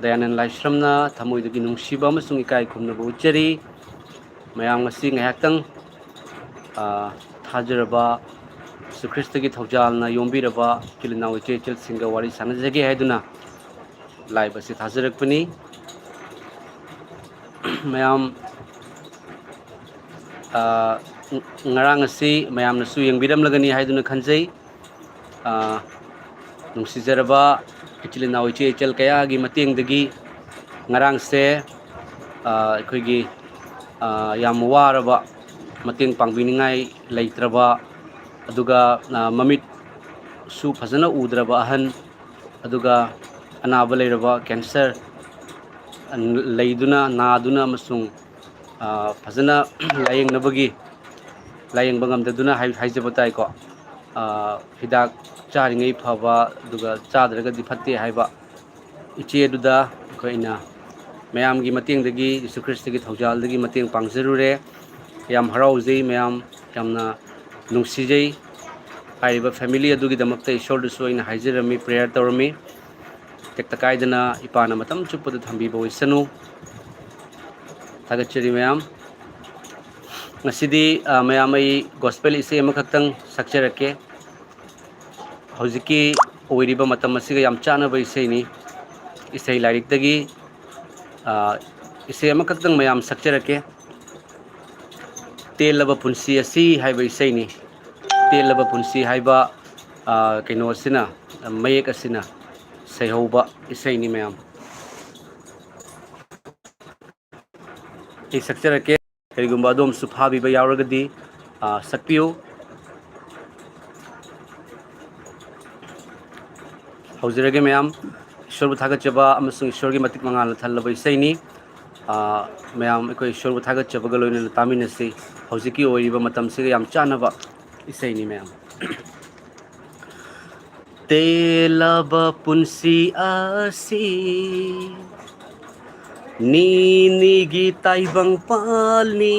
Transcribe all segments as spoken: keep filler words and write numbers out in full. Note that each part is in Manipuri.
ꯗꯌꯥꯅꯟ ꯂꯥꯏꯁ꯭ꯔꯝꯅ ꯊꯃꯣꯏꯗꯒꯤ ꯅꯨꯡꯁꯤꯕ ꯑꯃꯁꯨꯡ ꯏꯀꯥꯏ ꯈꯨꯝꯅꯕ ꯎꯠꯆꯔꯤ꯫ ꯃꯌꯥꯝ ꯉꯁꯤ ꯉꯥꯏꯍꯥꯛꯇꯪ, ꯑ, ꯊꯥꯖꯔꯕ ꯖꯤꯁꯨ ꯈ꯭ꯔꯤꯁꯇꯒꯤ ꯊꯧꯖꯥꯜꯅ ꯌꯣꯝꯕꯤꯔꯕ ꯏꯆꯤꯜ ꯏꯅꯥꯎ ꯏꯆꯦ ꯏꯆꯜꯁꯤꯡꯒ ꯋꯥꯔꯤ ꯁꯥꯟꯅꯖꯒꯦ ꯍꯥꯏꯗꯨꯅ live ꯑꯁꯤ ꯊꯥꯖꯔꯛꯄꯅꯤ꯫ ꯃꯌꯥꯝ, ꯑ, ꯉꯔꯥꯡ ꯑꯁꯤ ꯃꯌꯥꯝꯅꯁꯨ ꯌꯦꯡꯕꯤꯔꯝꯂꯒꯅꯤ ꯍꯥꯏꯗꯨꯅ ꯈꯟꯖꯩ꯫ ꯑ, ꯅꯨꯡꯁꯤꯖꯔꯕ ꯏꯆꯤꯜ ꯏꯅꯥꯎ ꯏꯆꯦ ꯏꯆꯜ ꯀꯌꯥꯒꯤ ꯃꯇꯦꯡꯗꯒꯤ ꯉꯔꯥꯡꯁꯦ, ꯑ, ꯑꯩꯈꯣꯏꯒꯤ, ꯑ, ꯌꯥꯝ ꯋꯥꯔꯕ, ꯃꯇꯦꯡ ꯄꯥꯡꯕꯤꯅꯤꯡꯉꯥꯏ ꯂꯩꯇ꯭ꯔꯕ, ꯑꯗꯨꯒ, ꯑ, ꯃꯃꯤꯠꯁꯨ ꯐꯖꯅ ꯎꯗ꯭ꯔꯕ ꯑꯍꯟ, ꯑꯗꯨꯒ ꯑꯅꯥꯕ ꯂꯩꯔꯕ cancer ꯂꯩꯗꯨꯅ, ꯅꯥꯗꯨꯅ ꯑꯃꯁꯨꯡ, ꯑ, ꯐꯖꯅ ꯂꯥꯌꯦꯡꯅꯕꯒꯤ, ꯂꯥꯌꯦꯡꯕ ꯉꯝꯗꯗꯨꯅ ꯍꯥꯏ-, ꯍꯥꯏꯖꯕ ꯇꯥꯏꯀꯣ꯫ ꯑ, ꯍꯤꯗꯥꯛ ꯆꯥꯔꯤꯉꯩ ꯐꯕ, ꯑꯗꯨꯒ ꯆꯥꯗ꯭ꯔꯒꯗꯤ ꯐꯠꯇꯦ ꯍꯥꯏꯕ ꯏꯆꯦ ꯑꯗꯨꯗ ꯑꯩꯈꯣꯏꯅ ꯃꯌꯥꯝꯒꯤ ꯃꯇꯦꯡꯗꯒꯤ, ꯖꯤꯁꯨ ꯈ꯭ꯔꯤꯁꯇꯒꯤ ꯊꯧꯖꯥꯜꯗꯒꯤ ꯃꯇꯦꯡ ꯄꯥꯡꯖꯔꯨꯔꯦ꯫ ꯌꯥꯝ ꯍꯔꯥꯎꯖꯩ ꯃꯌꯥꯝ, ꯌꯥꯝꯅ ꯅꯨꯡꯁꯤꯖꯩ꯫ ꯍꯥꯏꯔꯤꯕ family ꯑꯗꯨꯒꯤꯗꯃꯛꯇ ꯏꯁꯣꯔꯗꯁꯨ ꯑꯩꯅ ꯍꯥꯏꯖꯔꯝꯃꯤ, prayer ꯇꯧꯔꯝꯃꯤ꯫ ꯇꯦꯛꯇ ꯀꯥꯏꯗꯅ ꯏꯄꯥꯅ ꯃꯇꯝ ꯆꯨꯞꯄꯗ ꯊꯝꯕꯤꯕ ꯑꯣꯏꯁꯅꯨ꯫ ꯊꯥꯒꯠꯆꯔꯤ ꯃꯌꯥꯝ꯫ ꯉꯁꯤꯗꯤ, ꯑ, ꯃꯌꯥꯝ, ꯑꯩ gospel ꯏꯁꯩ ꯑꯃꯈꯛꯇꯪ ꯁꯛꯆꯔꯛꯀꯦ꯫ ꯍꯧꯖꯤꯛꯀꯤ ꯑꯣꯏꯔꯤꯕ ꯃꯇꯝ ꯑꯁꯤꯒ ꯌꯥꯝ ꯆꯥꯟꯅꯕ ꯏꯁꯩꯅꯤ꯫ ꯏꯁꯩ ꯂꯥꯏꯔꯤꯛꯇꯒꯤ, ꯑ, ꯏꯁꯩ ꯑꯃꯈꯛꯇꯪ ꯃꯌꯥꯝ ꯁꯛꯆꯔꯛꯀꯦ꯫ ꯇꯦꯜꯂꯕ ꯄꯨꯟꯁꯤ ꯑꯁꯤ ꯍꯥꯏꯕ ꯏꯁꯩꯅꯤ꯫ ꯇꯦꯜꯂꯕ ꯄꯨꯟꯁꯤ ꯍꯥꯏꯕ, ꯑ, ꯀꯩꯅꯣ ꯑꯁꯤꯅ, ꯃꯌꯦꯛ ꯑꯁꯤꯅ ꯁꯩꯍꯧꯕ ꯏꯁꯩꯅꯤ ꯃꯌꯥꯝ꯫ ꯑꯩ ꯁꯛꯆꯔꯛꯀꯦ꯫ ꯀꯔꯤꯒꯨꯝꯕ ꯑꯗꯣꯝꯁꯨ ꯐꯥꯕꯤꯕ ꯌꯥꯎꯔꯒꯗꯤ, ꯑ, ꯁꯛꯄꯤꯌꯨ꯫ ꯍꯧꯖꯔꯒꯦ ꯃꯌꯥꯝ, ꯏꯁꯣꯔꯕꯨ ꯊꯥꯒꯠꯆꯕ ꯑꯃꯁꯨꯡ ꯏꯁꯣꯔꯒꯤ ꯃꯇꯤꯛ ꯃꯉꯥꯜꯅ ꯊꯜꯂꯕ ꯏꯁꯩꯅꯤ꯫ ꯑ, ꯃꯌꯥꯝ ꯑꯩꯈꯣꯏ ꯏꯁꯣꯔꯕꯨ ꯊꯥꯒꯠꯆꯕꯒ ꯂꯣꯏꯅꯅ ꯇꯥꯃꯤꯟꯅꯁꯤ꯫ ꯍꯧꯖꯤꯛꯀꯤ ꯑꯣꯏꯔꯤꯕ ꯃꯇꯝꯁꯤꯒ ꯌꯥꯝ ꯆꯥꯟꯅꯕ ꯏꯁꯩꯅꯤ ꯃꯌꯥꯝ꯫ ꯇꯦꯜꯂꯕ ꯄꯨꯟꯁꯤ ꯑꯁꯤ ꯅꯤꯅꯤꯒꯤ ꯇꯥꯏꯕꯪ ꯄꯥꯜꯅꯤ꯫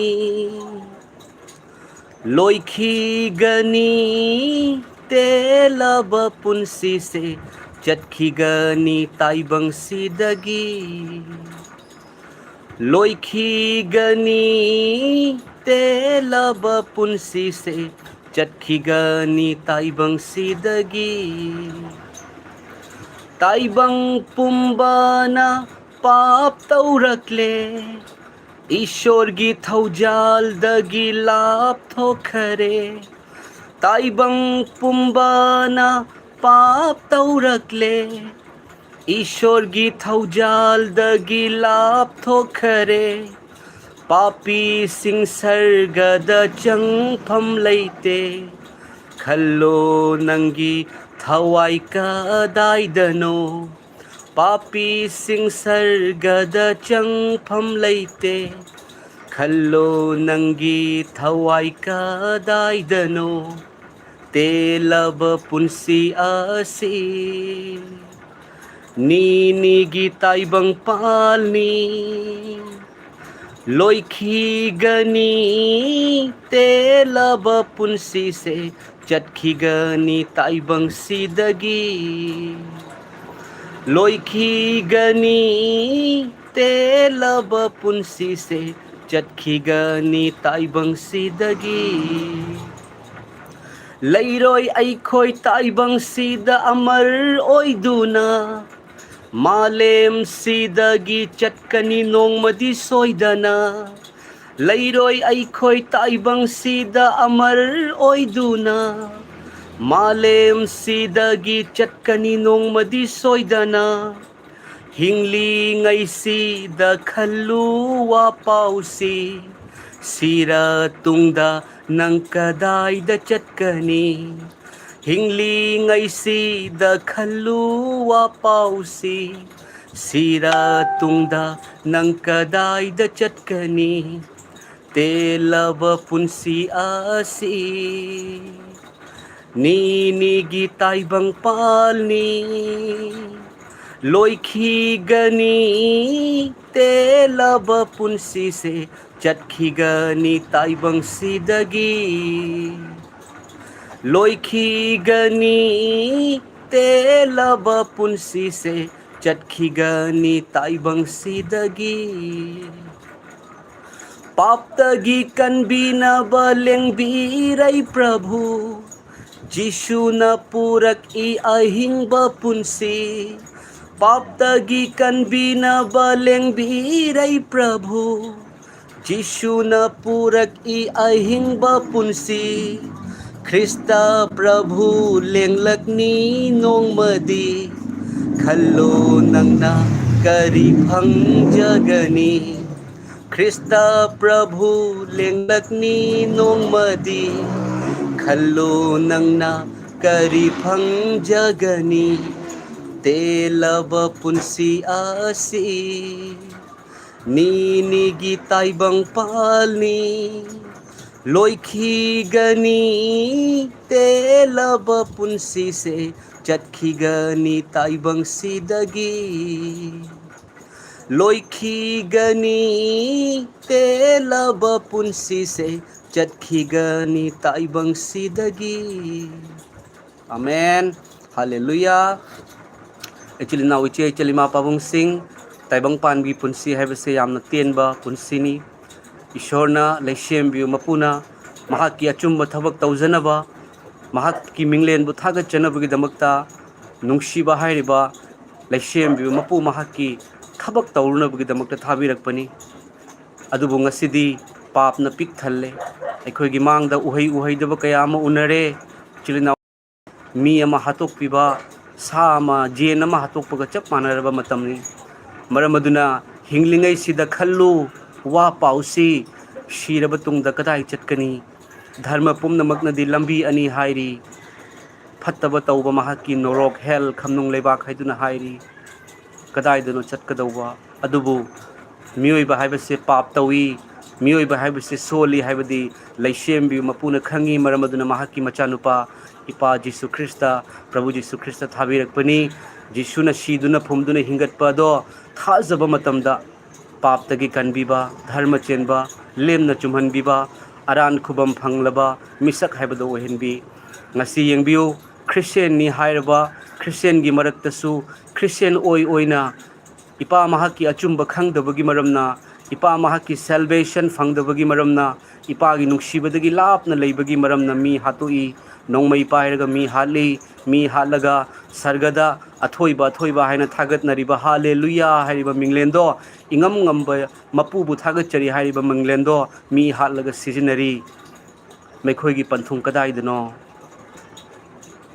ꯂꯣꯏꯈꯤꯒꯅꯤ ꯇꯦꯜꯂꯕ ꯄꯨꯟꯁꯤꯁꯦ, ꯆꯠꯈꯤꯒꯅꯤ ꯇꯥꯏꯕꯪꯁꯤꯗꯒꯤ꯫ ꯂꯣꯏꯈꯤꯒꯅꯤ ꯇꯦꯜꯂꯕ ꯄꯨꯟꯁꯤꯁꯦ, ꯆꯠꯈꯤꯒꯅꯤ ꯇꯥꯏꯕꯪꯁꯤꯗꯒꯤ꯫ ꯇꯥꯏꯕꯪ ꯄꯨꯝꯕꯅ ꯄꯥꯞ ꯇꯧꯔꯛꯂꯦ, ꯏꯁꯣꯔꯒꯤ ꯊꯧꯖꯥꯜꯗꯒꯤ ꯂꯥꯞꯊꯣꯛꯈꯔꯦ꯫ ꯇꯥꯏꯕꯪ ꯄꯨꯝꯕꯅ ꯄꯥꯞ ꯇꯧꯔꯛꯂꯦ, ꯏꯁꯣꯔꯒꯤ ꯊꯧꯖꯥꯜꯗꯒꯤ ꯂꯥꯞꯊꯣꯛꯈꯔꯦ꯫ ꯄꯥꯄꯤꯁꯤꯡ ꯁꯔꯒꯗ ꯆꯪꯐꯝ ꯂꯩꯇꯦ꯫ ꯈꯜꯂꯣ ꯅꯪꯒꯤ ꯊꯋꯥꯏ ꯀꯗꯥꯏꯗꯅꯣ? ꯄꯥꯄꯤꯁꯤꯡ ꯁꯔꯒꯗ ꯆꯪꯐꯝ ꯂꯩꯇꯦ꯫ ꯈꯜꯂꯣ ꯅꯪꯒꯤ ꯊꯋꯥꯏ ꯀꯗꯥꯏꯗꯅꯣ? ꯇꯦꯜꯂꯕ ꯄꯨꯟꯁꯤ ꯑꯁꯤ ꯅꯤꯅꯤꯒꯤ ꯇꯥꯏꯕꯪ ꯄꯥꯜꯅꯤ꯫ ꯂꯣꯏꯈꯤꯒꯅꯤ ꯇꯦꯜꯂꯕ ꯄꯨꯟꯁꯤꯁꯦ, ꯆꯠꯈꯤꯒꯅꯤ ꯇꯥꯏꯕꯪꯁꯤꯗꯒꯤ꯫ ꯂꯣꯏꯈꯤꯒꯅꯤ ꯇꯦꯜꯂꯕ ꯄꯨꯟꯁꯤꯁꯦ, ꯆꯠꯈꯤꯒꯅꯤ ꯇꯥꯏꯕꯪꯁꯤꯗꯒꯤ꯫ ꯂꯩꯔꯣꯏ ꯑꯩꯈꯣꯏ ꯇꯥꯏꯕꯪꯁꯤꯗ ꯑꯃꯔ ꯑꯣꯏꯗꯨꯅ, ꯃꯥꯂꯦꯝꯁꯤꯗꯒꯤ ꯆꯠꯀꯅꯤ ꯅꯣꯡꯃꯗꯤ ꯁꯣꯏꯗꯅ꯫ ꯂꯩꯔꯣꯏ ꯑꯩꯈꯣꯏ ꯇꯥꯏꯕꯪꯁꯤꯗ ꯑꯃꯔ ꯑꯣꯏꯗꯨꯅ, ꯃꯥꯂꯦꯝꯁꯤꯗꯒꯤ ꯆꯠꯀꯅꯤ ꯅꯣꯡꯃꯗꯤ ꯁꯣꯏꯗꯅ꯫ ꯍꯤꯡꯂꯤꯉꯩꯁꯤꯗ ꯈꯜꯂꯨ ꯋꯥꯄꯥꯎꯁꯤ, ꯁꯤꯔ ꯇꯨꯡꯗ ꯅꯪ ꯀꯗꯥꯏꯗ ꯆꯠꯀꯅꯤ? ꯍꯤꯡꯂꯤꯉꯩꯁꯤꯗ ꯈꯜꯂꯨ ꯋꯥꯄꯥꯎꯁꯤ, ꯁꯤꯔ ꯇꯨꯡꯗ ꯅꯪ ꯀꯗꯥꯏꯗ ꯆꯠꯀꯅꯤ? ꯇꯦꯜꯂꯕ ꯄꯨꯟꯁꯤ ꯑꯁꯤ ꯅꯤꯅꯤꯒꯤ ꯇꯥꯏꯕꯪ ꯄꯥꯜꯅꯤ꯫ ꯂꯣꯏꯈꯤꯒꯅꯤ ꯇꯦꯜꯂꯕ ꯄꯨꯟꯁꯤꯁꯦ, ꯆꯠꯈꯤꯒꯅꯤ ꯇꯥꯏꯕꯪꯁꯤꯗꯒꯤ꯫ ꯂꯣꯏꯈꯤꯒꯅꯤ ꯇꯦꯜꯂꯕ ꯄꯨꯟꯁꯤꯁꯦ ꯆꯠꯈꯤꯒꯅꯤ ꯇꯥꯏꯕꯪꯁꯤꯗꯒꯤ꯫ ꯄꯥꯞꯇꯒꯤ ꯀꯟꯕꯤꯅꯕ ꯂꯦꯡꯕꯤꯔꯩ ꯄ꯭ꯔꯚꯨ, ꯖꯤꯁꯨꯅ ꯄꯨꯔꯛꯏ ꯑꯍꯤꯡꯕ ꯄꯨꯟꯁꯤ꯫ ꯄꯥꯞꯇꯒꯤ ꯀꯟꯕꯤꯅꯕ ꯂꯦꯡꯕꯤꯔꯩ ꯄ꯭ꯔꯚꯨ, ꯖꯤꯁꯨꯅ ꯄꯨꯔꯛꯏ ꯑꯍꯤꯡꯕ ꯄꯨꯟꯁꯤ꯫ ꯈ꯭ꯔꯤꯁꯇ ꯄ꯭ꯔꯚꯨ ꯂꯦꯡꯂꯛꯅꯤ ꯅꯣꯡꯃꯗꯤ, ꯈꯜꯂꯣ ꯅꯪꯅ ꯀꯔꯤ ꯐꯪꯖꯒꯅꯤ? ꯈ꯭ꯔꯤꯁꯇ ꯄ꯭ꯔꯚꯨ ꯂꯦꯡꯂꯛꯅꯤ ꯅꯣꯡꯃꯗꯤ, ꯈꯜꯂꯣ ꯅꯪꯅ ꯀꯔꯤ ꯐꯪꯖꯒꯅꯤ? ꯇꯦꯜꯂꯕ ꯄꯨꯟꯁꯤ ꯑꯁꯤ ꯅꯤꯅꯤꯒꯤ ꯇꯥꯏꯕꯪ ꯄꯥꯜꯅꯤ, ꯂꯣꯏꯈꯤꯒꯅꯤ꯫ ꯇꯦꯜꯂꯕ ꯄꯨꯟꯁꯤꯁꯦ ꯆꯠꯈꯤꯒꯅꯤ ꯇꯥꯏꯕꯪꯁꯤꯗꯒꯤ, ꯂꯣꯏꯈꯤꯒꯅꯤ꯫ ꯇꯦꯜꯂꯕ ꯄꯨꯟꯁꯤꯁꯦ ꯆꯠꯈꯤꯒꯅꯤ ꯇꯥꯏꯕꯪꯁꯤꯗꯒꯤ꯫ ꯑꯃꯦꯟ꯫ ꯍꯥꯂꯦꯂꯨꯌꯥ꯫ ꯏꯆꯤꯜ ꯏꯅꯥꯎ, ꯏꯆꯦ ꯏꯆꯜ, ꯏꯃꯥ ꯄꯥꯕꯨꯡꯁꯤꯡ, ꯇꯥꯏꯕꯪ ꯄꯥꯟꯕꯤ ꯄꯨꯟꯁꯤ ꯍꯥꯏꯕꯁꯦ ꯌꯥꯝꯅ ꯇꯦꯟꯕ ꯄꯨꯟꯁꯤꯅꯤ꯫ ꯏꯁꯣꯔꯅ ꯂꯩꯁꯦꯝꯕꯤꯌꯨ ꯃꯄꯨꯅ ꯃꯍꯥꯛꯀꯤ ꯑꯆꯨꯝꯕ ꯊꯕꯛ ꯇꯧꯖꯅꯕ, ꯃꯍꯥꯛꯀꯤ ꯃꯤꯡꯂꯦꯟꯕꯨ ꯊꯥꯒꯠꯆꯅꯕꯒꯤꯗꯃꯛꯇ ꯅꯨꯡꯁꯤꯕ ꯍꯥꯏꯔꯤꯕ ꯂꯩꯁꯦꯝꯕꯤꯕ ꯃꯄꯨ ꯃꯍꯥꯛꯀꯤ ꯊꯕꯛ ꯇꯧꯔꯨꯅꯕꯒꯤꯗꯃꯛꯇ ꯊꯥꯕꯤꯔꯛꯄꯅꯤ꯫ ꯑꯗꯨꯕꯨ ꯉꯁꯤꯗꯤ ꯄꯥꯞꯅ ꯄꯤꯛ ꯊꯜꯂꯦ꯫ ꯑꯩꯈꯣꯏꯒꯤ ꯃꯥꯡꯗ ꯎꯍꯩ ꯎꯍꯩꯗꯕ ꯀꯌꯥ ꯑꯃ ꯎꯅꯔꯦ꯫ ꯏꯆꯤꯜ ꯏꯅꯥꯎ, ꯃꯤ ꯑꯃ ꯍꯥꯠꯇꯣꯛꯄꯤꯕ, ꯁꯥ ꯑꯃ, ꯖꯦꯟ ꯑꯃ ꯍꯥꯠꯇꯣꯛꯄꯒ ꯆꯞ ꯃꯥꯟꯅꯔꯕ ꯃꯇꯝꯅꯤ꯫ ꯃꯔꯝ ꯑꯗꯨꯅ ꯍꯤꯡꯂꯤꯉꯩꯁꯤꯗ ꯈꯜꯂꯨ, ꯋꯥ ꯄꯥꯎꯁꯤ, ꯁꯤꯔꯕ ꯇꯨꯡꯗ ꯀꯗꯥꯏ ꯆꯠꯀꯅꯤ? ꯙꯔꯃ ꯄꯨꯝꯅꯃꯛꯅꯗꯤ ꯂꯝꯕꯤ ꯑꯅꯤ ꯍꯥꯏꯔꯤ꯫ ꯐꯠꯇꯕ ꯇꯧꯕ ꯃꯍꯥꯛꯀꯤ ꯅꯣꯔꯣꯛ, ꯍꯦꯜ, ꯈꯝꯅꯨꯡ ꯂꯩꯕꯥꯛ ꯍꯥꯏꯗꯨꯅ ꯍꯥꯏꯔꯤ꯫ ꯀꯗꯥꯏꯗꯅꯣ ꯆꯠꯀꯗꯧꯕ? ꯑꯗꯨꯕꯨ ꯃꯤꯑꯣꯏꯕ ꯍꯥꯏꯕꯁꯦ ꯄꯥꯞ ꯇꯧꯏ, ꯃꯤꯑꯣꯏꯕ ꯍꯥꯏꯕꯁꯦ ꯁꯣꯜꯂꯤ ꯍꯥꯏꯕꯗꯤ ꯂꯩꯁꯦꯝꯕꯤꯕ ꯃꯄꯨꯅ ꯈꯪꯉꯤ꯫ ꯃꯔꯝ ꯑꯗꯨꯅ ꯃꯍꯥꯛꯀꯤ ꯃꯆꯥꯅꯨꯄꯥ ꯏꯄꯥ ꯖꯤꯁꯨ ꯈ꯭ꯔꯤꯁꯇ, ꯄ꯭ꯔꯚꯨ ꯖꯤꯁꯨ ꯈ꯭ꯔꯤꯁꯇ ꯊꯥꯕꯤꯔꯛꯄꯅꯤ꯫ ꯖꯤꯁꯨꯅ ꯁꯤꯗꯨꯅ ꯐꯨꯝꯗꯨꯅ ꯍꯤꯡꯒꯠꯄ ꯑꯗꯣ ꯊꯥꯖꯕ ꯃꯇꯝꯗ ꯄꯥꯞꯇꯒꯤ ꯀꯟꯕꯤꯕ, ꯙꯔꯃ ꯆꯦꯟꯕ, ꯂꯦꯝꯅ ꯆꯨꯝꯍꯟꯕꯤꯕ, ꯑꯔꯥꯟ ꯈꯨꯕꯝ ꯐꯪꯂꯕ ꯃꯤꯁꯛ ꯍꯥꯏꯕꯗꯨ ꯑꯣꯏꯍꯟꯕꯤ꯫ ꯉꯁꯤ ꯌꯦꯡꯕꯤꯌꯨ, ꯈ꯭ꯔꯤꯁꯇꯦꯟꯅꯤ ꯍꯥꯏꯔꯕ ꯈ꯭ꯔꯤꯁꯇꯤꯌꯟꯒꯤ ꯃꯔꯛꯇꯁꯨ ꯈ꯭ꯔꯤꯁꯇꯤꯌꯟ ꯑꯣꯏ ꯑꯣꯏꯅ ꯏꯄꯥ ꯃꯍꯥꯛꯀꯤ ꯑꯆꯨꯝꯕ ꯈꯪꯗꯕꯒꯤ ꯃꯔꯝꯅ, ꯏꯄꯥ ꯃꯍꯥꯛꯀꯤ salvation ꯐꯪꯗꯕꯒꯤ ꯃꯔꯝꯅ, ꯏꯄꯥꯒꯤ ꯅꯨꯡꯁꯤꯕꯗꯒꯤ ꯂꯥꯞꯅ ꯂꯩꯕꯒꯤ ꯃꯔꯝꯅ ꯃꯤ ꯍꯥꯠꯇꯣꯛꯏ, ꯅꯣꯡꯃꯩ ꯄꯥꯏꯔꯒ ꯃꯤ ꯍꯥꯠꯂꯤ, ꯃꯤ ꯍꯥꯠꯂꯒ ꯁꯔꯒꯗ ꯑꯊꯣꯏꯕ ꯑꯊꯣꯏꯕ ꯍꯥꯏꯅ ꯊꯥꯒꯠꯅꯔꯤꯕ ꯍꯥꯂꯦꯂꯨꯌꯥ ꯍꯥꯏꯔꯤꯕ ꯃꯤꯡꯂꯦꯟꯗꯣ ꯏꯉꯝ ꯉꯝꯕ ꯃꯄꯨꯕꯨ ꯊꯥꯒꯠꯆꯔꯤ ꯍꯥꯏꯔꯤꯕ ꯃꯤꯡꯂꯦꯟꯗꯣ ꯃꯤ ꯍꯥꯠꯂꯒ ꯁꯤꯖꯤꯟꯅꯔꯤ꯫ ꯃꯈꯣꯏꯒꯤ ꯄꯟꯊꯨꯡ ꯀꯗꯥꯏꯗꯅꯣ?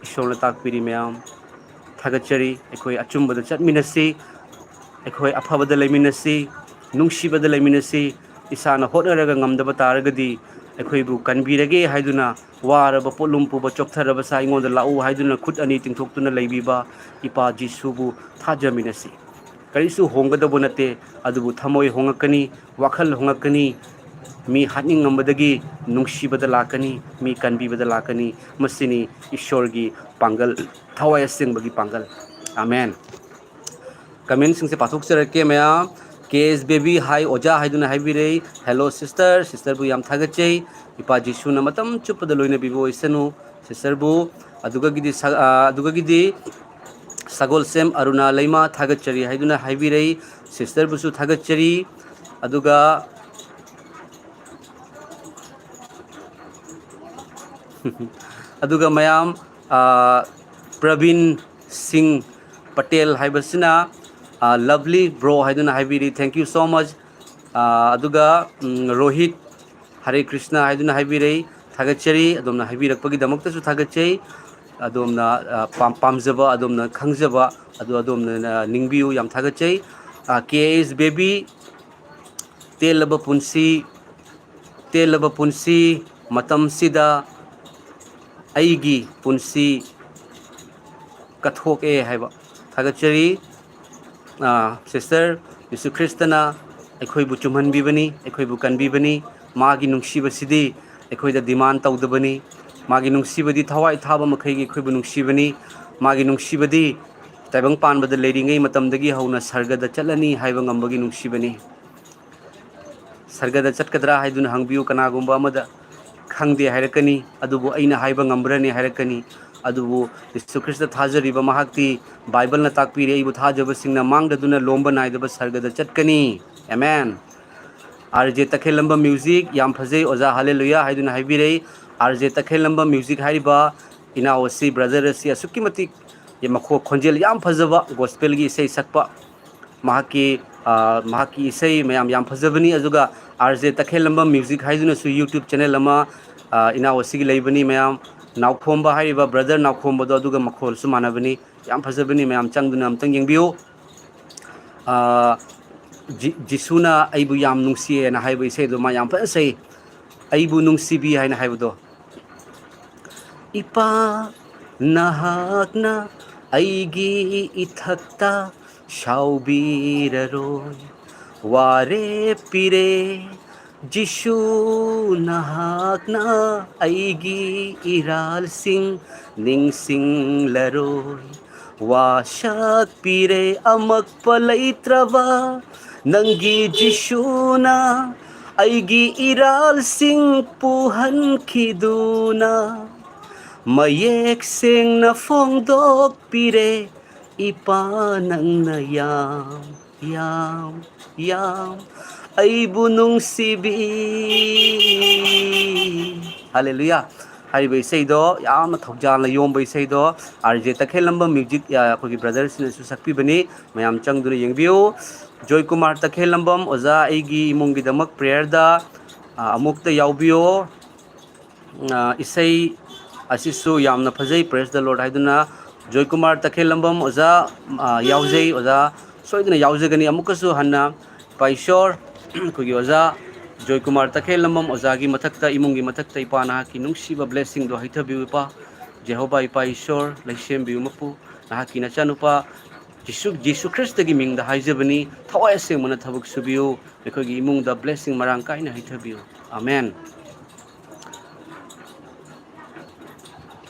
ꯏꯁꯣꯔꯅ ꯇꯥꯛꯄꯤꯔꯤ ꯃꯌꯥꯝ꯫ ꯊꯥꯒꯠꯆꯔꯤ꯫ ꯑꯩꯈꯣꯏ ꯑꯆꯨꯝꯕꯗ ꯆꯠꯃꯤꯟꯅꯁꯤ, ꯑꯩꯈꯣꯏ ꯑꯐꯕꯗ ꯂꯩꯃꯤꯟꯅꯁꯤ, ꯅꯨꯡꯁꯤꯕꯗ ꯂꯩꯃꯤꯟꯅꯁꯤ꯫ ꯏꯁꯥꯅ ꯍꯣꯠꯅꯔꯒ ꯉꯝꯗꯕ ꯇꯥꯔꯒꯗꯤ ꯑꯩꯈꯣꯏꯕꯨ ꯀꯟꯕꯤꯔꯒꯦ ꯍꯥꯏꯗꯨꯅ ꯋꯥꯔꯕ ꯄꯣꯠꯂꯨꯝ ꯄꯨꯕ ꯆꯣꯛꯊꯔꯕ ꯁꯥ ꯑꯩꯉꯣꯟꯗ ꯂꯥꯛꯎ ꯍꯥꯏꯗꯨꯅ ꯈꯨꯠ ꯑꯅꯤ ꯇꯤꯡꯊꯣꯛꯇꯨꯅ ꯂꯩꯕꯤꯕ ꯏꯄꯥ ꯖꯤꯁꯨꯕꯨ ꯊꯥꯖꯃꯤꯟꯅꯁꯤ꯫ ꯀꯔꯤꯁꯨ ꯍꯣꯡꯒꯗꯕ ꯅꯠꯇꯦ, ꯑꯗꯨꯕꯨ ꯊꯃꯣꯏ ꯍꯣꯡꯉꯛꯀꯅꯤ, ꯋꯥꯈꯜ ꯍꯣꯡꯉꯛꯀꯅꯤ, ꯃꯤ ꯍꯥꯠꯅꯤꯡꯉꯝꯕꯗꯒꯤ ꯅꯨꯡꯁꯤꯕꯗ ꯂꯥꯛꯀꯅꯤ, ꯃꯤ ꯀꯟꯕꯤꯕꯗ ꯂꯥꯛꯀꯅꯤ꯫ ꯃꯁꯤꯅꯤ ꯏꯁꯣꯔꯒꯤ ꯄꯥꯡꯒꯜ, ꯊꯋꯥꯏ ꯑꯁꯦꯡꯕꯒꯤ ꯄꯥꯡꯒꯜ꯫ ꯑꯃꯦꯟ꯫ ꯀꯃꯦꯟꯁꯤꯡꯁꯦ ꯄꯥꯊꯣꯛꯆꯔꯛꯀꯦ ꯃꯌꯥꯝ꯫ ꯀꯦ ꯑꯦꯁ ꯕꯦꯕꯤ ꯍꯥꯏ ꯑꯣꯖꯥ ꯍꯥꯏꯗꯨꯅ ꯍꯥꯏꯕꯤꯔꯛꯏ꯫ ꯍꯦꯜꯂꯣ ꯁꯤꯁꯇꯔ, ꯁꯤꯁꯇꯔꯕꯨ ꯌꯥꯝ ꯊꯥꯒꯠꯆꯩ꯫ ꯏꯄꯥ ꯖꯤꯁꯨꯅ ꯃꯇꯝ ꯆꯨꯞꯄꯗ ꯂꯣꯏꯅꯕꯤꯕ ꯑꯣꯏꯁꯅꯨ ꯁꯤꯁꯇꯔꯕꯨ꯫ ꯑꯗꯨꯒꯒꯤꯗꯤ ꯁ-, ꯑ, ꯑꯗꯨꯒꯒꯤꯗꯤ ꯁꯒꯣꯜꯁꯦꯝ ꯑꯔꯨꯅꯥ ꯂꯩꯃ ꯊꯥꯒꯠꯆꯔꯤ ꯍꯥꯏꯗꯨꯅ ꯍꯥꯏꯕꯤꯔꯛꯏ꯫ ꯁꯤꯁꯇꯔꯕꯨꯁꯨ ꯊꯥꯒꯠꯆꯔꯤ꯫ ꯑꯗꯨꯒ ꯑꯗꯨꯒ ꯃꯌꯥꯝ, ꯑ, ꯄ꯭ꯔꯕꯤꯟ ꯁꯤꯡ ꯄꯇꯦꯜ ꯍꯥꯏꯕꯁꯤꯅ, ꯑ, lovely bro ꯍꯥꯏꯗꯨꯅ ꯍꯥꯏꯕꯤꯔꯤ, thank you so much꯫ ꯑ, ꯑꯗꯨꯒ, ꯎꯝ, ꯔꯣꯍꯤꯠ ꯍꯔꯦ ꯀ꯭ꯔꯤꯁꯅ ꯍꯥꯏꯗꯨꯅ ꯍꯥꯏꯕꯤꯔꯛꯏ, ꯊꯥꯒꯠꯆꯔꯤ꯫ ꯑꯗꯣꯝꯅ ꯍꯥꯏꯕꯤꯔꯛꯄꯒꯤꯗꯃꯛꯇꯁꯨ ꯊꯥꯒꯠꯆꯩ꯫ ꯑꯗꯣꯝꯅ, ꯑ, ꯄꯥꯝ-, ꯄꯥꯝꯖꯕ, ꯑꯗꯣꯝꯅ ꯈꯪꯖꯕ ꯑꯗꯨ ꯑꯗꯣꯝꯅ, ꯑ, ꯅꯤꯡꯕꯤꯌꯨ, ꯌꯥꯝ ꯊꯥꯒꯠꯆꯩ꯫ ꯑ, ꯀꯦ ꯑꯦꯁ ꯕꯦꯕꯤ, ꯇꯦꯜꯂꯕ ꯄꯨꯟꯁꯤ, ꯇꯦꯜꯂꯕ ꯄꯨꯟꯁꯤ ꯃꯇꯝꯁꯤꯗ ꯑꯩꯒꯤ ꯄꯨꯟꯁꯤ ꯀꯠꯊꯣꯛꯑꯦ ꯍꯥꯏꯕ ꯊꯥꯒꯠꯆꯔꯤ꯫ ꯑ, ꯁꯤꯁꯇꯔ, ꯖꯤꯁꯨ ꯈ꯭ꯔꯤꯁꯇꯅ ꯑꯩꯈꯣꯏꯕꯨ ꯆꯨꯝꯍꯟꯕꯤꯕꯅꯤ, ꯑꯩꯈꯣꯏꯕꯨ ꯀꯟꯕꯤꯕꯅꯤ꯫ ꯃꯥꯒꯤ ꯅꯨꯡꯁꯤꯕꯁꯤꯗꯤ ꯑꯩꯈꯣꯏꯗ demand ꯇꯧꯗꯕꯅꯤ꯫ ꯃꯥꯒꯤ ꯅꯨꯡꯁꯤꯕꯗꯤ ꯊꯋꯥꯏ ꯊꯥꯕ ꯃꯈꯩꯒꯤ ꯑꯩꯈꯣꯏꯕꯨ ꯅꯨꯡꯁꯤꯕꯅꯤ꯫ ꯃꯥꯒꯤ ꯅꯨꯡꯁꯤꯕꯗꯤ ꯇꯥꯏꯕꯪ ꯄꯥꯟꯕꯗ ꯂꯩꯔꯤꯉꯩ ꯃꯇꯝꯗꯒꯤ ꯍꯧꯅ ꯁꯔꯒꯗ ꯆꯠꯂꯅꯤ ꯍꯥꯏꯕ ꯉꯝꯕꯒꯤ ꯅꯨꯡꯁꯤꯕꯅꯤ꯫ ꯁꯔꯒꯗ ꯆꯠꯀꯗ꯭ꯔꯥ ꯍꯥꯏꯗꯨꯅ ꯍꯪꯕꯤꯌꯨ ꯀꯅꯥꯒꯨꯝꯕ ꯑꯃꯗ꯫ ꯈꯪꯗꯦ ꯍꯥꯏꯔꯛꯀꯅꯤ, ꯑꯗꯨꯕꯨ ꯑꯩꯅ ꯍꯥꯏꯕ ꯉꯝꯕ꯭ꯔꯅꯤ ꯍꯥꯏꯔꯛꯀꯅꯤ꯫ ꯑꯗꯨꯕꯨ ꯖꯤꯁꯨ ꯈ꯭ꯔꯤꯁꯇ ꯊꯥꯖꯔꯤꯕ ꯃꯍꯥꯛꯇꯤ ꯕꯥꯏꯕꯜꯅ ꯇꯥꯛꯄꯤꯔꯦ, "ꯑꯩꯕꯨ ꯊꯥꯖꯕꯁꯤꯡꯅ ꯃꯥꯡꯗꯗꯨꯅ ꯂꯣꯝꯕ ꯅꯥꯏꯗꯕ ꯁꯔꯒꯗ ꯆꯠꯀꯅꯤ"꯫ ꯑꯦꯃꯦꯟ꯫ ꯑꯥꯔ ꯖꯦ ꯇꯈꯦꯜꯂꯝꯕꯝ ꯃ꯭ꯌꯨꯖꯤꯛ ꯌꯥꯝ ꯐꯖꯩ ꯑꯣꯖꯥ, ꯍꯥꯂꯦꯂꯨꯌꯥ ꯍꯥꯏꯗꯨꯅ ꯍꯥꯏꯕꯤꯔꯩ꯫ ꯑꯥꯔ ꯖꯦ ꯇꯈꯦꯜꯂꯝꯕꯝ ꯃ꯭ꯌꯨꯖꯤꯛ ꯍꯥꯏꯔꯤꯕ ꯏꯅꯥꯎ ꯑꯁꯤ, ꯕ꯭ꯔꯗꯔ ꯑꯁꯤ ꯑꯁꯨꯛꯀꯤ ꯃꯇꯤꯛ ꯃꯈꯣ-, ꯈꯣꯟꯖꯦꯜ ꯌꯥꯝ ꯐꯖꯕ, ꯒꯣꯁꯄꯦꯜꯒꯤ ꯏꯁꯩ ꯁꯛꯄ, ꯃꯍꯥꯛꯀꯤ, ꯑ, ꯃꯍꯥꯛꯀꯤ ꯏꯁꯩ ꯃꯌꯥꯝ ꯌꯥꯝ ꯐꯖꯕꯅꯤ꯫ ꯑꯗꯨꯒ ꯑꯥꯔ ꯖꯦ ꯇꯈꯦꯜꯂꯝꯕꯝ ꯃ꯭ꯌꯨꯖꯤꯛ ꯍꯥꯏꯗꯨꯅꯁꯨ YouTube ꯆꯦꯅꯦꯜ ꯑꯃ, ꯑ, ꯏꯅꯥꯎ ꯑꯁꯤꯒꯤ ꯂꯩꯕꯅꯤ꯫ ꯃꯌꯥꯝ ꯅꯥꯎꯈꯣꯝꯕ ꯍꯥꯏꯔꯤꯕ ꯕ꯭ꯔꯗꯔ ꯅꯥꯎꯈꯣꯝꯕꯗꯣ, ꯑꯗꯨꯒ ꯃꯈꯣꯜꯁꯨ ꯃꯥꯟꯅꯕꯅꯤ꯫ ꯌꯥꯝ ꯐꯖꯕꯅꯤ, ꯃꯌꯥꯝ ꯆꯪꯗꯨꯅ ꯑꯝꯇꯪ ꯌꯦꯡꯕꯤꯌꯨ꯫ ꯑ, ꯖꯤ-, "ꯖꯤꯁꯨꯅ ꯑꯩꯕꯨ ꯌꯥꯝ ꯅꯨꯡꯁꯤꯌꯦꯅ" ꯍꯥꯏꯕ ꯏꯁꯩꯗꯣ ꯃꯥ ꯌꯥꯝ ꯐꯖꯅ ꯁꯛꯏ꯫ "ꯑꯩꯕꯨ ꯅꯨꯡꯁꯤꯕꯤ" ꯍꯥꯏꯅ ꯍꯥꯏꯕꯗꯣ꯫ "ꯏꯄꯥ, ꯅꯍꯥꯛꯅ ꯑꯩꯒꯤ ꯏꯊꯛꯇ ꯁꯥꯎꯕꯤꯔꯔꯣꯏ꯫ ꯋꯥꯔꯦꯞ ꯄꯤꯔꯦ ꯖꯤꯁꯨ, ꯅꯍꯥꯛꯅ ꯑꯩꯒꯤ ꯏꯔꯥꯜꯁꯤꯡ ꯅꯤꯡꯁꯤꯡꯂꯔꯣꯏ꯫ ꯋꯥꯁꯛ ꯄꯤꯔꯦ ꯑꯃꯛꯄ ꯂꯩꯇ꯭ꯔꯕ ꯅꯪꯒꯤ ꯖꯤꯁꯨꯅ, ꯑꯩꯒꯤ ꯏꯔꯥꯜꯁꯤꯡ ꯄꯨꯍꯟꯈꯤꯗꯨꯅ꯫ ꯃꯌꯦꯛ ꯁꯦꯡꯅ ꯐꯣꯡꯗꯣꯛꯄꯤꯔꯦ ꯏꯄꯥ ꯅꯪꯅ ꯌꯥꯝ, ꯌꯥꯝ, ꯌꯥꯝ ꯑꯩꯕꯨ ꯅꯨꯡꯁꯤꯕꯤ"꯫ ꯍꯥꯂꯦꯂꯨꯌꯥ꯫ ꯍꯥꯏꯔꯤꯕ ꯏꯁꯩꯗꯣ ꯌꯥꯝꯅ ꯊꯧꯖꯥꯜꯅ ꯌꯣꯝꯕ ꯏꯁꯩꯗꯣ, ꯑꯥꯔ ꯖꯦ ꯇꯈꯦꯜꯂꯝꯕꯝ ꯃ꯭ꯌꯨꯖꯤꯛ, ꯑ, ꯑꯩꯈꯣꯏꯒꯤ ꯕ꯭ꯔꯗꯔꯁꯤꯡꯅꯁꯨ ꯁꯛꯄꯤꯕꯅꯤ꯫ ꯃꯌꯥꯝ ꯆꯪꯗꯨꯅ ꯌꯦꯡꯕꯤꯌꯨ꯫ ꯖꯣꯏꯀꯨꯃꯥꯔ ꯇꯈꯦꯜꯂꯝꯕꯝ ꯑꯣꯖꯥ, ꯑꯩꯒꯤ ꯏꯃꯨꯡꯒꯤꯗꯃꯛ ꯄ꯭ꯔꯦꯌꯔꯗ, ꯑ, ꯑꯃꯨꯛꯇ ꯌꯥꯎꯕꯤꯌꯣ꯫ ꯑ, ꯏꯁꯩ ꯑꯁꯤꯁꯨ ꯌꯥꯝꯅ ꯐꯖꯩ, "Praise the Lord" ꯍꯥꯏꯗꯨꯅ꯫ ꯖꯣꯏꯀꯨꯃꯥꯔ ꯇꯈꯦꯜꯂꯝꯕꯝ ꯑꯣꯖꯥ, ꯑ, ꯌꯥꯎꯖꯩ꯫ ꯑꯣꯖꯥ ꯁꯣꯏꯗꯅ ꯌꯥꯎꯖꯒꯅꯤ꯫ ꯑꯃꯨꯛꯀꯁꯨ ꯍꯟꯅ ꯏꯄꯥ ꯏꯁꯣꯔ, ꯑꯩꯈꯣꯏꯒꯤ ꯑꯣꯖꯥ ꯖꯣꯏꯀꯨꯃꯥꯔ ꯇꯈꯦꯜꯂꯝꯕꯝ ꯑꯣꯖꯥꯒꯤ ꯃꯊꯛꯇ, ꯏꯃꯨꯡꯒꯤ ꯃꯊꯛꯇ ꯏꯄꯥ ꯅꯍꯥꯛꯀꯤ ꯅꯨꯡꯁꯤꯕ blessingꯗꯣ ꯍꯩꯊꯕꯤꯌꯨ ꯏꯄꯥ꯫ ꯖꯦꯍꯣꯚꯥ ꯏꯄꯥ ꯏꯁꯣꯔ, ꯂꯩꯁꯦꯝꯕꯤꯌꯨ ꯃꯄꯨ꯫ ꯅꯍꯥꯛꯀꯤ ꯅꯆꯥꯅꯨꯄꯥ ꯖꯤꯁꯨ, ꯖꯤꯁꯨ ꯈ꯭ꯔꯤꯁꯇꯒꯤ ꯃꯤꯡꯗ ꯍꯥꯏꯖꯕꯅꯤ, ꯊꯋꯥꯏ ꯑꯁꯦꯡꯕꯅ ꯊꯕꯛ ꯁꯨꯕꯤꯌꯨ꯫ ꯑꯩꯈꯣꯏꯒꯤ ꯏꯃꯨꯡꯗ blessing ꯃꯔꯥꯡ ꯀꯥꯏꯅ ꯍꯩꯊꯕꯤꯌꯨ꯫ ꯑꯃꯦꯟ꯫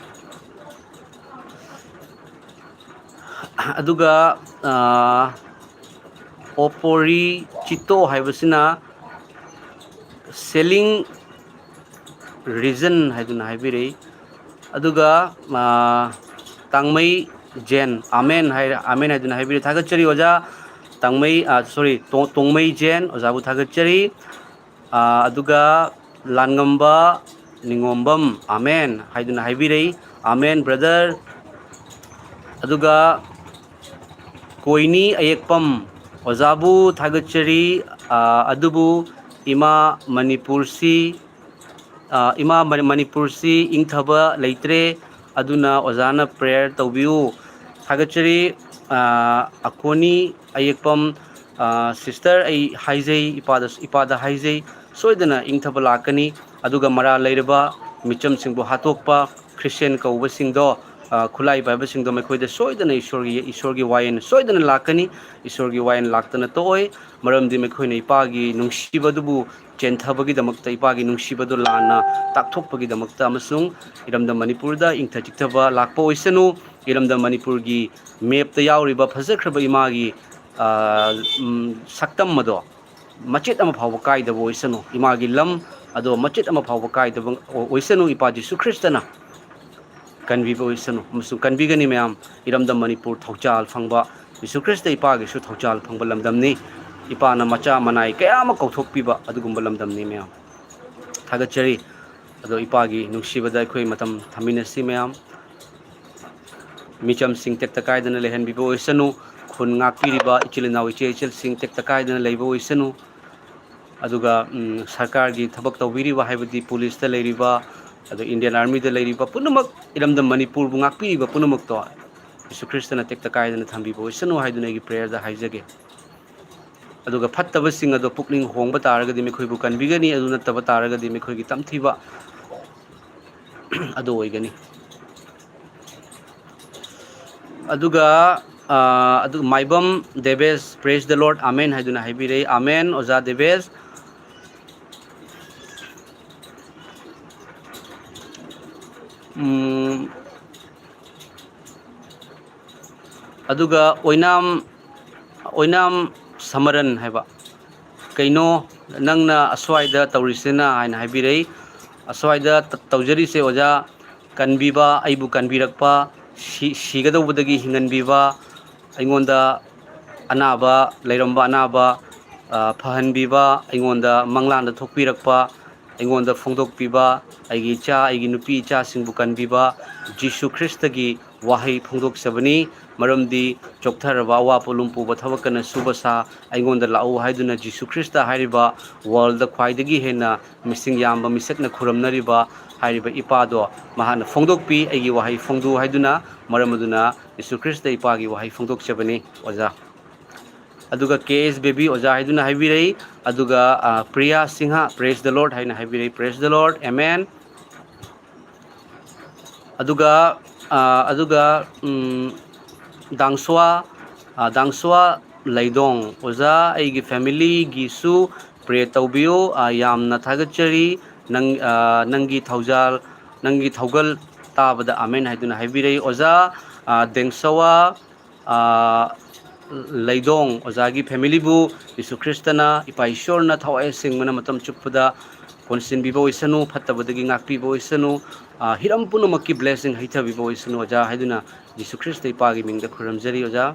ꯑꯗꯨꯒ, ꯑ, ꯑꯣꯄꯣꯔꯤ ꯆꯤꯇꯣ ꯍꯥꯏꯕꯁꯤꯅ selling reason ꯍꯥꯏꯗꯨꯅ ꯍꯥꯏꯕꯤꯔꯛꯏ꯫ ꯑꯗꯨꯒ, ꯑ, ꯇꯥꯡꯃꯩ ꯖꯦꯟ, ꯑꯃꯦꯟ ꯍꯥꯏꯔ-, ꯑꯃꯦꯟ ꯍꯥꯏꯗꯨꯅ ꯍꯥꯏꯕꯤꯔꯦ꯫ ꯊꯥꯒꯠꯆꯔꯤ ꯑꯣꯖꯥ꯫ ꯇꯥꯡꯃꯩ, ꯑ, sorry, ꯇꯣ-, ꯇꯣꯡꯃꯩ ꯖꯦꯟ, ꯑꯣꯖꯥꯕꯨ ꯊꯥꯒꯠꯆꯔꯤ꯫ ꯑ, ꯑꯗꯨꯒ ꯂꯥꯟꯉꯝꯕ ꯅꯤꯉꯣꯝꯕꯝ, ꯑꯃꯦꯟ ꯍꯥꯏꯗꯨꯅ ꯍꯥꯏꯕꯤꯔꯛꯏ꯫ Amen brother꯫ ꯑꯗꯨꯒ ꯀꯣꯏꯅꯤ ꯑꯌꯦꯛꯄꯝ, ꯑꯣꯖꯥꯕꯨ ꯊꯥꯒꯠꯆꯔꯤ꯫ ꯑ, ꯑꯗꯨꯕꯨ ꯏꯃꯥ ꯃꯅꯤꯄꯨꯔꯁꯤ, ꯑ, ꯏꯃꯥ ꯃꯅꯤ-, ꯃꯅꯤꯄꯨꯔꯁꯤ ꯏꯪꯊꯕ ꯂꯩꯇ꯭ꯔꯦ, ꯑꯗꯨꯅ ꯑꯣꯖꯥꯅ prayer ꯇꯧꯕꯤꯌꯨ꯫ ꯊꯥꯒꯠꯆꯔꯤ꯫ ꯑ, ꯑꯀꯣꯅꯤ ꯑꯌꯦꯛꯄꯝ, ꯑ, sister ꯑꯩ ꯍꯥꯏꯖꯩ, ꯏꯄꯥꯗ, ꯏꯄꯥꯗ ꯍꯥꯏꯖꯩ, ꯁꯣꯏꯗꯅ ꯏꯪꯊꯕ ꯂꯥꯛꯀꯅꯤ꯫ ꯑꯗꯨꯒ ꯃꯔꯥꯜ ꯂꯩꯔꯕ ꯃꯤꯆꯝꯁꯤꯡꯕꯨ ꯍꯥꯠꯇꯣꯛꯄ ꯈ꯭ꯔꯤꯁꯇꯤꯌꯥꯟ ꯀꯧꯕꯁꯤꯡꯗꯣ, ꯑ, ꯈꯨꯠꯂꯥꯏ ꯄꯥꯏꯕꯁꯤꯡꯗꯣ, ꯃꯈꯣꯏꯗ ꯁꯣꯏꯗꯅ ꯏꯁꯣꯔꯒꯤ, ꯏꯁꯣꯔꯒꯤ ꯋꯥꯌꯦꯜ ꯁꯣꯏꯗꯅ ꯂꯥꯛꯀꯅꯤ꯫ ꯏꯁꯣꯔꯒꯤ ꯋꯥꯌꯦꯜ ꯂꯥꯛꯇꯅ ꯇꯣꯛꯑꯣꯏ꯫ ꯃꯔꯝꯗꯤ ꯃꯈꯣꯏꯅ ꯏꯄꯥꯒꯤ ꯅꯨꯡꯁꯤꯕꯗꯨꯕꯨ ꯆꯦꯟꯊꯕꯒꯤꯗꯃꯛꯇ, ꯏꯄꯥꯒꯤ ꯅꯨꯡꯁꯤꯕꯗꯨ ꯂꯥꯟꯅ ꯇꯥꯛꯊꯣꯛꯄꯒꯤꯗꯃꯛꯇ ꯑꯃꯁꯨꯡ ꯏꯔꯝꯗꯝ ꯃꯅꯤꯄꯨꯔꯗ ꯏꯪꯊ ꯆꯤꯛꯊꯕ ꯂꯥꯛꯄ ꯑꯣꯏꯁꯅꯨ꯫ ꯏꯔꯝꯗꯝ ꯃꯅꯤꯄꯨꯔꯒꯤ map ꯇ ꯌꯥꯎꯔꯤꯕ ꯐꯖꯈ꯭ꯔꯕ ꯏꯃꯥꯒꯤ, ꯑ, ꯎꯝ, ꯁꯛꯇꯝ ꯑꯗꯣ ꯃꯆꯦꯠ ꯑꯃ ꯐꯥꯎꯕ ꯀꯥꯏꯗꯕ ꯑꯣꯏꯁꯅꯨ꯫ ꯏꯃꯥꯒꯤ ꯂꯝ ꯑꯗꯣ ꯃꯆꯦꯠ ꯑꯃ ꯐꯥꯎꯕ ꯀꯥꯏꯗꯕ ꯑꯣꯏꯁꯅꯨ꯫ ꯏꯄꯥ ꯖꯤꯁꯨ ꯈ꯭ꯔꯤꯁꯇꯅ ꯀꯟꯕꯤꯕ ꯑꯣꯏꯁꯅꯨ ꯑꯃꯁꯨꯡ ꯀꯟꯕꯤꯒꯅꯤ ꯃꯌꯥꯝ꯫ ꯏꯔꯝꯗꯝ ꯃꯅꯤꯄꯨꯔ ꯊꯧꯖꯥꯜ ꯐꯪꯕ, ꯖꯤꯁꯨ ꯈ꯭ꯔꯤꯁꯇ ꯏꯄꯥꯒꯤꯁꯨ ꯊꯧꯖꯥꯜ ꯐꯪꯕ ꯂꯝꯗꯝꯅꯤ꯫ ꯏꯄꯥꯅ ꯃꯆꯥ ꯃꯅꯥꯏ ꯀꯌꯥ ꯑꯃ ꯀꯧꯊꯣꯛꯄꯤꯕ ꯑꯗꯨꯒꯨꯝꯕ ꯂꯝꯗꯝꯅꯤ ꯃꯌꯥꯝ꯫ ꯊꯥꯒꯠꯆꯔꯤ꯫ ꯑꯗꯣ ꯏꯄꯥꯒꯤ ꯅꯨꯡꯁꯤꯕꯗ ꯑꯩꯈꯣꯏ ꯃꯇꯝ ꯊꯝꯃꯤꯟꯅꯁꯤ ꯃꯌꯥꯝ꯫ ꯃꯤꯆꯝꯁꯤꯡ ꯇꯦꯛꯇ ꯀꯥꯏꯗꯅ ꯂꯩꯍꯟꯕꯤꯕ ꯑꯣꯏꯁꯅꯨ꯫ ꯈꯨꯟ ꯉꯥꯛꯄꯤꯔꯤꯕ ꯏꯆꯤꯜ ꯏꯅꯥꯎ ꯏꯆꯦ ꯏꯆꯜꯁꯤꯡ ꯇꯦꯛꯇ ꯀꯥꯏꯗꯅ ꯂꯩꯕ ꯑꯣꯏꯁꯅꯨ꯫ ꯑꯗꯨꯒ, ꯎꯝ, ꯁꯔꯀꯥꯔꯒꯤ ꯊꯕꯛ ꯇꯧꯕꯤꯔꯤꯕ, ꯍꯥꯏꯕꯗꯤ ꯄꯨꯂꯤꯁꯇ ꯂꯩꯔꯤꯕ, ꯑꯗ Indian Army ꯗ ꯂꯩꯔꯤꯕ ꯄꯨꯝꯅꯃꯛ, ꯏꯔꯝꯗꯝ ꯃꯅꯤꯄꯨꯔꯕꯨ ꯉꯥꯛꯄꯤꯔꯤꯕ ꯄꯨꯝꯅꯃꯛꯇꯣ ꯖꯤꯁꯨ ꯈ꯭ꯔꯤꯁꯇꯅ ꯇꯦꯛꯇ ꯀꯥꯏꯗꯅ ꯊꯝꯕꯤꯕ ꯑꯣꯏꯁꯅꯨ ꯍꯥꯏꯗꯨꯅ ꯑꯩꯒꯤ prayer ꯗ ꯍꯥꯏꯖꯒꯦ꯫ ꯑꯗꯨꯒ ꯐꯠꯇꯕꯁꯤꯡ ꯑꯗꯣ ꯄꯨꯛꯅꯤꯡ ꯍꯣꯡꯕ ꯇꯥꯔꯒꯗꯤ ꯃꯈꯣꯏꯕꯨ ꯀꯟꯕꯤꯒꯅꯤ, ꯑꯗꯨ ꯅꯠꯇꯕ ꯇꯥꯔꯒꯗꯤ ꯃꯈꯣꯏꯒꯤ ꯇꯝꯊꯤꯕ ꯑꯗꯨ ꯑꯣꯏꯒꯅꯤ꯫ ꯑꯗꯨꯒ, ꯑ, ꯑꯗꯨ ꯃꯥꯏꯕꯝ ꯗꯦꯕꯦꯁ, "Praise the Lord, Amen" ꯍꯥꯏꯗꯨꯅ ꯍꯥꯏꯕꯤꯔꯛꯏ꯫ Amen, ꯑꯣꯖꯥ ꯗꯦꯕꯦꯁ꯫ ꯎꯝ, ꯑꯗꯨꯒ ꯑꯣꯏꯅꯥꯝ, ꯑꯣꯏꯅꯥꯝ ꯁꯃꯔꯟ ꯍꯥꯏꯕ, "ꯀꯩꯅꯣ ꯅꯪꯅ ꯑꯁ꯭ꯋꯥꯏꯗ ꯇꯧꯔꯤꯁꯤꯅ?" ꯍꯥꯏꯅ ꯍꯥꯏꯕꯤꯔꯛꯏ꯫ ꯑꯁ꯭ꯋꯥꯏꯗ ꯇ-, ꯇꯧꯖꯔꯤꯁꯦ ꯑꯣꯖꯥ, ꯀꯟꯕꯤꯕ, ꯑꯩꯕꯨ ꯀꯟꯕꯤꯔꯛꯄ, ꯁꯤ-, ꯁꯤꯒꯗꯧꯕꯗꯒꯤ ꯍꯤꯡꯍꯟꯕꯤꯕ, ꯑꯩꯉꯣꯟꯗ ꯑꯅꯥꯕ, ꯂꯩꯔꯝꯕ ꯑꯅꯥꯕ, ꯑ, ꯐꯍꯟꯕꯤꯕ, ꯑꯩꯉꯣꯟꯗ ꯃꯪꯂꯥꯟꯗ ꯊꯣꯛꯄꯤꯔꯛꯄ, ꯑꯩꯉꯣꯟꯗ ꯐꯣꯡꯗꯣꯛꯄꯤꯕ, ꯑꯩꯒꯤ ꯏꯆꯥ, ꯑꯩꯒꯤ ꯅꯨꯄꯤ ꯏꯆꯥꯁꯤꯡꯕꯨ ꯀꯟꯕꯤꯕ, ꯖꯤꯁꯨ ꯈ꯭ꯔꯤꯁꯇꯒꯤ ꯋꯥꯍꯩ ꯐꯣꯡꯗꯣꯛꯆꯕꯅꯤ꯫ ꯃꯔꯝꯗꯤ ꯆꯣꯛꯊꯔꯕ, ꯑꯋꯥ ꯄꯣꯠꯂꯨꯝ ꯄꯨꯕ, ꯊꯕꯛ ꯀꯟꯅ ꯁꯨꯕ ꯁꯥ, ꯑꯩꯉꯣꯟꯗ ꯂꯥꯛꯎ ꯍꯥꯏꯗꯨꯅ ꯖꯤꯁꯨ ꯈ꯭ꯔꯤꯁꯇ ꯍꯥꯏꯔꯤꯕ ꯋꯥꯔꯜꯗ ꯈ꯭ꯋꯥꯏꯗꯒꯤ ꯍꯦꯟꯅ ꯃꯤꯁꯤꯡ ꯌꯥꯝꯕ ꯃꯤꯁꯛꯅ ꯈꯨꯔꯨꯝꯅꯔꯤꯕ ꯍꯥꯏꯔꯤꯕ ꯏꯄꯥꯗꯣ ꯃꯍꯥꯛꯅ ꯐꯣꯡꯗꯣꯛꯄꯤ, "ꯑꯩꯒꯤ ꯋꯥꯍꯩ ꯐꯣꯡꯗꯣꯛꯎ" ꯍꯥꯏꯗꯨꯅ꯫ ꯃꯔꯝ ꯑꯗꯨꯅ ꯖꯤꯁꯨ ꯈ꯭ꯔꯤꯁꯇ ꯏꯄꯥꯒꯤ ꯋꯥꯍꯩ ꯐꯣꯡꯗꯣꯛꯆꯕꯅꯤ, ꯑꯣꯖꯥ꯫ ꯑꯗꯨꯒ ꯀꯦ ꯑꯦꯁ ꯕꯦꯕꯤ ꯑꯣꯖꯥ ꯍꯥꯏꯗꯨꯅ ꯍꯥꯏꯕꯤꯔꯛꯏ꯫ ꯑꯗꯨꯒ, ꯑ, Priya Singh, "Praise the Lord" ꯍꯥꯏꯅ ꯍꯥꯏꯕꯤꯔꯛꯏ꯫ Praise the Lord, amen꯫ ꯑꯗꯨꯒ, ꯑ, ꯑꯗꯨꯒ, ꯎꯝ, ꯗꯥꯡꯁ꯭ꯋꯥ, ꯑ, ꯗꯥꯡꯁ꯭ꯋꯥ ꯂꯩꯗꯣꯡ, "ꯑꯣꯖꯥ, ꯑꯩꯒꯤ ꯐꯦꯃꯤꯂꯤꯒꯤꯁꯨ ꯄ꯭ꯔꯦ ꯇꯧꯕꯤꯌꯨ꯫ ꯑ, ꯌꯥꯝꯅ ꯊꯥꯒꯠꯆꯔꯤ꯫ ꯅꯪ, ꯑ, ꯅꯪꯒꯤ ꯊꯧꯖꯥꯜ, ꯅꯪꯒꯤ ꯊꯧꯒꯜ ꯇꯥꯕꯗ ꯑꯥꯃꯦꯟ" ꯍꯥꯏꯗꯨꯅ ꯍꯥꯏꯕꯤꯔꯛꯏ꯫ ꯑꯣꯖꯥ, ꯑ, ꯗꯦꯡꯁꯋꯥ, ꯑ, ꯂꯩꯗꯣꯡ, ꯑꯣꯖꯥꯒꯤ ꯐꯦꯃꯤꯂꯤꯕꯨ ꯖꯤꯁꯨ ꯈ꯭ꯔꯤꯁꯇꯅ, ꯏꯄꯥ ꯏꯁꯣꯔꯅ ꯊꯋꯥꯏ ꯑꯁꯦꯡꯕꯅ ꯃꯇꯝ ꯆꯨꯞꯄꯗ ꯀꯣꯟꯁꯤꯟꯕꯤꯕ ꯑꯣꯏꯁꯅꯨ, ꯐꯠꯇꯕꯗꯒꯤ ꯉꯥꯛꯄꯤꯕ ꯑꯣꯏꯁꯅꯨ, ꯑ, ꯍꯤꯔꯝ ꯄꯨꯝꯅꯃꯛꯀꯤ blessing ꯍꯩꯊꯕꯤꯕ ꯑꯣꯏꯁꯅꯨ, ꯑꯣꯖꯥ, ꯍꯥꯏꯗꯨꯅ ꯖꯤꯁꯨ ꯈ꯭ꯔꯤꯁꯇ ꯏꯄꯥꯒꯤ ꯃꯤꯡꯗ ꯈꯨꯔꯨꯝꯖꯔꯤ, ꯑꯣꯖꯥ꯫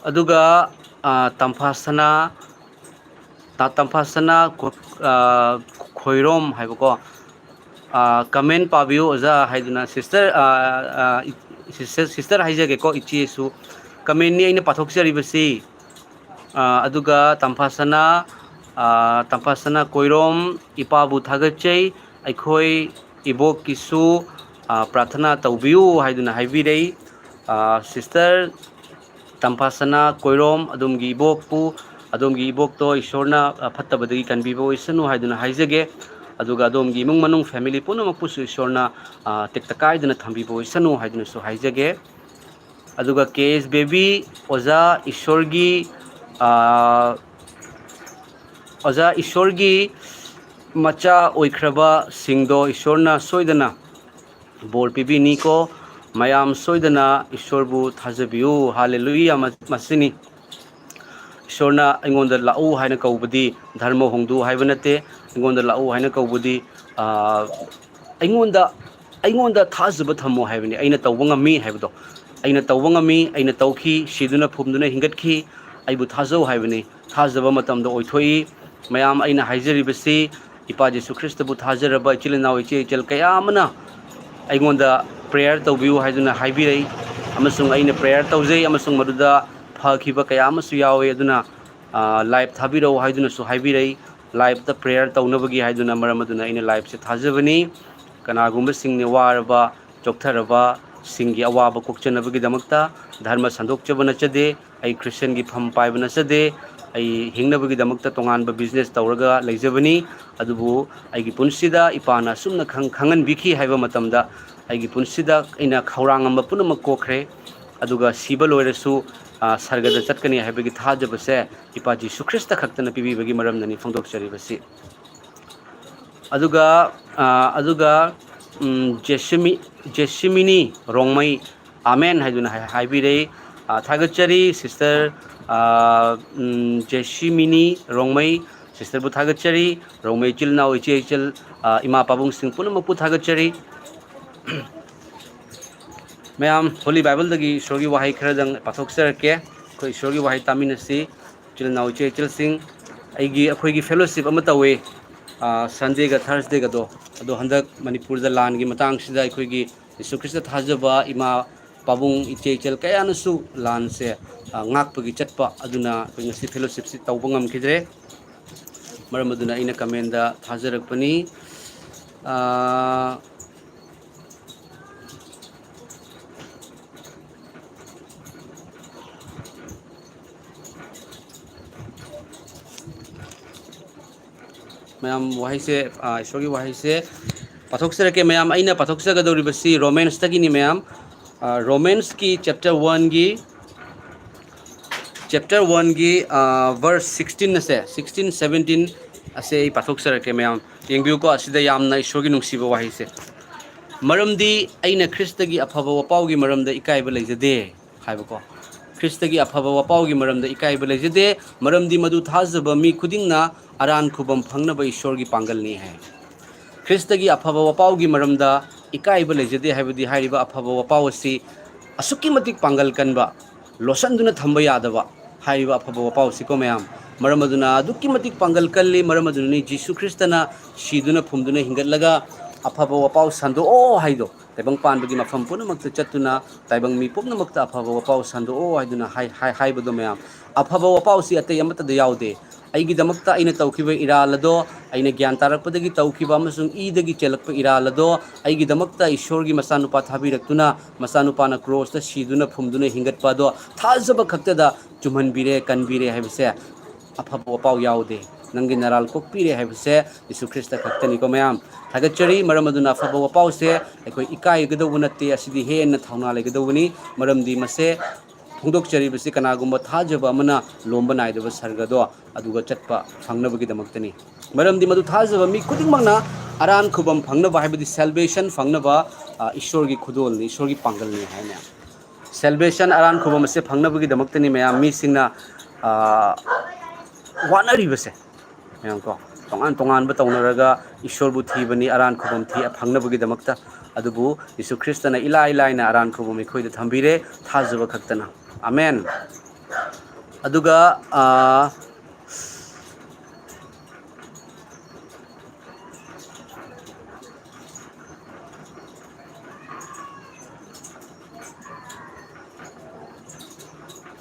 ꯑꯗꯨꯒ, ꯑ, ꯇꯝꯐꯥꯁꯅꯥ, ꯇ-, ꯇꯝꯐꯥꯁꯅꯥ ꯈꯣ-, ꯑ, ꯈꯣꯏꯔꯣꯝ ꯍꯥꯏꯕꯀꯣ, ꯑ, comment ꯄꯥꯕꯤꯌꯨ ꯑꯣꯖꯥ ꯍꯥꯏꯗꯨꯅ, sister, ꯑ, ꯑ, sister, sister ꯍꯥꯏꯖꯒꯦꯀꯣ, ꯏꯆꯦꯁꯨ commentꯅꯤ ꯑꯩꯅ ꯄꯥꯊꯣꯛꯆꯔꯤꯕꯁꯤ꯫ ꯑ, ꯑꯗꯨꯒ ꯇꯝꯐꯥꯁꯅꯥ, ꯑ, ꯇꯝꯐꯥꯁꯅꯥ ꯀꯣꯏꯔꯣꯝ, "ꯏꯄꯥꯕꯨ ꯊꯥꯒꯠꯆꯩ, ꯑꯩꯈꯣꯏ ꯏꯕꯣꯛꯀꯤꯁꯨ, ꯑ, ꯄ꯭ꯔꯥꯊꯅꯥ ꯇꯧꯕꯤꯌꯨ" ꯍꯥꯏꯗꯨꯅ ꯍꯥꯏꯕꯤꯔꯛꯏ꯫ ꯑ, sister ꯇꯝꯐꯥꯁꯅꯥ ꯀꯣꯏꯔꯣꯝ, ꯑꯗꯣꯝꯒꯤ ꯏꯕꯣꯛꯄꯨ, ꯑꯗꯣꯝꯒꯤ ꯏꯕꯣꯛꯇꯣ ꯏꯁꯣꯔꯅ, ꯑ, ꯐꯠꯇꯕꯗꯒꯤ ꯀꯟꯕꯤꯕ ꯑꯣꯏꯁꯅꯨ ꯍꯥꯏꯗꯨꯅ ꯍꯥꯏꯖꯒꯦ꯫ ꯑꯗꯨꯒ ꯑꯗꯣꯝꯒꯤ ꯏꯃꯨꯡ ꯃꯅꯨꯡ family ꯄꯨꯝꯅꯃꯛꯄꯨꯁꯨ ꯏꯁꯣꯔꯅ, ꯑ, ꯇꯦꯛꯇ ꯀꯥꯏꯗꯅ ꯊꯝꯕꯤꯕ ꯑꯣꯏꯁꯅꯨ ꯍꯥꯏꯗꯨꯅꯁꯨ ꯍꯥꯏꯖꯒꯦ꯫ ꯑꯗꯨꯒ ꯀꯦ ꯑꯦꯁ ꯕꯦꯕꯤ, "ꯑꯣꯖꯥ ꯏꯁꯣꯔꯒꯤ, ꯑ, ꯑꯣꯖꯥ ꯏꯁꯣꯔꯒꯤ ꯃꯆꯥ ꯑꯣꯏꯈ꯭ꯔꯕꯁꯤꯡꯗꯣ ꯏꯁꯣꯔꯅ ꯁꯣꯏꯗꯅ ꯕꯣꯔ ꯄꯤꯕꯤꯅꯤꯀꯣ꯫ ꯃꯌꯥꯝ ꯁꯣꯏꯗꯅ ꯏꯁꯣꯔꯕꯨ ꯊꯥꯖꯕꯤꯌꯨ"꯫ ꯍꯥꯂꯦꯂꯨꯌꯥ, ꯃ-, ꯃꯁꯤꯅꯤ꯫ ꯏꯁꯣꯔꯅ ꯑꯩꯉꯣꯟꯗ ꯂꯥꯛꯎ ꯍꯥꯏꯅ ꯀꯧꯕꯗꯤ ꯙꯔꯃ ꯍꯣꯡꯗꯣꯛꯎ ꯍꯥꯏꯕ ꯅꯠꯇꯦ꯫ ꯑꯩꯉꯣꯟꯗ ꯂꯥꯛꯎ ꯍꯥꯏꯅ ꯀꯧꯕꯗꯤ, ꯑ, ꯑꯩꯉꯣꯟꯗ, ꯑꯩꯉꯣꯟꯗ ꯊꯥꯖꯕ ꯊꯝꯃꯣ ꯍꯥꯏꯕꯅꯤ꯫ ꯑꯩꯅ ꯇꯧꯕ ꯉꯝꯃꯤ ꯍꯥꯏꯕꯗꯣ꯫ ꯑꯩꯅ ꯇꯧꯕ ꯉꯝꯃꯤ, ꯑꯩꯅ ꯇꯧꯈꯤ, ꯁꯤꯗꯨꯅ ꯐꯨꯝꯗꯨꯅ ꯍꯤꯡꯒꯠꯈꯤ, ꯑꯩꯕꯨ ꯊꯥꯖꯧ ꯍꯥꯏꯕꯅꯤ꯫ ꯊꯥꯖꯕ ꯃꯇꯝꯗ ꯑꯣꯏꯊꯣꯛꯏ꯫ ꯃꯌꯥꯝ, ꯑꯩꯅ ꯍꯥꯏꯖꯔꯤꯕꯁꯤ ꯏꯄꯥ ꯖꯤꯁꯨ ꯈ꯭ꯔꯤꯁꯇꯕꯨ ꯊꯥꯖꯔꯕ ꯏꯆꯤꯜ ꯏꯅꯥꯎ, ꯏꯆꯦ ꯏꯆꯜ ꯀꯌꯥ ꯑꯃꯅ ꯑꯩꯉꯣꯟꯗ prayer ꯇꯧꯕꯤꯌꯨ ꯍꯥꯏꯗꯨꯅ ꯍꯥꯏꯕꯤꯔꯛꯏ, ꯑꯃꯁꯨꯡ ꯑꯩꯅ prayer ꯇꯧꯖꯩ, ꯑꯃꯁꯨꯡ ꯃꯗꯨꯗ ꯐꯈꯤꯕ ꯀꯌꯥ ꯑꯃꯁꯨ ꯌꯥꯎꯋꯤ꯫ ꯑꯗꯨꯅ, ꯑ, live ꯊꯥꯕꯤꯔꯛꯎ ꯍꯥꯏꯗꯨꯅꯁꯨ ꯍꯥꯏꯕꯤꯔꯛꯏ꯫ Liveꯇ prayer ꯇꯧꯅꯕꯒꯤ ꯍꯥꯏꯗꯨꯅ ꯃꯔꯝ ꯑꯗꯨꯅ ꯑꯩꯅ liveꯁꯦ ꯊꯥꯖꯕꯅꯤ꯫ ꯀꯅꯥꯒꯨꯝꯕꯁꯤꯡꯅ ꯋꯥꯔꯕ, ꯆꯣꯛꯊꯔꯕ ꯁꯤꯡꯒꯤ ꯑꯋꯥꯕ ꯀꯣꯛꯆꯅꯕꯒꯤꯗꯃꯛꯇ ꯙꯔꯃ ꯁꯟꯗꯣꯛꯆꯕ ꯅꯠꯆꯗꯦ꯫ ꯑꯩ ꯈ꯭ꯔꯤꯁꯇꯤꯌꯟꯒꯤ ꯐꯝ ꯄꯥꯏꯕ ꯅꯠꯆꯗꯦ꯫ ꯑꯩ ꯍꯤꯡꯅꯕꯒꯤꯗꯃꯛꯇ ꯇꯣꯉꯥꯟꯕ business ꯇꯧꯔꯒ ꯂꯩꯖꯕꯅꯤ꯫ ꯑꯗꯨꯕꯨ ꯑꯩꯒꯤ ꯄꯨꯟꯁꯤꯗ ꯏꯄꯥꯅ ꯑꯁꯨꯝꯅ ꯈꯪ-, ꯈꯪꯍꯟꯕꯤꯈꯤ ꯍꯥꯏꯕ ꯃꯇꯝꯗ ꯑꯩꯒꯤ ꯄꯨꯟꯁꯤꯗ ꯑꯩꯅ ꯈꯧꯔꯥꯡꯂꯝꯕ ꯄꯨꯝꯅꯃꯛ ꯀꯣꯛꯈ꯭ꯔꯦ꯫ ꯑꯗꯨꯒ ꯁꯤꯕ ꯂꯣꯏꯔꯁꯨ, ꯑ, ꯁꯔꯒꯗ ꯆꯠꯀꯅꯤ ꯍꯥꯏꯕꯒꯤ ꯊꯥꯖꯕꯁꯦ ꯏꯄꯥ ꯖꯤꯁꯨ ꯈ꯭ꯔꯤꯁꯇ ꯈꯛꯇꯅ ꯄꯤꯕꯤꯕꯒꯤ ꯃꯔꯝꯅꯅꯤ ꯐꯣꯡꯗꯣꯛꯆꯔꯤꯕꯁꯤ꯫ ꯑꯗꯨꯒ, ꯑ, ꯑꯗꯨꯒ, ꯎꯝ, ꯖꯦꯁꯤꯃꯤ-, ꯖꯦꯁꯤꯃꯤꯅꯤ ꯔꯣꯡꯃꯩ, "ꯑꯥꯃꯦꯟ" ꯍꯥꯏꯗꯨꯅ ꯍꯥꯏ-, ꯍꯥꯏꯕꯤꯔꯦ꯫ ꯑ, ꯊꯥꯒꯠꯆꯔꯤ sister, ꯑ, ꯎꯝ, ꯖꯦꯁꯤꯃꯤꯅꯤ ꯔꯣꯡꯃꯩ, sisterꯕꯨ ꯊꯥꯒꯠꯆꯔꯤ꯫ ꯔꯣꯡꯃꯩ ꯏꯆꯤꯜ ꯏꯅꯥꯎ, ꯏꯆꯦ ꯏꯆꯜ, ꯑ, ꯏꯃꯥ ꯄꯥꯕꯨꯡꯁꯤꯡ ꯄꯨꯝꯅꯃꯛꯄꯨ ꯊꯥꯒꯠꯆꯔꯤ꯫ ꯃꯌꯥꯝ, Holy Bibleꯗꯒꯤ ꯏꯁꯣꯔꯒꯤ ꯋꯥꯍꯩ ꯈꯔꯗꯪ ꯄꯥꯊꯣꯛꯆꯔꯛꯀꯦ꯫ ꯑꯩꯈꯣꯏ ꯏꯁꯣꯔꯒꯤ ꯋꯥꯍꯩ ꯇꯥꯃꯤꯟꯅꯁꯤ꯫ ꯏꯆꯤꯜ ꯏꯅꯥꯎ, ꯏꯆꯦ ꯏꯆꯜꯁꯤꯡ, ꯑꯩꯒꯤ, ꯑꯩꯈꯣꯏꯒꯤ fellowship ꯑꯃ ꯇꯧꯋꯤ, ꯑ, Sundayꯒ Thursdayꯒꯗꯣ꯫ ꯑꯗꯣ ꯍꯟꯗꯛ ꯃꯅꯤꯄꯨꯔꯗ ꯂꯥꯟꯒꯤ ꯃꯇꯥꯡꯁꯤꯗ ꯑꯩꯈꯣꯏꯒꯤ ꯖꯤꯁꯨ ꯈ꯭ꯔꯤꯁꯇ ꯊꯥꯖꯕ ꯏꯃꯥ, ꯄꯥꯕꯨꯡ, ꯏꯆꯦ ꯏꯆꯜ ꯀꯌꯥꯅꯁꯨ ꯂꯥꯟꯁꯦ, ꯑ, ꯉꯥꯛꯄꯒꯤ ꯆꯠꯄ ꯑꯗꯨꯅ ꯑꯩꯈꯣꯏ ꯉꯁꯤ fellowshipꯁꯤ ꯇꯧꯕ ꯉꯝꯈꯤꯗ꯭ꯔꯦ꯫ ꯃꯔꯝ ꯑꯗꯨꯅ ꯑꯩꯅ commentꯗ ꯊꯥꯖꯔꯛꯄꯅꯤ꯫ ꯑ, ꯃꯌꯥꯝ, ꯋꯥꯍꯩꯁꯦ, ꯑ, ꯏꯁꯣꯔꯒꯤ ꯋꯥꯍꯩꯁꯦ ꯄꯥꯊꯣꯛꯆꯔꯛꯀꯦ꯫ ꯃꯌꯥꯝ, ꯑꯩꯅ ꯄꯥꯊꯣꯛꯆꯒꯗꯧꯔꯤꯕꯁꯤ Romansꯇꯒꯤꯅꯤ, ꯃꯌꯥꯝ꯫ ꯑ, Romansꯀꯤ chapter oneꯒꯤ, chapter oneꯒꯤ, ꯑ, verse sixteen ꯑꯁꯦ, sixteen, seventeen ꯑꯁꯦ ꯑꯩ ꯄꯥꯊꯣꯛꯆꯔꯛꯀꯦ, ꯃꯌꯥꯝ꯫ ꯌꯦꯡꯕꯤꯌꯨꯀꯣ, ꯑꯁꯤꯗ ꯌꯥꯝꯅ ꯏꯁꯣꯔꯒꯤ ꯅꯨꯡꯁꯤꯕ ꯋꯥꯍꯩꯁꯦ꯫ "ꯃꯔꯝꯗꯤ ꯑꯩꯅ ꯈ꯭ꯔꯤꯁꯇꯒꯤ ꯑꯐꯕ ꯋꯥꯄꯥꯎꯒꯤ ꯃꯔꯝꯗ ꯏꯀꯥꯏꯕ ꯂꯩꯖꯗꯦ" ꯍꯥꯏꯕꯀꯣ꯫ ꯈ꯭ꯔꯤꯁꯇꯒꯤ ꯑꯐꯕ ꯋꯥꯄꯥꯎꯒꯤ ꯃꯔꯝꯗ ꯏꯀꯥꯏꯕ ꯂꯩꯖꯗꯦ, ꯃꯔꯝꯗꯤ ꯃꯗꯨ ꯊꯥꯖꯕ ꯃꯤ ꯈꯨꯗꯤꯡꯅ ꯑꯔꯥꯟ ꯈꯨꯕꯝ ꯐꯪꯅꯕ ꯏꯁꯣꯔꯒꯤ ꯄꯥꯡꯒꯜꯅꯤ ꯍꯥꯏ꯫ ꯈ꯭ꯔꯤꯁꯇꯒꯤ ꯑꯐꯕ ꯋꯥꯄꯥꯎꯒꯤ ꯃꯔꯝꯗ ꯏꯀꯥꯏꯕ ꯂꯩꯖꯗꯦ ꯍꯥꯏꯕꯗꯤ ꯍꯥꯏꯔꯤꯕ ꯑꯐꯕ ꯋꯥꯄꯥꯎ ꯑꯁꯤ ꯑꯁꯨꯛꯀꯤ ꯃꯇꯤꯛ ꯄꯥꯡꯒꯜ ꯀꯟꯕ, ꯂꯣꯠꯁꯟꯗꯨꯅ ꯊꯝꯕ ꯌꯥꯗꯕ ꯍꯥꯏꯔꯤꯕ ꯑꯐꯕ ꯋꯥꯄꯥꯎꯁꯤꯀꯣ ꯃꯌꯥꯝ꯫ ꯃꯔꯝ ꯑꯗꯨꯅ ꯑꯗꯨꯛꯀꯤ ꯃꯇꯤꯛ ꯄꯥꯡꯒꯜ ꯀꯜꯂꯤ, ꯃꯔꯝ ꯑꯗꯨꯅꯅꯤ ꯖꯤꯁꯨ ꯈ꯭ꯔꯤꯁꯇꯅ ꯁꯤꯗꯨꯅ ꯐꯨꯝꯗꯨꯅ ꯍꯤꯡꯒꯠꯂꯒ ꯑꯐꯕ ꯋꯥꯄꯥꯎ ꯁꯟꯗꯣꯛꯑꯣ ꯍꯥꯏꯗꯣ꯫ ꯇꯥꯏꯕꯪ ꯄꯥꯟꯕꯒꯤ ꯃꯐꯝ ꯄꯨꯝꯅꯃꯛꯇ ꯆꯠꯇꯨꯅ ꯇꯥꯏꯕꯪ ꯃꯤ ꯄꯨꯝꯅꯃꯛꯇ ꯑꯐꯕ ꯋꯥꯄꯥꯎ ꯁꯟꯗꯣꯛꯑꯣ ꯍꯥꯏꯗꯨꯅ ꯍꯥꯏ-, ꯍꯥꯏ-, ꯍꯥꯏꯕꯗꯣ ꯃꯌꯥꯝ꯫ ꯑꯐꯕ ꯋꯥꯄꯥꯎꯁꯤ ꯑꯇꯩ ꯑꯃꯠꯇꯗ ꯌꯥꯎꯗꯦ꯫ ꯑꯩꯒꯤꯗꯃꯛꯇ ꯑꯩꯅ ꯇꯧꯈꯤꯕ ꯏꯔꯥꯜ ꯑꯗꯣ, ꯑꯩꯅ ꯒ꯭ꯌꯥꯟ ꯇꯥꯔꯛꯄꯗꯒꯤ ꯇꯧꯈꯤꯕ ꯑꯃꯁꯨꯡ ꯏꯗꯒꯤ ꯆꯦꯜꯂꯛꯄ ꯏꯔꯥꯜ ꯑꯗꯣ, ꯑꯩꯒꯤꯗꯃꯛꯇ ꯏꯁꯣꯔꯒꯤ ꯃꯆꯥꯅꯨꯄꯥ ꯊꯥꯕꯤꯔꯛꯇꯨꯅ, ꯃꯆꯥꯅꯨꯄꯥꯅ ꯀ꯭ꯔꯣꯁꯇ ꯁꯤꯗꯨꯅ ꯐꯨꯝꯗꯨꯅ ꯍꯤꯡꯒꯠꯄ ꯑꯗꯣ ꯊꯥꯖꯕ ꯈꯛꯇꯗ ꯆꯨꯝꯍꯟꯕꯤꯔꯦ, ꯀꯟꯕꯤꯔꯦ ꯍꯥꯏꯕꯁꯦ ꯑꯐꯕ ꯋꯥꯄꯥꯎ ꯌꯥꯎꯗꯦ꯫ ꯅꯪꯒꯤ ꯅꯔꯥꯜ ꯀꯣꯛꯄꯤꯔꯦ ꯍꯥꯏꯕꯁꯦ ꯌꯤꯁꯨ ꯈ꯭ꯔꯤꯁꯇ ꯈꯛꯇꯅꯤꯀꯣ ꯃꯌꯥꯝ꯫ ꯊꯥꯒꯠꯆꯔꯤ꯫ ꯃꯔꯝ ꯑꯗꯨꯅ ꯑꯐꯕ ꯋꯥꯄꯥꯎꯁꯦ ꯑꯩꯈꯣꯏ ꯏꯀꯥꯏꯒꯗꯧꯕ ꯅꯠꯇꯦ, ꯑꯁꯤꯗꯤ ꯍꯦꯟꯅ ꯊꯧꯅꯥ ꯂꯩꯒꯗꯧꯕꯅꯤ꯫ ꯃꯔꯝꯗꯤ ꯃꯁꯦ ꯐꯣꯡꯗꯣꯛꯆꯔꯤꯕꯁꯤ ꯀꯅꯥꯒꯨꯝꯕ ꯊꯥꯖꯕ ꯑꯃꯅ ꯂꯣꯝꯕ ꯅꯥꯏꯗꯕ ꯁꯔꯒꯗꯣ ꯑꯗꯨꯒ ꯆꯠꯄ ꯐꯪꯅꯕꯒꯤꯗꯃꯛꯇꯅꯤ꯫ ꯃꯔꯝꯗꯤ ꯃꯗꯨ ꯊꯥꯖꯕ ꯃꯤ ꯈꯨꯗꯤꯡꯃꯛꯅ ꯑꯔꯥꯟ ꯈꯨꯕꯝ ꯐꯪꯅꯕ, ꯍꯥꯏꯕꯗꯤ salvation ꯐꯪꯅꯕ, ꯑ, ꯏꯁꯣꯔꯒꯤ ꯈꯨꯗꯣꯜꯅꯤ, ꯏꯁꯣꯔꯒꯤ ꯄꯥꯡꯒꯜꯅꯤ ꯍꯥꯏꯅ꯫ Salvation, ꯑꯔꯥꯟ ꯈꯨꯕꯝ ꯑꯁꯦ ꯐꯪꯅꯕꯒꯤꯗꯃꯛꯇꯅꯤ ꯃꯌꯥꯝ ꯃꯤꯁꯤꯡꯅ, ꯑ, ꯋꯥꯅꯔꯤꯕꯁꯦ꯫ ꯌꯦꯡꯉꯨꯀꯣ, ꯇꯣꯉꯥꯟ ꯇꯣꯉꯥꯟꯕ ꯇꯧꯅꯔꯒ ꯏꯁꯣꯔꯕꯨ ꯊꯤꯕꯅꯤ, ꯑꯔꯥꯟ ꯈꯨꯕꯝ ꯊꯤ-, ꯐꯪꯅꯕꯒꯤꯗꯃꯛꯇ꯫ ꯑꯗꯨꯕꯨ ꯌꯤꯁꯨ ꯈ꯭ꯔꯤꯁꯇꯅ ꯏꯂꯥꯏ ꯂꯥꯏꯅ ꯑꯔꯥꯟ ꯈꯨꯕꯝ ꯑꯩꯈꯣꯏꯗ ꯊꯝꯕꯤꯔꯦ, ꯊꯥꯖꯕ ꯈꯛꯇꯅ꯫ ꯑꯃꯦꯟ꯫ ꯑꯗꯨꯒ, ꯑ,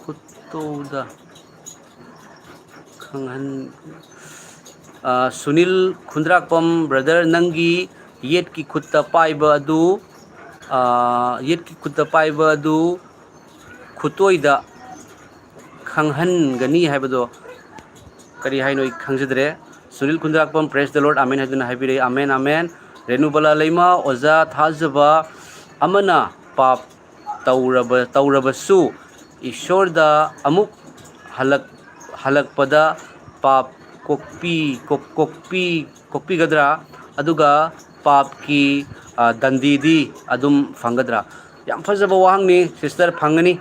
ꯈꯨꯠꯇꯣꯗ ꯈꯪꯍꯟ-, ꯑ, ꯁꯨꯅꯤꯜ ꯈꯨꯟꯗ꯭ꯔꯥꯛꯄꯝ, brother, ꯅꯪꯒꯤ ꯌꯦꯠꯀꯤ ꯈꯨꯠꯇ ꯄꯥꯏꯕ ꯑꯗꯨ, ꯑ, ꯌꯦꯠꯀꯤ ꯈꯨꯠꯇ ꯄꯥꯏꯕ ꯑꯗꯨ ꯈꯨꯠꯇꯣꯏꯗ ꯈꯪꯍꯟꯒꯅꯤ ꯍꯥꯏꯕꯗꯣ ꯀꯔꯤ ꯍꯥꯏꯅꯣ ꯑꯩ ꯈꯪꯖꯗ꯭ꯔꯦ꯫ ꯁꯨꯅꯤꯜ ꯈꯨꯟꯗ꯭ꯔꯥꯛꯄꯝ, praise the Lord, ꯑꯃꯦꯟ ꯍꯥꯏꯗꯨꯅ ꯍꯥꯏꯕꯤꯔꯛꯏ꯫ Amen, amen. ꯔꯦꯅꯨꯕꯂꯥ ꯂꯩꯃ, ꯑꯣꯖꯥ, ꯊꯥꯖꯕ ꯑꯃꯅ ꯄꯥꯞ ꯇꯧꯔꯕ, ꯇꯧꯔꯕꯁꯨ ꯏꯁꯣꯔꯗ ꯑꯃꯨꯛ ꯍꯜꯂꯛ-, ꯍꯜꯂꯛꯄꯗ ꯄꯥꯞ ꯀꯣꯛꯄꯤ-, ꯀꯣꯛ-, ꯀꯣꯛꯄꯤ-, ꯀꯣꯛꯄꯤꯒꯗ꯭ꯔꯥ? ꯑꯗꯨꯒ ꯄꯥꯞꯀꯤ, ꯑ, ꯗꯟꯗꯤꯗꯤ ꯑꯗꯨꯝ ꯐꯪꯒꯗ꯭ꯔꯥ? ꯌꯥꯝ ꯐꯖꯕ ꯋꯥꯍꯪꯅꯤ, sister, ꯐꯪꯒꯅꯤ꯫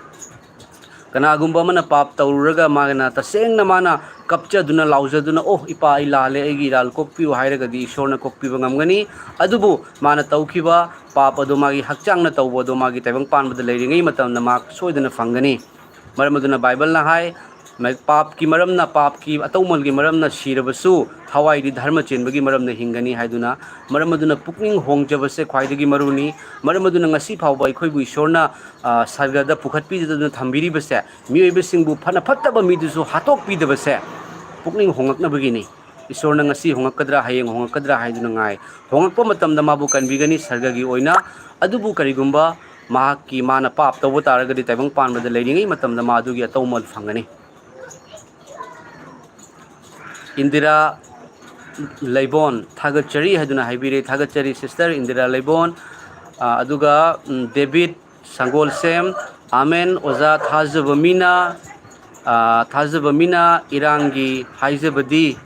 ꯀꯅꯥꯒꯨꯝꯕ ꯑꯃꯅ ꯄꯥꯞ ꯇꯧꯔꯨꯔꯒ ꯃꯥꯅ ꯇꯁꯦꯡꯅ ꯃꯥꯅ ꯀꯞꯆꯗꯨꯅ ꯂꯥꯎꯖꯗꯨꯅ, "ꯑꯣ, ꯏꯄꯥ, ꯑꯩ ꯂꯥꯜꯂꯦ, ꯑꯩꯒꯤ ꯏꯔꯥꯜ ꯀꯣꯛꯄꯤꯌꯨ" ꯍꯥꯏꯔꯒꯗꯤ ꯏꯁꯣꯔꯅ ꯀꯣꯛꯄꯤꯕ ꯉꯝꯒꯅꯤ꯫ ꯑꯗꯨꯕꯨ ꯃꯥꯅ ꯇꯧꯈꯤꯕ ꯄꯥꯞ ꯑꯗꯨ, ꯃꯥꯒꯤ ꯍꯛꯆꯥꯡꯅ ꯇꯧꯕ ꯑꯗꯨ, ꯃꯥꯒꯤ ꯇꯥꯏꯕꯪ ꯄꯥꯟꯕꯗ ꯂꯩꯔꯤꯉꯩ ꯃꯇꯝꯗ ꯃꯥ ꯁꯣꯏꯗꯅ ꯐꯪꯒꯅꯤ꯫ ꯃꯔꯝ ꯑꯗꯨꯅ ꯕꯥꯏꯕꯜꯅ ꯍꯥꯏ, ꯃ-, ꯄꯥꯞꯀꯤ ꯃꯔꯝꯅ, ꯄꯥꯞꯀꯤ ꯑꯇꯧꯃꯜꯒꯤ ꯃꯔꯝꯅ ꯁꯤꯔꯕꯁꯨ, ꯊꯋꯥꯏꯗꯤ ꯙꯔꯃ ꯆꯦꯟꯕꯒꯤ ꯃꯔꯝꯅ ꯍꯤꯡꯒꯅꯤ ꯍꯥꯏꯗꯨꯅ, ꯃꯔꯝ ꯑꯗꯨꯅ ꯄꯨꯛꯅꯤꯡ ꯍꯣꯡꯖꯕꯁꯦ ꯈ꯭ꯋꯥꯏꯗꯒꯤ ꯃꯔꯨꯅꯤ꯫ ꯃꯔꯝ ꯑꯗꯨꯅ ꯉꯁꯤ ꯐꯥꯎꯕ ꯑꯩꯈꯣꯏꯕꯨ ꯏꯁꯣꯔꯅ, ꯑ, ꯁꯔꯒꯗ ꯄꯨꯈꯠꯄꯤꯗꯨꯅ ꯊꯝꯕꯤꯔꯤꯕꯁꯦ, ꯃꯤꯑꯣꯏꯕꯁꯤꯡꯕꯨ ꯐꯅ ꯐꯠꯇꯕ ꯃꯤꯗꯨꯁꯨ ꯍꯥꯠꯇꯣꯛꯄꯤꯗꯕꯁꯦ ꯄꯨꯛꯅꯤꯡ ꯍꯣꯡꯂꯛꯅꯕꯒꯤꯅꯤ꯫ ꯏꯁꯣꯔꯅ ꯉꯁꯤ ꯍꯣꯡꯂꯛꯀꯗ꯭ꯔꯥ, ꯍꯌꯦꯡ ꯍꯣꯡꯂꯛꯀꯗ꯭ꯔꯥ ꯍꯥꯏꯗꯨꯅ ꯉꯥꯏ꯫ ꯍꯣꯡꯂꯛꯄ ꯃꯇꯝꯗ ꯃꯥꯕꯨ ꯀꯟꯕꯤꯒꯅꯤ ꯁꯔꯒꯒꯤ ꯑꯣꯏꯅ꯫ ꯑꯗꯨꯕꯨ ꯀꯔꯤꯒꯨꯝꯕ ꯃꯍꯥꯛꯀꯤ, ꯃꯥꯅ ꯄꯥꯞ ꯇꯧꯕ ꯇꯥꯔꯒꯗꯤ ꯇꯥꯏꯕꯪ ꯄꯥꯟꯕꯗ ꯂꯩꯔꯤꯉꯩ ꯃꯇꯝꯗ ꯃꯥ ꯑꯗꯨꯒꯤ ꯑꯇꯧꯃꯜ ꯐꯪꯒꯅꯤ꯫ ꯏꯟꯗꯤꯔꯥ ꯂꯩꯕꯣꯟ, ꯊꯥꯒꯠꯆꯔꯤ ꯍꯥꯏꯗꯨꯅ ꯍꯥꯏꯕꯤꯔꯦ꯫ ꯊꯥꯒꯠꯆꯔꯤ sister ꯏꯟꯗꯤꯔꯥ ꯂꯩꯕꯣꯟ꯫ ꯑ, ꯑꯗꯨꯒ, ꯎꯝ, ꯗꯦꯕꯤꯠ ꯁꯪꯒꯣꯜꯁꯦꯝ, ꯑꯃꯦꯟ꯫ ꯑꯣꯖꯥ ꯊꯥꯖꯕ ꯃꯤꯅ, ꯑ, ꯊꯥꯖꯕ ꯃꯤꯅ ꯏꯔꯥꯡꯒꯤ ꯍꯥꯏꯖꯕꯗꯤ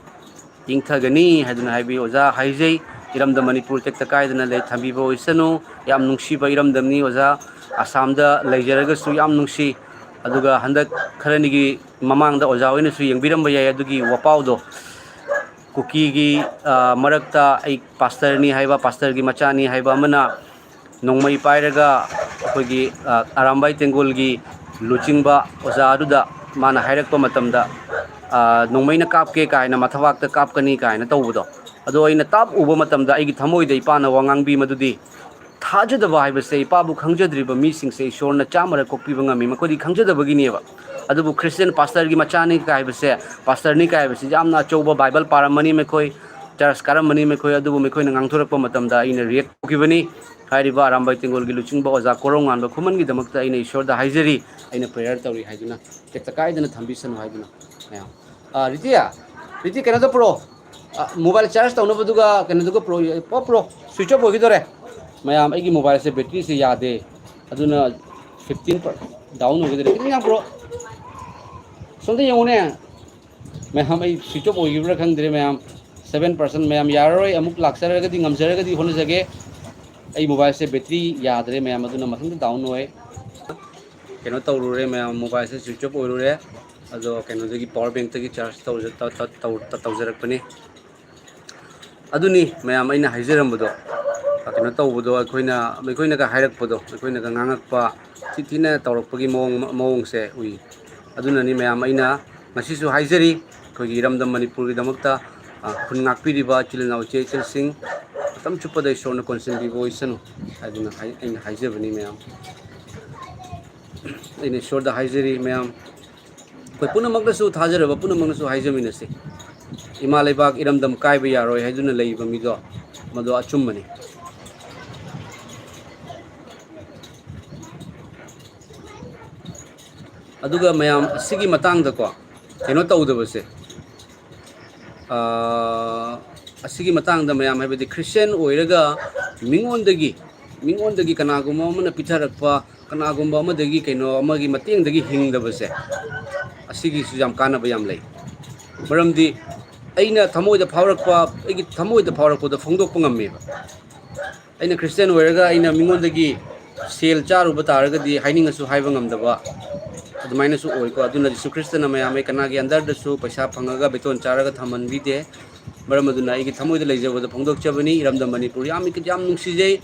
ꯏꯪꯊꯒꯅꯤ ꯍꯥꯏꯗꯨꯅ ꯍꯥꯏꯕꯤ꯫ ꯑꯣꯖꯥ ꯍꯥꯏꯖꯩ, ꯏꯔꯝꯗꯝ ꯃꯅꯤꯄꯨꯔ ꯇꯦꯛꯇ ꯀꯥꯏꯗꯅ ꯂꯩ ꯊꯝꯕꯤꯕ ꯑꯣꯏꯁꯅꯨ꯫ ꯌꯥꯝ ꯅꯨꯡꯁꯤꯕ ꯏꯔꯝꯗꯝꯅꯤ ꯑꯣꯖꯥ꯫ ꯑꯁꯥꯝꯗ ꯂꯩꯖꯔꯒꯁꯨ ꯌꯥꯝ ꯅꯨꯡꯁꯤ꯫ ꯑꯗꯨꯒ ꯍꯟꯗꯛ ꯈꯔꯅꯤꯒꯤ ꯃꯃꯥꯡꯗ ꯑꯣꯖꯥ ꯍꯣꯏꯅꯁꯨ ꯌꯦꯡꯕꯤꯔꯝꯕ ꯌꯥꯏ ꯑꯗꯨꯒꯤ ꯋꯥꯄꯥꯎꯗꯣ꯫ ꯀꯨꯀꯤꯒꯤ, ꯑ, ꯃꯔꯛꯇ ꯑꯩ ꯄꯥꯁꯇꯔꯅꯤ ꯍꯥꯏꯕ, ꯄꯥꯁꯇꯔꯒꯤ ꯃꯆꯥꯅꯤ ꯍꯥꯏꯕ ꯑꯃꯅ ꯅꯣꯡꯃꯩ ꯄꯥꯏꯔꯒ ꯑꯩꯈꯣꯏꯒꯤ, ꯑ, ꯑꯔꯥꯝꯕꯥꯏ ꯇꯦꯡꯒꯣꯜꯒꯤ ꯂꯨꯆꯤꯡꯕ ꯑꯣꯖꯥ ꯑꯗꯨꯗ ꯃꯥꯅ ꯍꯥꯏꯔꯛꯄ ꯃꯇꯝꯗ, ꯑ, "ꯅꯣꯡꯃꯩꯅ ꯀꯥꯞꯀꯦ" ꯀꯥꯏꯅ, "ꯃꯊꯕꯥꯛꯇ ꯀꯥꯞꯀꯅꯤ" ꯀꯥꯏꯅ ꯇꯧꯕꯗꯣ꯫ ꯑꯗꯣ ꯑꯩꯅ ꯇꯥꯞ ꯎꯕ ꯃꯇꯝꯗ ꯑꯩꯒꯤ ꯊꯃꯣꯏꯗ ꯏꯄꯥꯅ ꯋꯥ ꯉꯥꯡꯕꯤ ꯃꯗꯨꯗꯤ, ꯊꯥꯖꯗꯕ ꯍꯥꯏꯕꯁꯦ, ꯏꯄꯥꯕꯨ ꯈꯪꯖꯗ꯭ꯔꯤꯕ ꯃꯤꯁꯤꯡꯁꯦ ꯏꯁꯣꯔꯅ ꯆꯥꯝꯃꯔꯛ ꯀꯣꯛꯄꯤꯕ ꯉꯝꯃꯤ, ꯃꯈꯣꯏꯗꯤ ꯈꯪꯖꯗꯕꯒꯤꯅꯦꯕ꯫ ꯑꯗꯨꯕꯨ ꯈ꯭ꯔꯤꯁꯇꯤꯌꯥꯟ ꯄꯥꯁꯇꯔꯒꯤ ꯃꯆꯥꯅꯤ ꯀꯥꯏꯕꯁꯦ, ꯄꯥꯁꯇꯔꯅꯤ ꯀꯥꯏꯕꯁꯤ ꯌꯥꯝꯅ ꯑꯆꯧꯕ, ꯕꯥꯏꯕꯜ ꯄꯥꯔꯝꯃꯅꯤ ꯃꯈꯣꯏ, ꯆꯔꯆ ꯀꯥꯔꯝꯃꯅꯤ ꯃꯈꯣꯏ, ꯑꯗꯨꯕꯨ ꯃꯈꯣꯏꯅ ꯉꯥꯡꯊꯣꯔꯛꯄ ꯃꯇꯝꯗ ꯑꯩꯅ ꯔꯤꯌꯦꯛ ꯇꯧꯈꯤꯕꯅꯤ꯫ ꯍꯥꯏꯔꯤꯕ ꯑꯔꯥꯝꯕꯥꯏ ꯇꯦꯡꯒꯣꯜꯒꯤ ꯂꯨꯆꯤꯡꯕ ꯑꯣꯖꯥ ꯀꯣꯔꯧꯉꯥꯟꯕ ꯈꯨꯃꯟꯒꯤꯗꯃꯛꯇ ꯑꯩꯅ ꯏꯁꯣꯔꯗ ꯍꯥꯏꯖꯔꯤ, ꯑꯩꯅ ꯄ꯭ꯔꯦꯌꯔ ꯇꯧꯔꯤ ꯍꯥꯏꯗꯨꯅ, ꯇꯦꯛꯇ ꯀꯥꯏꯗꯅ ꯊꯝꯕꯤꯁꯅꯨ ꯍꯥꯏꯗꯨꯅ꯫ ꯃꯌꯥꯝ, ꯑ, ꯔꯤꯇꯤ, ꯔꯤꯇꯤ, ꯀꯩꯅꯣꯗꯣ ꯄꯨꯔꯛꯑꯣ꯫ ꯑ, ꯃꯣꯕꯥꯏꯜ ꯆꯥꯔꯖ ꯇꯧꯅꯕꯗꯨꯒ ꯀꯩꯅꯣꯗꯨꯒ ꯄꯨꯔꯛꯑꯣ, ꯄꯨꯔꯛꯑꯣ, ꯄꯨꯔꯛꯑꯣ, switch off ꯑꯣꯏꯈꯤꯗꯣꯔꯦ꯫ ꯃꯌꯥꯝ, ꯑꯩꯒꯤ ꯃꯣꯕꯥꯏꯜꯁꯦ ꯕꯦꯇ꯭ꯔꯤꯁꯦ ꯌꯥꯗꯦ, ꯑꯗꯨꯅ fifteen per-, down ꯑꯣꯏꯈꯤꯗꯣꯔꯦ꯫ ꯈꯤꯇꯪ ꯌꯥꯝ ꯄꯨꯔꯛꯑꯣ꯫ ꯁꯣꯝꯗ ꯌꯦꯡꯉꯨꯅꯦ꯫ ꯃꯌꯥꯝ, ꯑꯩ switch off ꯑꯣꯏꯈꯤꯕ꯭ꯔꯥ ꯈꯪꯗ꯭ꯔꯦ ꯃꯌꯥꯝ꯫ Seven percent꯫ ꯃꯌꯥꯝ ꯌꯥꯔꯔꯣꯏ, ꯑꯃꯨꯛ ꯂꯥꯛꯆꯔꯒꯗꯤ, ꯉꯝꯖꯔꯒꯗꯤ ꯍꯣꯠꯅꯖꯒꯦ꯫ ꯑꯩ ꯃꯣꯕꯥꯏꯜꯁꯦ ꯕꯦꯇ꯭ꯔꯤ ꯌꯥꯗ꯭ꯔꯦ ꯃꯌꯥꯝ, ꯑꯗꯨꯅ ꯃꯊꯟꯇ down ꯑꯣꯏ꯫ ꯀꯩꯅꯣ ꯇꯧꯔꯨꯔꯦ ꯃꯌꯥꯝ, ꯃꯣꯕꯥꯏꯜꯁꯦ ꯁ꯭ꯋꯤꯆ ꯑꯣꯐ ꯑꯣꯏꯔꯨꯔꯦ꯫ ꯑꯗꯣ ꯀꯩꯅꯣꯗꯒꯤ, ꯄꯋꯥꯔ ꯕꯦꯡꯛꯇꯒꯤ ꯆꯥꯔꯖ ꯇꯧꯖ-, ꯇ-, ꯇ-, ꯇꯧ-, ꯇ-, ꯇꯧꯖꯔꯛꯄꯅꯤ꯫ ꯑꯗꯨꯅꯤ ꯃꯌꯥꯝ ꯑꯩꯅ ꯍꯥꯏꯖꯔꯝꯕꯗꯣ, ꯑ, ꯀꯩꯅꯣ ꯇꯧꯕꯗꯣ, ꯑꯩꯈꯣꯏꯅ, ꯑꯩꯈꯣꯏꯅꯒ ꯍꯥꯏꯔꯛꯄꯗꯣ, ꯑꯩꯈꯣꯏꯅꯒ ꯉꯥꯡꯉꯛꯄ, ꯊꯤ ꯊꯤꯅ ꯇꯧꯔꯛꯄꯒꯤ ꯃꯑꯣꯡ, ꯃꯑꯣꯡꯁꯦ ꯎꯏ꯫ ꯑꯗꯨꯅꯅꯤ ꯃꯌꯥꯝ ꯑꯩꯅ ꯉꯁꯤꯁꯨ ꯍꯥꯏꯖꯔꯤ, ꯑꯩꯈꯣꯏꯒꯤ ꯏꯔꯝꯗꯝ ꯃꯅꯤꯄꯨꯔꯒꯤꯗꯃꯛꯇ, ꯑ, ꯈꯨꯟ ꯉꯥꯛꯄꯤꯔꯤꯕ ꯏꯆꯤꯜ ꯏꯅꯥꯎ ꯏꯆꯦ ꯏꯆꯜꯁꯤꯡ, ꯃꯇꯝ ꯆꯨꯞꯄꯗ ꯏꯁꯣꯔꯅ ꯀꯣꯟꯁꯤꯟꯕꯤꯕ ꯑꯣꯏꯁꯅꯨ ꯍꯥꯏꯗꯨꯅ ꯍꯥꯏ-, ꯑꯩꯅ ꯍꯥꯏꯖꯕꯅꯤ ꯃꯌꯥꯝ꯫ ꯑꯩꯅ ꯏꯁꯣꯔꯗ ꯍꯥꯏꯖꯔꯤ ꯃꯌꯥꯝ, ꯑꯩꯈꯣꯏ ꯄꯨꯝꯅꯃꯛꯅꯁꯨ, ꯊꯥꯖꯔꯕ ꯄꯨꯝꯅꯃꯛꯅꯁꯨ ꯍꯥꯏꯖꯃꯤꯟꯅꯁꯤ, ꯏꯃꯥ ꯂꯩꯕꯥꯛ ꯏꯔꯝꯗꯝ ꯀꯥꯏꯕ ꯌꯥꯔꯣꯏ ꯍꯥꯏꯗꯨꯅ ꯂꯩꯕ ꯃꯤꯗꯣ, ꯃꯗꯨ ꯑꯆꯨꯝꯕꯅꯤ꯫ ꯑꯗꯨꯒ ꯃꯌꯥꯝ ꯑꯁꯤꯒꯤ ꯃꯇꯥꯡꯗꯀꯣ, ꯀꯩꯅꯣ ꯇꯧꯗꯕꯁꯦ, ꯑꯥ, ꯑꯁꯤꯒꯤ ꯃꯇꯥꯡꯗ ꯃꯌꯥꯝ, ꯍꯥꯏꯕꯗꯤ ꯈ꯭ꯔꯤꯁꯇꯤꯌꯥꯟ ꯑꯣꯏꯔꯒ ꯃꯤꯉꯣꯟꯗꯒꯤ, ꯃꯤꯉꯣꯟꯗꯒꯤ ꯀꯅꯥꯒꯨꯝꯕ ꯑꯃꯅ ꯄꯤꯊꯔꯛꯄ, ꯀꯅꯥꯒꯨꯝꯕ ꯑꯃꯗꯒꯤ, ꯀꯩꯅꯣ ꯑꯃꯒꯤ ꯃꯇꯦꯡꯗꯒꯤ ꯍꯤꯡꯗꯕꯁꯦ, ꯑꯁꯤꯒꯤꯁꯨ ꯌꯥꯝ ꯀꯥꯟꯅꯕ ꯌꯥꯝ ꯂꯩ꯫ ꯃꯔꯝꯗꯤ ꯑꯩꯅ ꯊꯃꯣꯏꯗ ꯐꯥꯎꯔꯛꯄ, ꯑꯩꯒꯤ ꯊꯃꯣꯏꯗ ꯐꯥꯎꯔꯛꯄꯗꯣ ꯐꯣꯡꯗꯣꯛꯄ ꯉꯝꯃꯦꯕ꯫ ꯑꯩꯅ ꯈ꯭ꯔꯤꯁꯇꯤꯌꯥꯟ ꯑꯣꯏꯔꯒ ꯑꯩꯅ ꯃꯤꯉꯣꯟꯗꯒꯤ ꯁꯦꯜ ꯆꯥꯔꯨꯕ ꯇꯥꯔꯒꯗꯤ ꯍꯥꯏꯅꯤꯡꯉꯁꯨ ꯍꯥꯏꯕ ꯉꯝꯗꯕ, ꯑꯗꯨꯃꯥꯏꯅꯁꯨ ꯑꯣꯏꯀꯣ꯫ ꯑꯗꯨꯅ ꯖꯤꯁꯨ ꯈ꯭ꯔꯤꯁꯇꯅ ꯃꯌꯥꯝ, ꯑꯩ ꯀꯅꯥꯒꯤ ꯑꯟꯗꯔꯗꯁꯨ ꯄꯩꯁꯥ ꯐꯪꯉꯒ ꯕꯦꯇꯣꯟ ꯆꯥꯔꯒ ꯊꯝꯍꯟꯕꯤꯗꯦ꯫ ꯃꯔꯝ ꯑꯗꯨꯅ ꯑꯩꯒꯤ ꯊꯃꯣꯏꯗ ꯂꯩꯖꯕꯗ ꯐꯣꯡꯗꯣꯛꯆꯕꯅꯤ꯫ ꯏꯔꯝꯗꯝ ꯃꯅꯤꯄꯨꯔ ꯌꯥꯝ, ꯌꯥꯝ ꯅꯨꯡꯁꯤꯖꯩ꯫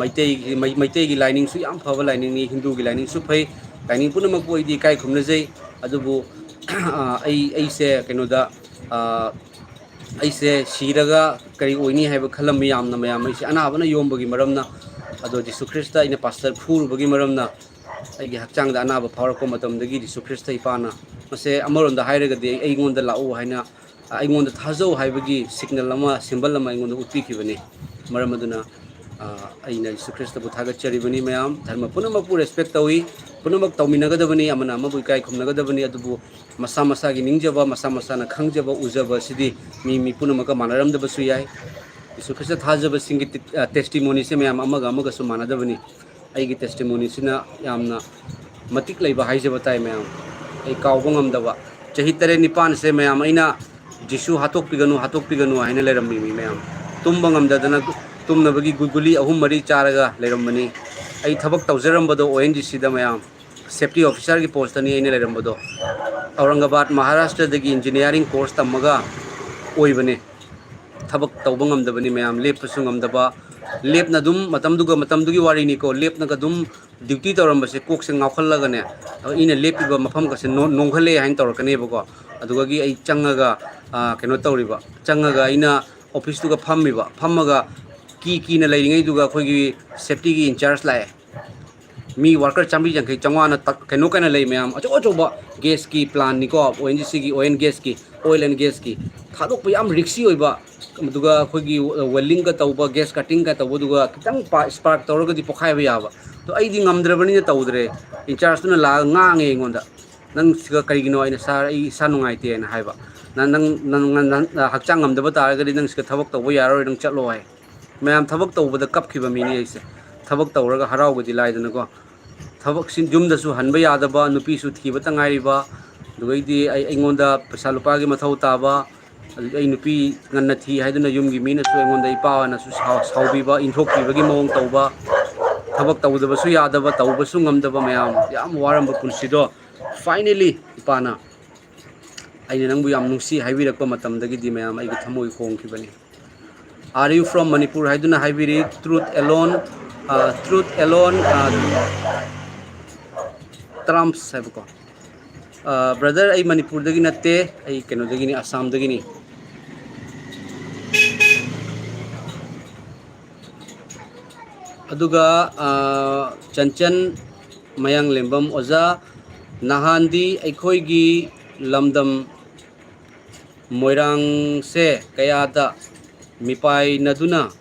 ꯃꯩꯇꯩꯒꯤ, ꯃꯩ-, ꯃꯩꯇꯩꯒꯤ ꯂꯥꯏꯅꯤꯡꯁꯨ ꯌꯥꯝ ꯐꯕ ꯂꯥꯏꯅꯤꯡꯅꯤ, ꯍꯤꯟꯗꯨꯒꯤ ꯂꯥꯏꯅꯤꯡꯁꯨ ꯐꯩ꯫ ꯂꯥꯏꯅꯤꯡ ꯄꯨꯝꯅꯃꯛꯄꯨ ꯑꯩꯗꯤ ꯏꯀꯥꯏ ꯈꯨꯝꯅꯖꯩ꯫ ꯑꯗꯨꯕꯨ, ꯑ, ꯑꯩ, ꯑꯩꯁꯦ ꯀꯩꯅꯣꯗ, ꯑ, ꯑꯩꯁꯦ ꯁꯤꯔꯒ ꯀꯔꯤ ꯑꯣꯏꯅꯤ ꯍꯥꯏꯕ ꯈꯜꯂꯝꯕ ꯌꯥꯝꯅ ꯃꯌꯥꯝ, ꯑꯩꯁꯦ ꯑꯅꯥꯕꯅ ꯌꯣꯝꯕꯒꯤ ꯃꯔꯝꯅ, ꯑꯗꯣ ꯖꯤꯁꯨ ꯈ꯭ꯔꯤꯁꯇ ꯑꯩꯅ ꯄꯥꯁꯇꯔ ꯐꯨꯔꯨꯕꯒꯤ ꯃꯔꯝꯅ, ꯑꯩꯒꯤ ꯍꯛꯆꯥꯡꯗ ꯑꯅꯥꯕ ꯐꯥꯎꯔꯛꯄ ꯃꯇꯝꯗꯒꯤ ꯖꯤꯁꯨ ꯈ꯭ꯔꯤꯁꯇ ꯏꯄꯥꯅ, ꯃꯁꯦ ꯑꯃꯔꯣꯝꯗ ꯍꯥꯏꯔꯒꯗꯤ ꯑꯩꯉꯣꯟꯗ ꯂꯥꯛꯎ ꯍꯥꯏꯅ, ꯑꯩꯉꯣꯟꯗ ꯊꯥꯖꯧ ꯍꯥꯏꯕꯒꯤ ꯁꯤꯒꯅꯦꯜ ꯑꯃ, ꯁꯤꯝꯕꯜ ꯑꯃ ꯑꯩꯉꯣꯟꯗ ꯎꯠꯄꯤꯈꯤꯕꯅꯤ꯫ ꯃꯔꯝ ꯑꯗꯨꯅ, ꯑ, ꯑꯩꯅ ꯖꯤꯁꯨ ꯈ꯭ꯔꯤꯁꯇꯕꯨ ꯊꯥꯒꯠꯆꯔꯤꯕꯅꯤ꯫ ꯃꯌꯥꯝ, ꯙꯔꯃ ꯄꯨꯝꯅꯃꯛꯄꯨ ꯔꯦꯁꯄꯦꯛ ꯇꯧꯏ, ꯄꯨꯝꯅꯃꯛ ꯇꯧꯃꯤꯟꯅꯒꯗꯕꯅꯤ, ꯑꯃꯅ ꯑꯃꯕꯨ ꯏꯀꯥꯏ ꯈꯨꯝꯅꯒꯗꯕꯅꯤ꯫ ꯑꯗꯨꯕꯨ ꯃꯁꯥ ꯃꯁꯥꯒꯤ ꯅꯤꯡꯖꯕ, ꯃꯁꯥ ꯃꯁꯥꯅ ꯈꯪꯖꯕ, ꯎꯖꯕ ꯑꯁꯤꯗꯤ ꯃꯤ, ꯃꯤ ꯄꯨꯝꯅꯃꯛꯀ ꯃꯥꯟꯅꯔꯝꯗꯕꯁꯨ ꯌꯥꯏ꯫ ꯖꯤꯁꯨ ꯈ꯭ꯔꯤꯁꯇ ꯊꯥꯖꯕꯁꯤꯡꯒꯤ ꯇꯤ-, ꯑ, ꯇꯦꯁꯇꯤꯃꯣꯅꯤꯁꯦ ꯃꯌꯥꯝ ꯑꯃꯒ ꯑꯃꯒꯁꯨ ꯃꯥꯟꯅꯗꯕꯅꯤ꯫ ꯑꯩꯒꯤ ꯇꯦꯁꯇꯤꯃꯣꯅꯤꯁꯤꯅ ꯌꯥꯝꯅ ꯃꯇꯤꯛ ꯂꯩꯕ ꯍꯥꯏꯖꯕ ꯇꯥꯏ ꯃꯌꯥꯝ꯫ ꯑꯩ ꯀꯥꯎꯕ ꯉꯝꯗꯕ꯫ ꯆꯍꯤ ꯇꯔꯦꯠ ꯅꯤꯄꯥꯟꯁꯦ ꯃꯌꯥꯝ ꯑꯩꯅ "ꯖꯤꯁꯨ ꯍꯥꯠꯇꯣꯛꯄꯤꯒꯅꯨ, ꯍꯥꯠꯇꯣꯛꯄꯤꯒꯅꯨ" ꯍꯥꯏꯅ ꯂꯩꯔꯝꯃꯤꯃꯤ ꯃꯌꯥꯝ꯫ ꯇꯨꯝꯕ ꯉꯝꯗꯗꯅ ꯇꯨꯝꯅꯕꯒꯤ ꯒꯨ-, ꯒꯨꯂꯤ ꯑꯍꯨꯝ ꯃꯔꯤ ꯆꯥꯔꯒ ꯂꯩꯔꯝꯕꯅꯤ꯫ ꯑꯩ ꯊꯕꯛ ꯇꯧꯖꯔꯝꯕꯗꯣ ꯑꯣ ꯑꯦꯟ ꯖꯤ ꯁꯤꯗ ꯃꯌꯥꯝ꯫ ꯁꯦꯐꯇꯤ ꯑꯣꯐꯤꯁꯥꯔꯒꯤ ꯄꯣꯁꯇꯅꯤ ꯑꯩꯅ ꯂꯩꯔꯝꯕꯗꯣ꯫ ꯑꯧꯔꯪꯒꯕꯥꯗ, ꯃꯍꯥꯔꯥꯁꯇ꯭ꯔꯗꯒꯤ ꯏꯟꯖꯤꯅꯤꯌꯥꯔꯤꯡ ꯀꯣꯔꯁ ꯇꯝꯃꯒ ꯑꯣꯏꯕꯅꯦ꯫ ꯊꯕꯛ ꯇꯧꯕ ꯉꯝꯗꯕꯅꯤ ꯃꯌꯥꯝ, ꯂꯦꯞꯄꯁꯨ ꯉꯝꯗꯕ꯫ ꯂꯦꯞꯅ ꯑꯗꯨꯝ, ꯃꯇꯝꯗꯨꯒ ꯃꯇꯝꯗꯨꯒꯤ ꯋꯥꯔꯤꯅꯤꯀꯣ, ꯂꯦꯞꯅꯒ ꯑꯗꯨꯝ ꯗ꯭ꯌꯨꯇꯤ ꯇꯧꯔꯝꯕꯁꯦ ꯀꯣꯛꯁꯦ ꯉꯥꯎꯈꯠꯂꯒꯅꯦ, ꯑꯩꯅ ꯂꯦꯞꯄꯤꯕ ꯃꯐꯝꯒꯁꯦ ꯅꯣ-, ꯅꯣꯡꯈꯠꯂꯛꯑꯦ ꯍꯥꯏꯅ ꯇꯧꯔꯛꯀꯅꯦꯕꯀꯣ꯫ ꯑꯗꯨꯗꯒꯤ ꯑꯩ ꯆꯪꯉꯒ, ꯑ, ꯀꯩꯅꯣ ꯇꯧꯔꯤꯕ, ꯆꯪꯉꯒ ꯑꯩꯅ ꯑꯣꯐꯤꯁꯇꯨꯒ ꯐꯝꯃꯤꯕ, ꯐꯝꯃꯒ ꯀꯤ ꯀꯤꯅ ꯂꯩꯔꯤꯉꯩꯗꯨꯒ ꯑꯩꯈꯣꯏꯒꯤ ꯁꯦꯐꯇꯤꯒꯤ ꯏꯟꯆꯥꯔꯖ ꯂꯥꯛꯑꯦ꯫ ꯃꯤ ꯋꯥꯔꯀꯔ ꯆꯥꯝꯃꯔꯤ ꯌꯥꯡꯈꯩ, ꯆꯥꯝꯃꯉꯥꯅ ꯇꯛ-, ꯀꯩꯅꯣ ꯀꯥꯏꯅ ꯂꯩ ꯃꯌꯥꯝ, ꯑꯆꯧ ꯑꯆꯧꯕ ꯒꯦꯁꯀꯤ ꯄ꯭ꯂꯥꯟꯅꯤꯀꯣ, ꯑꯣ ꯑꯦꯟ ꯖꯤ ꯁꯤꯒꯤ, ꯑꯣ ꯑꯦꯟ ꯒꯦꯁꯀꯤ, ꯑꯣꯏꯜ ꯑꯦꯟ ꯒꯦꯁꯀꯤ꯫ ꯊꯥꯗꯣꯛꯄ ꯌꯥꯝ ꯔꯤꯛꯁꯤ ꯑꯣꯏꯕ, ꯑꯗꯨꯒ ꯑꯩꯈꯣꯏꯒꯤ ꯋꯦꯜꯗꯤꯡꯒ ꯇꯧꯕ, ꯒꯦꯁ ꯀꯇꯤꯡꯒ ꯇꯧꯕꯗꯨꯒ ꯈꯤꯇꯪ ꯄꯥ-, ꯁ꯭ꯄꯥꯔꯛ ꯇꯧꯔꯒꯗꯤ ꯄꯣꯛꯈꯥꯏꯕ ꯌꯥꯕ꯫ ꯑꯗꯣ ꯑꯩꯗꯤ ꯉꯝꯗ꯭ꯔꯕꯅꯤꯅ ꯇꯧꯗ꯭ꯔꯦ꯫ ꯏꯟꯆꯥꯔꯖꯇꯨꯅ ꯂꯥꯛꯑꯒ ꯉꯥꯡꯉꯦ ꯑꯩꯉꯣꯟꯗ, "ꯅꯪ ꯁꯤꯒ ꯀꯔꯤꯒꯤꯅꯣ?" ꯑꯩꯅ, "ꯁꯥꯔ, ꯑꯩ ꯏꯁꯥ ꯅꯨꯡꯉꯥꯏꯇꯦꯅ" ꯍꯥꯏꯕ꯫ "ꯅꯪ, ꯅꯪ, ꯅꯪ, ꯅꯪ ꯍꯛꯆꯥꯡ ꯉꯝꯗꯕ ꯇꯥꯔꯒꯗꯤ ꯅꯪ ꯁꯤꯗ ꯊꯕꯛ ꯇꯧꯕ ꯌꯥꯔꯔꯣꯏ, ꯅꯪ ꯆꯠꯂꯣ" ꯍꯥꯏ꯫ ꯃꯌꯥꯝ ꯊꯕꯛ ꯇꯧꯕꯗ ꯀꯞꯈꯤꯕ ꯃꯤꯅꯤ ꯑꯩꯁꯦ꯫ ꯊꯕꯛ ꯇꯧꯔꯒ ꯍꯔꯥꯎꯕꯗꯤ ꯂꯥꯏꯗꯅꯀꯣ꯫ ꯊꯕꯛꯁꯤ ꯌꯨꯝꯗꯁꯨ ꯍꯟꯕ ꯌꯥꯗꯕ, ꯅꯨꯄꯤꯁꯨ ꯊꯤꯕꯇ ꯉꯥꯏꯔꯤꯕ, ꯑꯗꯨꯗꯩꯗꯤ ꯑꯩ, ꯑꯩꯉꯣꯟꯗ ꯄꯩꯁꯥ ꯂꯨꯄꯥꯒꯤ ꯃꯊꯧ ꯇꯥꯕ, ꯑꯗꯨꯗꯤ ꯑꯩ ꯅꯨꯄꯤ ꯉꯟꯅ ꯊꯤ ꯍꯥꯏꯗꯨꯅ ꯌꯨꯝꯒꯤ ꯃꯤꯅꯁꯨ ꯑꯩꯉꯣꯟꯗ ꯏꯄꯥ ꯍꯥꯏꯅꯁꯨ ꯁꯥꯎ-, ꯁꯥꯎꯕꯤꯕ, ꯏꯟꯊꯣꯛꯄꯤꯕꯒꯤ ꯃꯑꯣꯡ ꯇꯧꯕ, ꯊꯕꯛ ꯇꯧꯗꯕꯁꯨ ꯌꯥꯗꯕ, ꯇꯧꯕꯁꯨ ꯉꯝꯗꯕ ꯃꯌꯥꯝ, ꯌꯥꯝ ꯋꯥꯔꯝꯕ ꯄꯨꯟꯁꯤꯗꯣ finally ꯏꯄꯥꯅ "ꯑꯩꯅ ꯅꯪꯕꯨ ꯌꯥꯝ ꯅꯨꯡꯁꯤ" ꯍꯥꯏꯕꯤꯔꯛꯄ ꯃꯇꯝꯗꯒꯤꯗꯤ ꯃꯌꯥꯝ ꯑꯩꯒꯤ ꯊꯃꯣꯏ ꯍꯣꯡꯈꯤꯕꯅꯤ꯫ "Are you from Manipur?" ꯍꯥꯏꯗꯨꯅ ꯍꯥꯏꯕꯤꯔꯤ, "Truth alone, ꯑ, truth alone, ꯑ, trumps" ꯍꯥꯏꯕꯀꯣ꯫ ꯑ, "Brother, ꯑꯩ ꯃꯅꯤꯄꯨꯔꯗꯒꯤ ꯅꯠꯇꯦ, ꯑꯩ ꯀꯩꯅꯣꯗꯒꯤꯅꯤ, ꯑꯁꯥꯝꯗꯒꯤꯅꯤ"꯫ ꯑꯗꯨꯒ, ꯑ, ꯆꯟꯆꯟ ꯃꯌꯥꯡꯂꯦꯝꯕꯝ ꯑꯣꯖꯥ, "ꯅꯍꯥꯟꯗꯤ ꯑꯩꯈꯣꯏꯒꯤ ꯂꯝꯗꯝ ꯃꯣꯏꯔꯥꯡꯁꯦ ꯀꯌꯥꯗ ꯃꯤꯄꯥꯏꯅꯗꯨꯅ,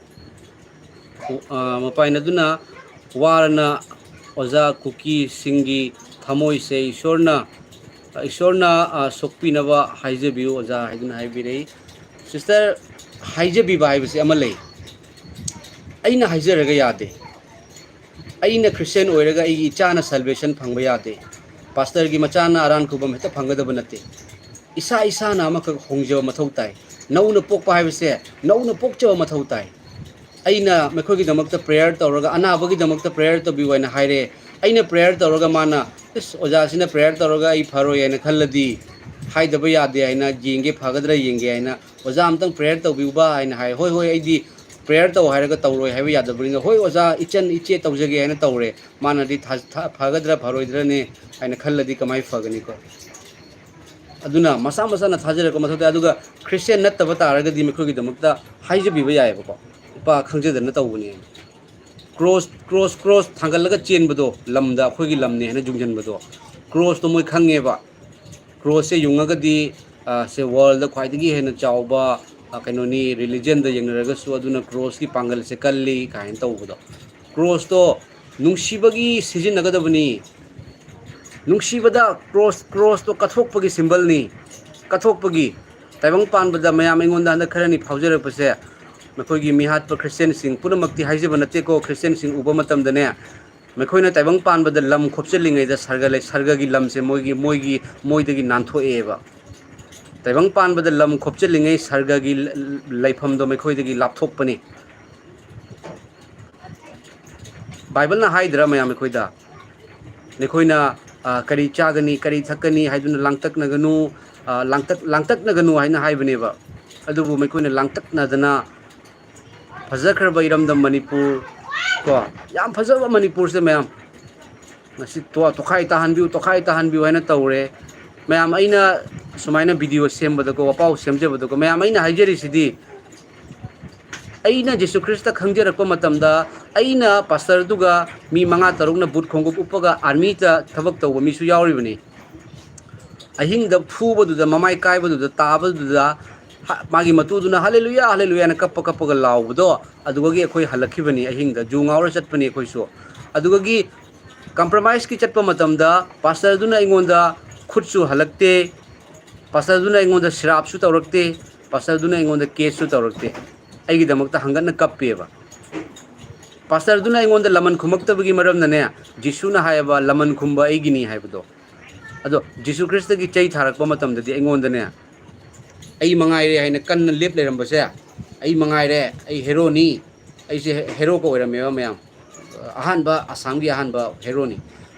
ꯑ, ꯃꯄꯥꯏꯅꯗꯨꯅ ꯋꯥꯔꯅ ꯑꯣꯖꯥ ꯀꯨꯀꯤꯁꯤꯡꯒꯤ ꯊꯃꯣꯏꯁꯦ ꯏꯁꯣꯔꯅ, ꯏꯁꯣꯔꯅ, ꯑ, ꯁꯣꯛꯄꯤꯅꯕ ꯍꯥꯏꯖꯕꯤꯌꯨ ꯑꯣꯖꯥ" ꯍꯥꯏꯗꯨꯅ ꯍꯥꯏꯕꯤꯔꯛꯏ꯫ ꯁꯤꯁꯇꯔ, ꯍꯥꯏꯖꯕꯤꯕ ꯍꯥꯏꯕꯁꯤ ꯑꯃ ꯂꯩ꯫ ꯑꯩꯅ ꯍꯥꯏꯖꯔꯒ ꯌꯥꯗꯦ꯫ ꯑꯩꯅ ꯈ꯭ꯔꯤꯁꯇꯤꯌꯥꯟ ꯑꯣꯏꯔꯒ ꯑꯩꯒꯤ ꯏꯆꯥꯅ salvation ꯐꯪꯕ ꯌꯥꯗꯦ꯫ ꯄꯥꯁꯇꯔꯒꯤ ꯃꯆꯥꯅ ꯑꯔꯥꯟ ꯈꯨꯕꯝ ꯍꯦꯛꯇ ꯐꯪꯒꯗꯕ ꯅꯠꯇꯦ꯫ ꯏꯁꯥ ꯏꯁꯥꯅ ꯑꯃꯈꯛ ꯍꯣꯡꯖꯕ ꯃꯊꯧ ꯇꯥꯏ꯫ ꯅꯧꯅ ꯄꯣꯛꯄ ꯍꯥꯏꯕꯁꯦ ꯅꯧꯅ ꯄꯣꯛꯆꯕ ꯃꯊꯧ ꯇꯥꯏ꯫ ꯑꯩꯅ ꯃꯈꯣꯏꯒꯤꯗꯃꯛꯇ prayer ꯇꯧꯔꯒ, ꯑꯅꯥꯕꯒꯤꯗꯃꯛꯇ prayer ꯇꯧꯕꯤꯌꯨ ꯍꯥꯏꯅ ꯍꯥꯏꯔꯦ, ꯑꯩꯅ ꯄ꯭ꯔꯦꯌꯔ ꯇꯧꯔꯒ ꯃꯥꯅ, "ꯏꯁ, ꯑꯣꯖꯥꯁꯤꯅ ꯄ꯭ꯔꯦꯌꯔ ꯇꯧꯔꯒ ꯑꯩ ꯐꯔꯣꯏ ꯍꯥꯏꯅ ꯈꯜꯂꯗꯤ ꯍꯥꯏꯗꯕ ꯌꯥꯗꯦ" ꯍꯥꯏꯅ, "ꯌꯦꯡꯒꯦ ꯐꯒꯗ꯭ꯔꯥ ꯌꯦꯡꯒꯦ" ꯍꯥꯏꯅ, "ꯑꯣꯖꯥ ꯑꯝꯇꯪ ꯄ꯭ꯔꯦꯌꯔ ꯇꯧꯕꯤꯌꯨꯕ" ꯍꯥꯏꯅ ꯍꯥꯏ꯫ "ꯍꯣꯏ, ꯍꯣꯏ, ꯑꯩꯗꯤ ꯄ꯭ꯔꯦꯌꯔ ꯇꯧ" ꯍꯥꯏꯔꯒ ꯇꯧꯔꯣꯏ ꯍꯥꯏꯕ ꯌꯥꯗꯕꯅꯤꯅ, "ꯍꯣꯏ ꯑꯣꯖꯥ, ꯏꯆꯟ ꯏꯆꯦ ꯇꯧꯖꯒꯦ" ꯍꯥꯏꯅ ꯇꯧꯔꯦ꯫ ꯃꯥꯅꯗꯤ ꯊꯥ-, ꯊꯥ-, ꯐꯒꯗ꯭ꯔꯥ ꯐꯔꯣꯏꯗ꯭ꯔꯅꯦ ꯍꯥꯏꯅ ꯈꯜꯂꯗꯤ ꯀꯃꯥꯏꯅ ꯐꯒꯅꯤꯀꯣ? ꯑꯗꯨꯅ ꯃꯁꯥ ꯃꯁꯥꯅ ꯊꯥꯖꯔꯛꯄ ꯃꯊꯧ ꯇꯥꯏ꯫ ꯑꯗꯨꯒ ꯈ꯭ꯔꯤꯁꯇꯤꯌꯥꯟ ꯅꯠꯇꯕ ꯇꯥꯔꯒꯗꯤ ꯃꯈꯣꯏꯒꯤꯗꯃꯛꯇ ꯍꯥꯏꯖꯕꯤꯕ ꯌꯥꯏꯑꯕꯀꯣ, "ꯏꯄꯥ, ꯈꯪꯖꯗꯅ ꯇꯧꯕꯅꯦ"꯫ ꯀ꯭ꯔꯣꯁ, ꯀ꯭ꯔꯣꯁ, ꯀ꯭ꯔꯣꯁ ꯊꯥꯡꯒꯠꯂꯒ ꯆꯦꯟꯕꯗꯣ, ꯂꯝꯗ, ꯑꯩꯈꯣꯏꯒꯤ ꯂꯝꯅꯦ ꯍꯥꯏꯅ ꯌꯨꯡꯁꯤꯟꯕꯗꯣ, ꯀ꯭ꯔꯣꯁꯇꯣ ꯃꯣꯏ ꯈꯪꯉꯦꯕ꯫ ꯀ꯭ꯔꯣꯁꯁꯦ ꯌꯨꯡꯉꯒꯗꯤ, ꯑ, ꯁꯦ ꯋꯥꯔꯜꯗ ꯈ꯭ꯋꯥꯏꯗꯒꯤ ꯍꯦꯟꯅ ꯆꯥꯎꯕ, ꯑ, ꯀꯩꯅꯣꯅꯤ, ꯔꯤꯂꯤꯖꯟꯗ ꯌꯦꯡꯅꯔꯒꯁꯨ ꯑꯗꯨꯅ ꯀ꯭ꯔꯣꯁꯀꯤ ꯄꯥꯡꯒꯜꯁꯦ ꯀꯜꯂꯤ ꯀꯥꯏꯅ ꯇꯧꯕꯗꯣ꯫ ꯀ꯭ꯔꯣꯁꯇꯣ ꯅꯨꯡꯁꯤꯕꯒꯤ ꯁꯤꯖꯤꯟꯅꯒꯗꯕꯅꯤ꯫ ꯅꯨꯡꯁꯤꯕꯗ ꯀ꯭ꯔꯣꯁ, ꯀ꯭ꯔꯣꯁꯇꯣ ꯀꯠꯊꯣꯛꯄꯒꯤ ꯁꯤꯝꯕꯜꯅꯤ꯫ ꯀꯠꯊꯣꯛꯄꯒꯤ꯫ ꯇꯥꯏꯕꯪ ꯄꯥꯟꯕꯗ ꯃꯌꯥꯝ ꯑꯩꯉꯣꯟꯗ ꯍꯟꯗꯛ ꯈꯔꯅꯤ ꯐꯥꯎꯖꯔꯛꯄꯁꯦ, ꯃꯈꯣꯏꯒꯤ ꯃꯤꯍꯥꯠꯄ ꯈ꯭ꯔꯤꯁꯇꯤꯌꯥꯟꯁꯤꯡ ꯄꯨꯝꯅꯃꯛꯇꯤ ꯍꯥꯏꯖꯕ ꯅꯠꯇꯦꯀꯣ, ꯈ꯭ꯔꯤꯁꯇꯤꯌꯥꯟꯁꯤꯡ ꯎꯕ ꯃꯇꯝꯗꯅꯦ, ꯃꯈꯣꯏꯅ ꯇꯥꯏꯕꯪ ꯄꯥꯟꯕꯗ ꯂꯝ ꯈꯣꯞꯆꯤꯜꯂꯤꯉꯩꯗ ꯁꯔꯒ ꯂꯩ-, ꯁꯔꯒꯒꯤ ꯂꯝꯁꯦ ꯃꯣꯏꯒꯤ, ꯃꯣꯏꯒꯤ, ꯃꯣꯏꯗꯒꯤ ꯅꯥꯟꯊꯣꯛꯑꯦꯕ꯫ ꯇꯥꯏꯕꯪ ꯄꯥꯟꯕꯗ ꯂꯝ ꯈꯣꯞꯆꯤꯜꯂꯤꯉꯩ ꯁꯔꯒꯒꯤ ꯂ-, ꯂꯩꯐꯝꯗꯣ ꯃꯈꯣꯏꯗꯒꯤ ꯂꯥꯞꯊꯣꯛꯄꯅꯤ꯫ ꯕꯥꯏꯕꯜꯅ ꯍꯥꯏꯗ꯭ꯔꯥ ꯃꯌꯥꯝ ꯑꯩꯈꯣꯏꯗ? ꯅꯈꯣꯏꯅ, ꯑ, ꯀꯔꯤ ꯆꯥꯒꯅꯤ, ꯀꯔꯤ ꯊꯛꯀꯅꯤ ꯍꯥꯏꯗꯨꯅ ꯂꯥꯡꯇꯛꯅꯒꯅꯨ, ꯑ, ꯂꯥꯡꯇꯛ-, ꯂꯥꯡꯇꯛꯅꯒꯅꯨ ꯍꯥꯏꯅ ꯍꯥꯏꯕꯅꯦꯕ꯫ ꯑꯗꯨꯕꯨ ꯃꯈꯣꯏꯅ ꯂꯥꯡꯇꯛꯅꯗꯅ ꯐꯖꯈ꯭ꯔꯕ ꯏꯔꯝꯗꯝ ꯃꯅꯤꯄꯨꯔ, ꯀꯣ, ꯌꯥꯝ ꯐꯖꯕ ꯃꯅꯤꯄꯨꯔꯁꯦ ꯃꯌꯥꯝ, ꯉꯁꯤ ꯇꯣ-, ꯇꯣꯈꯥꯏ ꯇꯥꯍꯟꯕꯤꯌꯨ, ꯇꯣꯈꯥꯏ ꯇꯥꯍꯟꯕꯤꯌꯨ ꯍꯥꯏꯅ ꯇꯧꯔꯦ꯫ ꯃꯌꯥꯝ, ꯑꯩꯅ ꯁꯨꯃꯥꯏꯅ ꯚꯤꯗꯤꯑꯣ ꯁꯦꯝꯕꯗꯀꯣ, ꯋꯥꯄꯥꯎ ꯁꯦꯝꯖꯕꯗꯀꯣ, ꯃꯌꯥꯝ, ꯑꯩꯅ ꯍꯥꯏꯖꯔꯤꯁꯤꯗꯤ, ꯑꯩꯅ ꯖꯤꯁꯨ ꯈ꯭ꯔꯤꯁꯇ ꯈꯪꯖꯔꯛꯄ ꯃꯇꯝꯗ, ꯑꯩꯅ ꯄꯥꯁꯇꯔꯗꯨꯒ ꯃꯤ ꯃꯉꯥ ꯇꯔꯨꯛꯅ ꯕꯨꯠ ꯈꯣꯡꯎꯞ ꯎꯞꯄꯒ ꯑꯥꯔꯃꯤꯗ ꯊꯕꯛ ꯇꯧꯕ ꯃꯤꯁꯨ ꯌꯥꯎꯔꯤꯕꯅꯤ꯫ ꯑꯍꯤꯡꯗ ꯐꯨꯕꯗꯨꯗ, ꯃꯃꯥꯏ ꯀꯥꯏꯕꯗꯨꯗ, ꯇꯥꯕꯗꯨꯗ, ꯍ-, ꯃꯥꯒꯤ ꯃꯇꯨꯗꯨꯅ "ꯍꯜꯂꯦꯂꯨꯌꯥ, ꯍꯜꯂꯦꯂꯨꯌꯥꯅ" ꯀꯞꯄ ꯀꯞꯄꯒ ꯂꯥꯎꯕꯗꯣ, ꯑꯗꯨꯗꯒꯤ ꯑꯩꯈꯣꯏ ꯍꯜꯂꯛꯈꯤꯕꯅꯤ ꯑꯍꯤꯡꯗ꯫ ꯖꯨ ꯉꯥꯎꯔ ꯆꯠꯄꯅꯤ ꯑꯩꯈꯣꯏꯁꯨ꯫ ꯑꯗꯨꯗꯒꯤ ꯀꯝꯄ꯭ꯔꯣꯃꯥꯏꯁꯀꯤ ꯆꯠꯄ ꯃꯇꯝꯗ ꯄꯥꯁꯇꯔꯗꯨꯅ ꯑꯩꯉꯣꯟꯗ ꯈꯨꯠꯁꯨ ꯍꯜꯂꯛꯇꯦ, ꯄꯥꯁꯇꯔꯗꯨꯅ ꯑꯩꯉꯣꯟꯗ ꯁꯤꯔꯥꯞꯁꯨ ꯇꯧꯔꯛꯇꯦ, ꯄꯥꯁꯇꯔꯗꯨꯅ ꯑꯩꯉꯣꯟꯗ ꯀꯦꯁꯁꯨ ꯇꯧꯔꯛꯇꯦ, ꯑꯩꯒꯤꯗꯃꯛꯇ ꯍꯪꯒꯠꯅ ꯀꯞꯄꯦꯕ꯫ ꯄꯥꯁꯇꯔꯗꯨꯅ ꯑꯩꯉꯣꯟꯗ ꯂꯃꯟ ꯈꯨꯝꯃꯛꯇꯕꯒꯤ ꯃꯔꯝꯅꯅꯦ, ꯖꯤꯁꯨꯅ ꯍꯥꯏꯌꯦꯕ, "ꯂꯃꯟ ꯈꯨꯝꯕ ꯑꯩꯒꯤꯅꯤ" ꯍꯥꯏꯕꯗꯣ꯫ ꯑꯗꯣ ꯖꯤꯁꯨ ꯈ꯭ꯔꯤꯁꯇꯒꯤ ꯆꯩ ꯊꯥꯔꯛꯄ ꯃꯇꯝꯗꯗꯤ ꯑꯩꯉꯣꯟꯗꯅꯦ, ꯑꯩ ꯃꯉꯥꯏꯔꯦ ꯍꯥꯏꯅ ꯀꯟꯅ ꯂꯦꯞ ꯂꯩꯔꯝꯕꯁꯦ, "ꯑꯩ ꯃꯉꯥꯏꯔꯦ, ꯑꯩ ꯍꯦꯔꯣꯅꯤ", ꯑꯩꯁꯦ ꯍꯦꯔꯣꯒ ꯑꯣꯏꯔꯝꯃꯦꯕ ꯃꯌꯥꯝ꯫ ꯑꯍꯥꯟꯕ, ꯑꯁꯥꯝꯒꯤ ꯑꯍꯥꯟꯕ ꯍꯦꯔꯣꯅꯤ꯫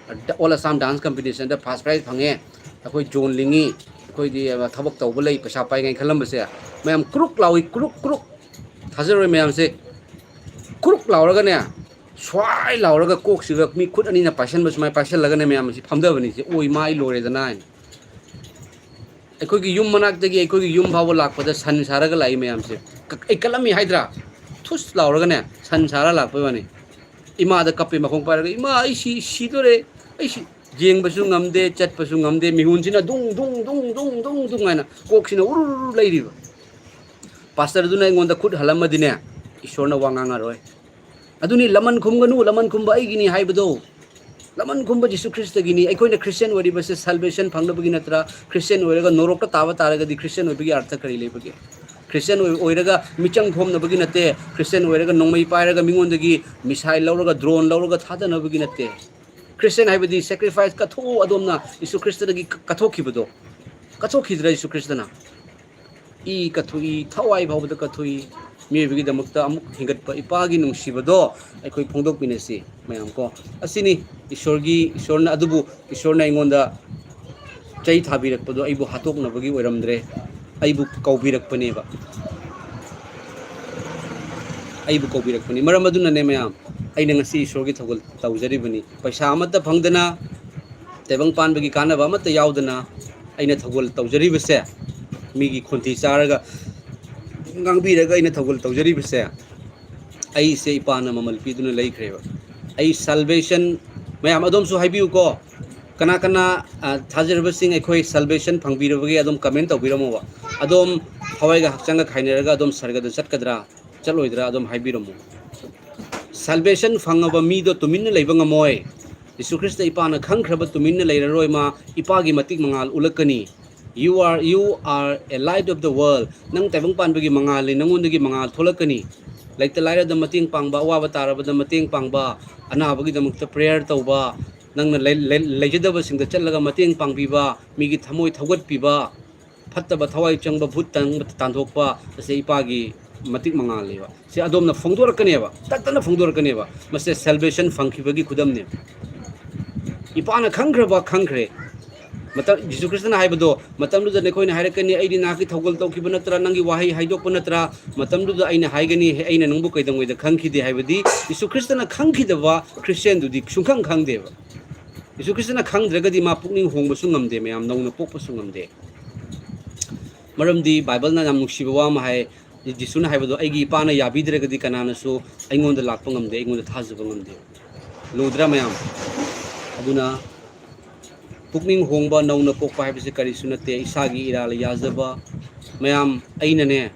All Assam Dance Competitionꯗ first prize ꯐꯪꯉꯦ꯫ ꯑꯩꯈꯣꯏ ꯖꯣꯟ ꯂꯤꯡꯉꯤ, ꯑꯩꯈꯣꯏꯗꯤ ꯊꯕꯛ ꯇꯧꯕ ꯂꯩ, ꯄꯩꯁꯥ ꯄꯥꯏꯉꯩ ꯈꯜꯂꯝꯕꯁꯦ ꯃꯌꯥꯝ ꯀ꯭ꯔꯨꯛ ꯂꯥꯎꯏ, ꯀ꯭ꯔꯨꯛ ꯀ꯭ꯔꯨꯛ꯫ ꯊꯥꯖꯔꯣꯏ ꯃꯌꯥꯝꯁꯦ꯫ ꯀ꯭ꯔꯨꯛ ꯂꯥꯎꯔꯒꯅꯦ, ꯁ꯭ꯋꯥꯏ ꯂꯥꯎꯔꯒ ꯀꯣꯛꯁꯤꯒ ꯃꯤ ꯈꯨꯠ ꯑꯅꯤꯅ ꯄꯥꯏꯁꯟꯕ, ꯁꯨꯃꯥꯏꯅ ꯄꯥꯏꯁꯜꯂꯒꯅꯦ ꯃꯌꯥꯝ ꯑꯁꯤ ꯐꯝꯊꯕꯅꯤꯁꯦ, "ꯑꯣꯏ ꯃꯥ, ꯑꯩ ꯂꯣꯏꯔꯦꯗꯅ" ꯍꯥꯏꯅ꯫ ꯑꯩꯈꯣꯏꯒꯤ ꯌꯨꯝ ꯃꯅꯥꯛꯇꯒꯤ ꯑꯩꯈꯣꯏꯒꯤ ꯌꯨꯝ ꯐꯥꯎꯕ ꯂꯥꯛꯄꯗ ꯁꯟ ꯁꯥꯔꯒ ꯂꯥꯛꯏ ꯃꯌꯥꯝꯁꯦ꯫ ꯀ-, ꯑꯩ ꯀꯜꯂꯝꯃꯤ ꯍꯥꯏꯗ꯭ꯔꯥ? ꯊꯨꯁ ꯂꯥꯎꯔꯒꯅꯦ ꯁꯟ ꯁꯥꯔ ꯂꯥꯛꯄꯩ ꯋꯥꯅꯤ꯫ ꯏꯃꯥꯗ ꯀꯞꯄꯦ ꯃꯈꯣꯡ ꯄꯥꯏꯔꯒ, "ꯏꯃꯥ, ꯑꯩ ꯁꯤ, ꯁꯤꯗꯣꯔꯦ, ꯑꯩ ꯁꯤ"꯫ ꯌꯦꯡꯕꯁꯨ ꯉꯝꯗꯦ, ꯆꯠꯄꯁꯨ ꯉꯝꯗꯦ, ꯃꯤꯍꯨꯟꯁꯤꯅ ꯗꯨꯡ ꯗꯨꯡ ꯗꯨꯡ ꯗꯨꯡ ꯗꯨꯡ ꯗꯨꯡ ꯍꯥꯏꯅ ꯀꯣꯛꯁꯤꯅ ꯎꯔꯨ ꯎꯔꯨ ꯂꯩꯔꯤꯕ꯫ ꯄꯥꯁꯇꯔꯗꯨꯅ ꯑꯩꯉꯣꯟꯗ ꯈꯨꯠ ꯍꯜꯂꯝꯃꯗꯤꯅꯦ, ꯏꯁꯣꯔꯅ ꯋꯥ ꯉꯥꯡꯉꯔꯣꯏ꯫ ꯑꯗꯨꯅꯤ, "ꯂꯃꯟ ꯈꯨꯝꯒꯅꯨ, ꯂꯃꯟ ꯈꯨꯝꯕ ꯑꯩꯒꯤꯅꯤ" ꯍꯥꯏꯕꯗꯣ꯫ ꯂꯃꯟ ꯈꯨꯝꯕ ꯖꯤꯁꯨ ꯈ꯭ꯔꯤꯁꯇꯒꯤꯅꯤ꯫ ꯑꯩꯈꯣꯏꯅ ꯈ꯭ꯔꯤꯁꯇꯤꯌꯥꯟ ꯑꯣꯏꯔꯤꯕꯁꯦ salvation ꯐꯪꯅꯕꯒꯤ ꯅꯠꯇ꯭ꯔꯥ? ꯈ꯭ꯔꯤꯁꯇꯤꯌꯥꯟ ꯑꯣꯏꯔꯒ ꯅꯣꯔꯣꯛꯇ ꯇꯥꯕ ꯇꯥꯔꯒꯗꯤ ꯈ꯭ꯔꯤꯁꯇꯤꯌꯥꯟ ꯑꯣꯏꯕꯒꯤ ꯑꯔꯊ ꯀꯔꯤ ꯂꯩꯕꯒꯦ? ꯈ꯭ꯔꯤꯁꯇꯤꯌꯥꯟ ꯑꯣꯏ-, ꯑꯣꯏꯔꯒ ꯃꯤꯆꯪ ꯈꯣꯝꯅꯕꯒꯤ ꯅꯠꯇꯦ꯫ ꯈ꯭ꯔꯤꯁꯇꯤꯌꯥꯟ ꯑꯣꯏꯔꯒ ꯅꯣꯡꯃꯩ ꯄꯥꯏꯔꯒ ꯃꯤꯉꯣꯟꯗꯒꯤ missile ꯂꯧꯔꯒ, drone ꯂꯧꯔꯒ ꯊꯥꯗꯅꯕꯒꯤ ꯅꯠꯇꯦ꯫ ꯈ꯭ꯔꯤꯁꯇꯤꯌꯥꯟ ꯍꯥꯏꯕꯗꯤ sacrifice ꯀꯠꯊꯣꯛꯎ ꯑꯗꯣꯝꯅ ꯖꯤꯁꯨ ꯈ꯭ꯔꯤꯁꯇꯗꯒꯤ ꯀ-, ꯀꯠꯊꯣꯛꯈꯤꯕꯗꯣ꯫ ꯀꯠꯊꯣꯛꯈꯤꯗ꯭ꯔꯥ ꯖꯤꯁꯨ ꯈ꯭ꯔꯤꯁꯇꯅ? ꯏ ꯀꯠꯊꯣꯛꯏ, ꯊꯋꯥꯏ ꯐꯥꯎꯕꯗ ꯀꯠꯊꯣꯛꯏ꯫ ꯃꯤꯑꯣꯏꯕꯒꯤꯗꯃꯛꯇ ꯑꯃꯨꯛ ꯍꯤꯡꯒꯠꯄ ꯏꯄꯥꯒꯤ ꯅꯨꯡꯁꯤꯕꯗꯣ ꯑꯩꯈꯣꯏ ꯐꯣꯡꯗꯣꯛꯃꯤꯟꯅꯁꯤ ꯃꯌꯥꯝ ꯀꯣ꯫ ꯑꯁꯤꯅꯤ ꯏꯁꯣꯔꯒꯤ, ꯏꯁꯣꯔꯅ, ꯑꯗꯨꯕꯨ ꯏꯁꯣꯔꯅ ꯑꯩꯉꯣꯟꯗ ꯆꯩ ꯊꯥꯕꯤꯔꯛꯄꯗꯣ ꯑꯩꯕꯨ ꯍꯥꯠꯇꯣꯛꯅꯕꯒꯤ ꯑꯣꯏꯔꯝꯗ꯭ꯔꯦ, ꯑꯩꯕꯨ ꯀꯧꯕꯤꯔꯛꯄꯅꯦꯕ꯫ ꯑꯩꯕꯨ ꯀꯧꯕꯤꯔꯛꯄꯅꯤ꯫ ꯃꯔꯝ ꯑꯗꯨꯅꯅꯦ ꯃꯌꯥꯝ, ꯑꯩꯅ ꯉꯁꯤ ꯏꯁꯣꯔꯒꯤ ꯊꯧꯒꯜ ꯇꯧꯖꯔꯤꯕꯅꯤ꯫ ꯄꯩꯁꯥ ꯑꯃꯠꯇ ꯐꯪꯗꯅ, ꯇꯥꯏꯕꯪ ꯄꯥꯟꯕꯒꯤ ꯀꯥꯟꯅꯕ ꯑꯃꯠꯇ ꯌꯥꯎꯗꯅ ꯑꯩꯅ ꯊꯧꯒꯜ ꯇꯧꯖꯔꯤꯕꯁꯦ, ꯃꯤꯒꯤ ꯈꯣꯟꯊꯤ ꯆꯥꯔꯒ ꯉꯥꯡꯕꯤꯔꯒ ꯑꯩꯅ ꯊꯧꯒꯜ ꯇꯧꯖꯔꯤꯕꯁꯦ, ꯑꯩꯁꯦ ꯏꯄꯥꯅ ꯃꯃꯜ ꯄꯤꯗꯨꯅ ꯂꯩꯈ꯭ꯔꯦꯕ꯫ ꯑꯩ salvation, ꯃꯌꯥꯝ ꯑꯗꯣꯝꯁꯨ ꯍꯥꯏꯕꯤꯌꯨꯀꯣ, ꯀꯅꯥ ꯀꯅꯥ, ꯑ, ꯊꯥꯖꯔꯕꯁꯤꯡ ꯑꯩꯈꯣꯏ salvation ꯐꯪꯕꯤꯔꯕꯒꯦ ꯑꯗꯨꯝ comment ꯇꯧꯕꯤꯔꯝꯃꯣꯕ꯫ ꯑꯗꯣꯝ ꯊꯋꯥꯏꯒ ꯍꯛꯆꯥꯡꯒ ꯈꯥꯏꯅꯔꯒ ꯑꯗꯣꯝ ꯁꯔꯒꯗ ꯆꯠꯀꯗ꯭ꯔꯥ ꯆꯠꯂꯣꯏꯗ꯭ꯔꯥ ꯑꯗꯨꯝ ꯍꯥꯏꯕꯤꯔꯝꯃꯣ꯫ Salvation ꯐꯪꯉꯕ ꯃꯤꯗꯣ ꯇꯨꯃꯤꯟꯅ ꯂꯩꯕ ꯉꯝꯃꯣꯏ꯫ ꯖꯤꯁꯨ ꯈ꯭ꯔꯤꯁꯇ ꯏꯄꯥꯅ ꯈꯪꯈ꯭ꯔꯕ ꯇꯨꯃꯤꯟꯅ ꯂꯩꯔꯔꯣꯏ ꯃꯥ, ꯏꯄꯥꯒꯤ ꯃꯇꯤꯛ ꯃꯉꯥꯜ ꯎꯠꯂꯛꯀꯅꯤ꯫ You are, you are a light of the world. ꯅꯪ ꯇꯥꯏꯕꯪ ꯄꯥꯟꯕꯒꯤ ꯃꯉꯥꯜꯅꯤ, ꯅꯪꯉꯣꯟꯗꯒꯤ ꯃꯉꯥꯜ ꯊꯣꯛꯂꯛꯀꯅꯤ꯫ ꯂꯩꯇ ꯂꯥꯏꯔꯗ ꯃꯇꯦꯡ ꯄꯥꯡꯕ, ꯑꯋꯥꯕ ꯇꯥꯔꯕꯗ ꯃꯇꯦꯡ ꯄꯥꯡꯕ, ꯑꯅꯥꯕꯒꯤꯗꯃꯛꯇ prayer ꯇꯧꯕ, ꯅꯪꯅ ꯂꯩ-, ꯂꯩ-, ꯂꯩꯖꯗꯕꯁꯤꯡꯗ ꯆꯠꯂꯒ ꯃꯇꯦꯡ ꯄꯥꯡꯕꯤꯕ, ꯃꯤꯒꯤ ꯊꯃꯣꯏ ꯊꯧꯒꯠꯄꯤꯕ, ꯐꯠꯇꯕ ꯊꯋꯥꯏ ꯆꯪꯕ ꯚꯨꯠ ꯇꯥꯟ-, ꯇꯥꯟꯊꯣꯛꯄ ꯑꯁꯤ ꯏꯄꯥꯒꯤ ꯃꯇꯤꯛ ꯃꯉꯥꯜꯂꯦꯕ꯫ ꯁꯤ ꯑꯗꯣꯝꯅ ꯐꯣꯡꯗꯣꯔꯛꯀꯅꯦꯕ, ꯇꯠꯇꯅ ꯐꯣꯡꯗꯣꯔꯛꯀꯅꯦꯕ꯫ ꯃꯁꯦ salvation ꯐꯪꯈꯤꯕꯒꯤ ꯈꯨꯗꯝꯅꯦꯕ꯫ ꯏꯄꯥꯅ ꯈꯪꯈ꯭ꯔꯕ ꯈꯪꯈ꯭ꯔꯦ꯫ ꯃꯇꯝ, ꯖꯤꯁꯨ ꯈ꯭ꯔꯤꯁꯇꯅ ꯍꯥꯏꯕꯗꯣ, "ꯃꯇꯝꯗꯨꯗ ꯅꯈꯣꯏꯅ ꯍꯥꯏꯔꯛꯀꯅꯤ, 'ꯑꯩꯗꯤ ꯅꯍꯥꯛꯀꯤ ꯊꯧꯒꯜ ꯇꯧꯈꯤꯕ ꯅꯠꯇ꯭ꯔꯥ, ꯅꯪꯒꯤ ꯋꯥꯍꯩ ꯍꯥꯏꯗꯣꯛꯄ ꯅꯠꯇ꯭ꯔꯥ?' ꯃꯇꯝꯗꯨꯗ ꯑꯩꯅ ꯍꯥꯏꯒꯅꯤ, 'ꯑꯩꯅ ꯅꯪꯕꯨ ꯀꯩꯗꯧꯉꯩꯗ ꯈꯪꯈꯤꯗꯦ?'" ꯍꯥꯏꯕꯗꯤ ꯖꯤꯁꯨ ꯈ꯭ꯔꯤꯁꯇꯅ ꯈꯪꯈꯤꯗꯕ ꯈ꯭ꯔꯤꯁꯇꯤꯌꯥꯟꯗꯨꯗꯤ ꯁꯨꯡꯈꯪ ꯈꯪꯗꯦꯕ꯫ ꯖꯤꯁꯨ ꯈ꯭ꯔꯤꯁꯇꯅ ꯈꯪꯗ꯭ꯔꯒꯗꯤ ꯃꯥ ꯄꯨꯛꯅꯤꯡ ꯍꯣꯡꯕꯁꯨ ꯉꯝꯗꯦ, ꯃꯌꯥꯝ ꯅꯧꯅ ꯄꯣꯛꯄꯁꯨ ꯉꯝꯗꯦ꯫ ꯃꯔꯝꯗꯤ ꯕꯥꯏꯕꯜꯅ ꯌꯥꯝ ꯅꯨꯡꯁꯤꯕ ꯋꯥ ꯑꯃ ꯍꯥꯏ, ꯖꯤꯁꯨꯅ ꯍꯥꯏꯕꯗꯣ, "ꯑꯩꯒꯤ ꯏꯄꯥꯅ ꯌꯥꯕꯤꯗ꯭ꯔꯒꯗꯤ ꯀꯅꯥꯅꯁꯨ ꯑꯩꯉꯣꯟꯗ ꯂꯥꯛꯄ ꯉꯝꯗꯦ, ꯑꯩꯉꯣꯟꯗ ꯊꯥꯖꯕ ꯉꯝꯗꯦ"꯫ ꯂꯨꯗ꯭ꯔꯥ ꯃꯌꯥꯝ? ꯑꯗꯨꯅ ꯄꯨꯛꯅꯤꯡ ꯍꯣꯡꯕ, ꯅꯧꯅ ꯄꯣꯛꯄ ꯍꯥꯏꯕꯁꯤ ꯀꯔꯤꯁꯨ ꯅꯠꯇꯦ, ꯏꯁꯥꯒꯤ ꯏꯔꯥꯜ ꯌꯥꯖꯕ꯫ ꯃꯌꯥꯝ, ꯑꯩꯅꯅꯦ,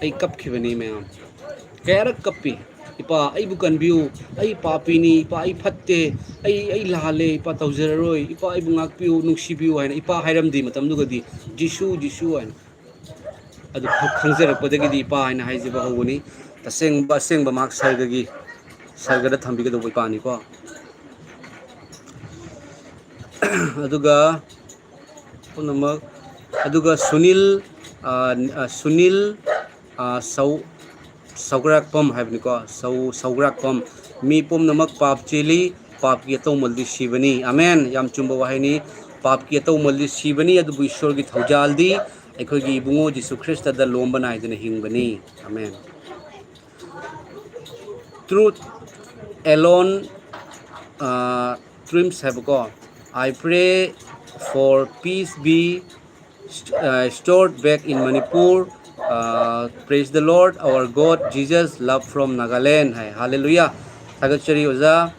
ꯑꯩ ꯀꯞꯈꯤꯕꯅꯤ ꯃꯌꯥꯝ, ꯀꯌꯥꯔꯛ ꯀꯞꯄꯤ, "ꯏꯄꯥ, ꯑꯩꯕꯨ ꯀꯟꯕꯤꯌꯨ, ꯑꯩ ꯄꯥꯄꯤꯅꯤ, ꯏꯄꯥ, ꯑꯩ ꯐꯠꯇꯦ, ꯑꯩ, ꯑꯩ ꯂꯥꯜꯂꯦ, ꯏꯄꯥ, ꯇꯧꯖꯔꯔꯣꯏ, ꯏꯄꯥ, ꯑꯩꯕꯨ ꯉꯥꯛꯄꯤꯌꯨ, ꯅꯨꯡꯁꯤꯕꯤꯌꯨ" ꯍꯥꯏꯅ꯫ ꯏꯄꯥ ꯍꯥꯏꯔꯝꯗꯦ ꯃꯇꯝꯗꯨꯒꯗꯤ, "ꯖꯤꯁꯨ, ꯖꯤꯁꯨ" ꯍꯥꯏꯅ꯫ ꯑꯗꯨ ꯈꯪꯖꯔꯛꯄꯗꯒꯤꯗꯤ ꯏꯄꯥ ꯍꯥꯏꯅ ꯍꯥꯏꯖꯕ ꯍꯧꯕꯅꯤ꯫ ꯇꯁꯦꯡꯕ, ꯑꯁꯦꯡꯕ ꯃꯍꯥꯛ ꯁꯔꯒꯒꯤ, ꯁꯔꯒꯗ ꯊꯝꯕꯤꯒꯗꯧꯕ ꯏꯄꯥꯅꯤꯀꯣ꯫ ꯑꯗꯨꯒ ꯄꯨꯝꯅꯃꯛ, ꯑꯗꯨꯒ ꯁꯨꯅꯤꯜ, ꯑ, ꯑ, ꯁꯨꯅꯤꯜ, ꯑ, ꯁꯧ-, ꯁꯧꯒ꯭ꯔꯥꯛꯄꯝ ꯍꯥꯏꯕꯅꯤꯀꯣ, ꯁꯧ-, ꯁꯧꯒ꯭ꯔꯥꯛꯄꯝ꯫ "ꯃꯤ ꯄꯨꯝꯅꯃꯛ ꯄꯥꯞ ꯆꯦꯜꯂꯤ, ꯄꯥꯞꯀꯤ ꯑꯇꯧꯃꯜꯗꯤ ꯁꯤꯕꯅꯤ"꯫ ꯑꯃꯦꯟ꯫ ꯌꯥꯝ ꯆꯨꯝꯕ ꯋꯥꯍꯩꯅꯤ꯫ "ꯄꯥꯞꯀꯤ ꯑꯇꯧꯃꯜꯗꯤ ꯁꯤꯕꯅꯤ, ꯑꯗꯨꯕꯨ ꯏꯁꯣꯔꯒꯤ ꯊꯧꯖꯥꯜꯗꯤ ꯑꯩꯈꯣꯏꯒꯤ ꯏꯕꯨꯡꯉꯣ ꯖꯤꯁꯨ ꯈ꯭ꯔꯤꯁꯇꯗ ꯂꯣꯝꯕ ꯅꯥꯏꯗꯅ ꯍꯤꯡꯕꯅꯤ"꯫ ꯑꯃꯦꯟ꯫ Truth alone, ꯑ, triumphs ꯍꯥꯏꯕꯀꯣ꯫ "I pray for peace be st-, uh, stored back in Manipur. Uh, praise the Lord, our God, Jesus, love from Nagaland" ꯍꯥꯏ꯫ ꯍꯥꯂꯦꯂꯨꯌꯥ! ꯊꯥꯒꯠꯆꯔꯤ ꯑꯣꯖꯥ꯫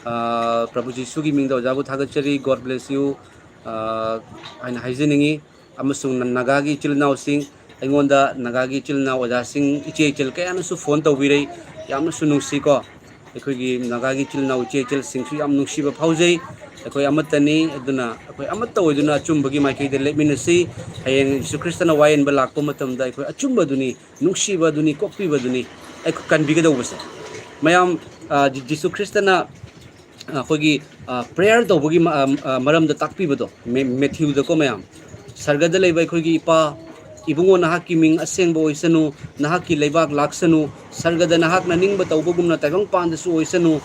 ꯑ, ꯄ꯭ꯔꯚꯨ ꯖꯤꯁꯨꯒꯤ ꯃꯤꯡꯗ ꯑꯣꯖꯥꯕꯨ ꯊꯥꯒꯠꯆꯔꯤ꯫ God bless you, ꯑ, ꯍꯥꯏꯅ ꯍꯥꯏꯖꯅꯤꯡꯉꯤ꯫ ꯑꯃꯁꯨꯡ ꯅ-, ꯅꯥꯒꯥꯒꯤ ꯏꯆꯤꯜ ꯏꯅꯥꯎꯁꯤꯡ, ꯑꯩꯉꯣꯟꯗ ꯅꯥꯒꯥꯒꯤ ꯏꯆꯤꯜ ꯏꯅꯥꯎ ꯑꯣꯖꯥꯁꯤꯡ, ꯏꯆꯦ ꯏꯆꯜ ꯀꯌꯥꯅꯁꯨ ꯐꯣꯟ ꯇꯧꯕꯤꯔꯩ꯫ ꯌꯥꯝꯅꯁꯨ ꯅꯨꯡꯁꯤꯀꯣ꯫ ꯑꯩꯈꯣꯏꯒꯤ ꯅꯥꯒꯥꯒꯤ ꯏꯆꯤꯜ ꯏꯅꯥꯎ ꯏꯆꯦ ꯏꯆꯜꯁꯤꯡꯁꯨ ꯌꯥꯝ ꯅꯨꯡꯁꯤꯕ ꯐꯥꯎꯖꯩ꯫ ꯑꯩꯈꯣꯏ ꯑꯃꯠꯇꯅꯤ, ꯑꯗꯨꯅ ꯑꯩꯈꯣꯏ ꯑꯃꯠꯇ ꯑꯣꯏꯗꯨꯅ ꯑꯆꯨꯝꯕꯒꯤ ꯃꯥꯏꯀꯩꯗ ꯂꯦꯞꯃꯤꯟꯅꯁꯤ꯫ ꯍꯌꯦꯡ ꯖꯤꯁꯨ ꯈ꯭ꯔꯤꯁꯇꯅ ꯋꯥꯌꯦꯟꯕ ꯂꯥꯛꯄ ꯃꯇꯝꯗ ꯑꯩꯈꯣꯏ ꯑꯆꯨꯝꯕꯗꯨꯅꯤ, ꯅꯨꯡꯁꯤꯕꯗꯨꯅꯤ, ꯀꯣꯛꯄꯤꯕꯗꯨꯅꯤ ꯑꯩꯈꯣꯏ ꯀꯟꯕꯤꯒꯗꯧꯕꯁꯦ꯫ ꯃꯌꯥꯝ, ꯑ, ꯖꯤ-, ꯖꯤꯁꯨ ꯈ꯭ꯔꯤꯁꯇꯅ ꯑꯩꯈꯣꯏꯒꯤ, ꯑ, prayer ꯇꯧꯕꯒꯤ ꯃ-, ꯑ, ꯑ, ꯃꯔꯝꯗ ꯇꯥꯛꯄꯤꯕꯗꯣ, ꯃꯦ-, ꯃꯦꯊ꯭ꯌꯨꯗꯀꯣ ꯃꯌꯥꯝ, ꯁꯔꯒꯗ ꯂꯩꯕ ꯑꯩꯈꯣꯏꯒꯤ ꯏꯄꯥ, ꯏꯕꯨꯡꯉꯣ, ꯅꯍꯥꯛꯀꯤ ꯃꯤꯡ ꯑꯁꯦꯡꯕ ꯑꯣꯏꯁꯅꯨ, ꯅꯍꯥꯛꯀꯤ ꯂꯩꯕꯥꯛ ꯂꯥꯛꯁꯅꯨ, ꯁꯔꯒꯗ ꯅꯍꯥꯛꯅ ꯅꯤꯡꯕ ꯇꯧꯕꯒꯨꯝꯅ ꯇꯥꯏꯕꯪꯄꯥꯟꯗꯁꯨ ꯑꯣꯏꯁꯅꯨ,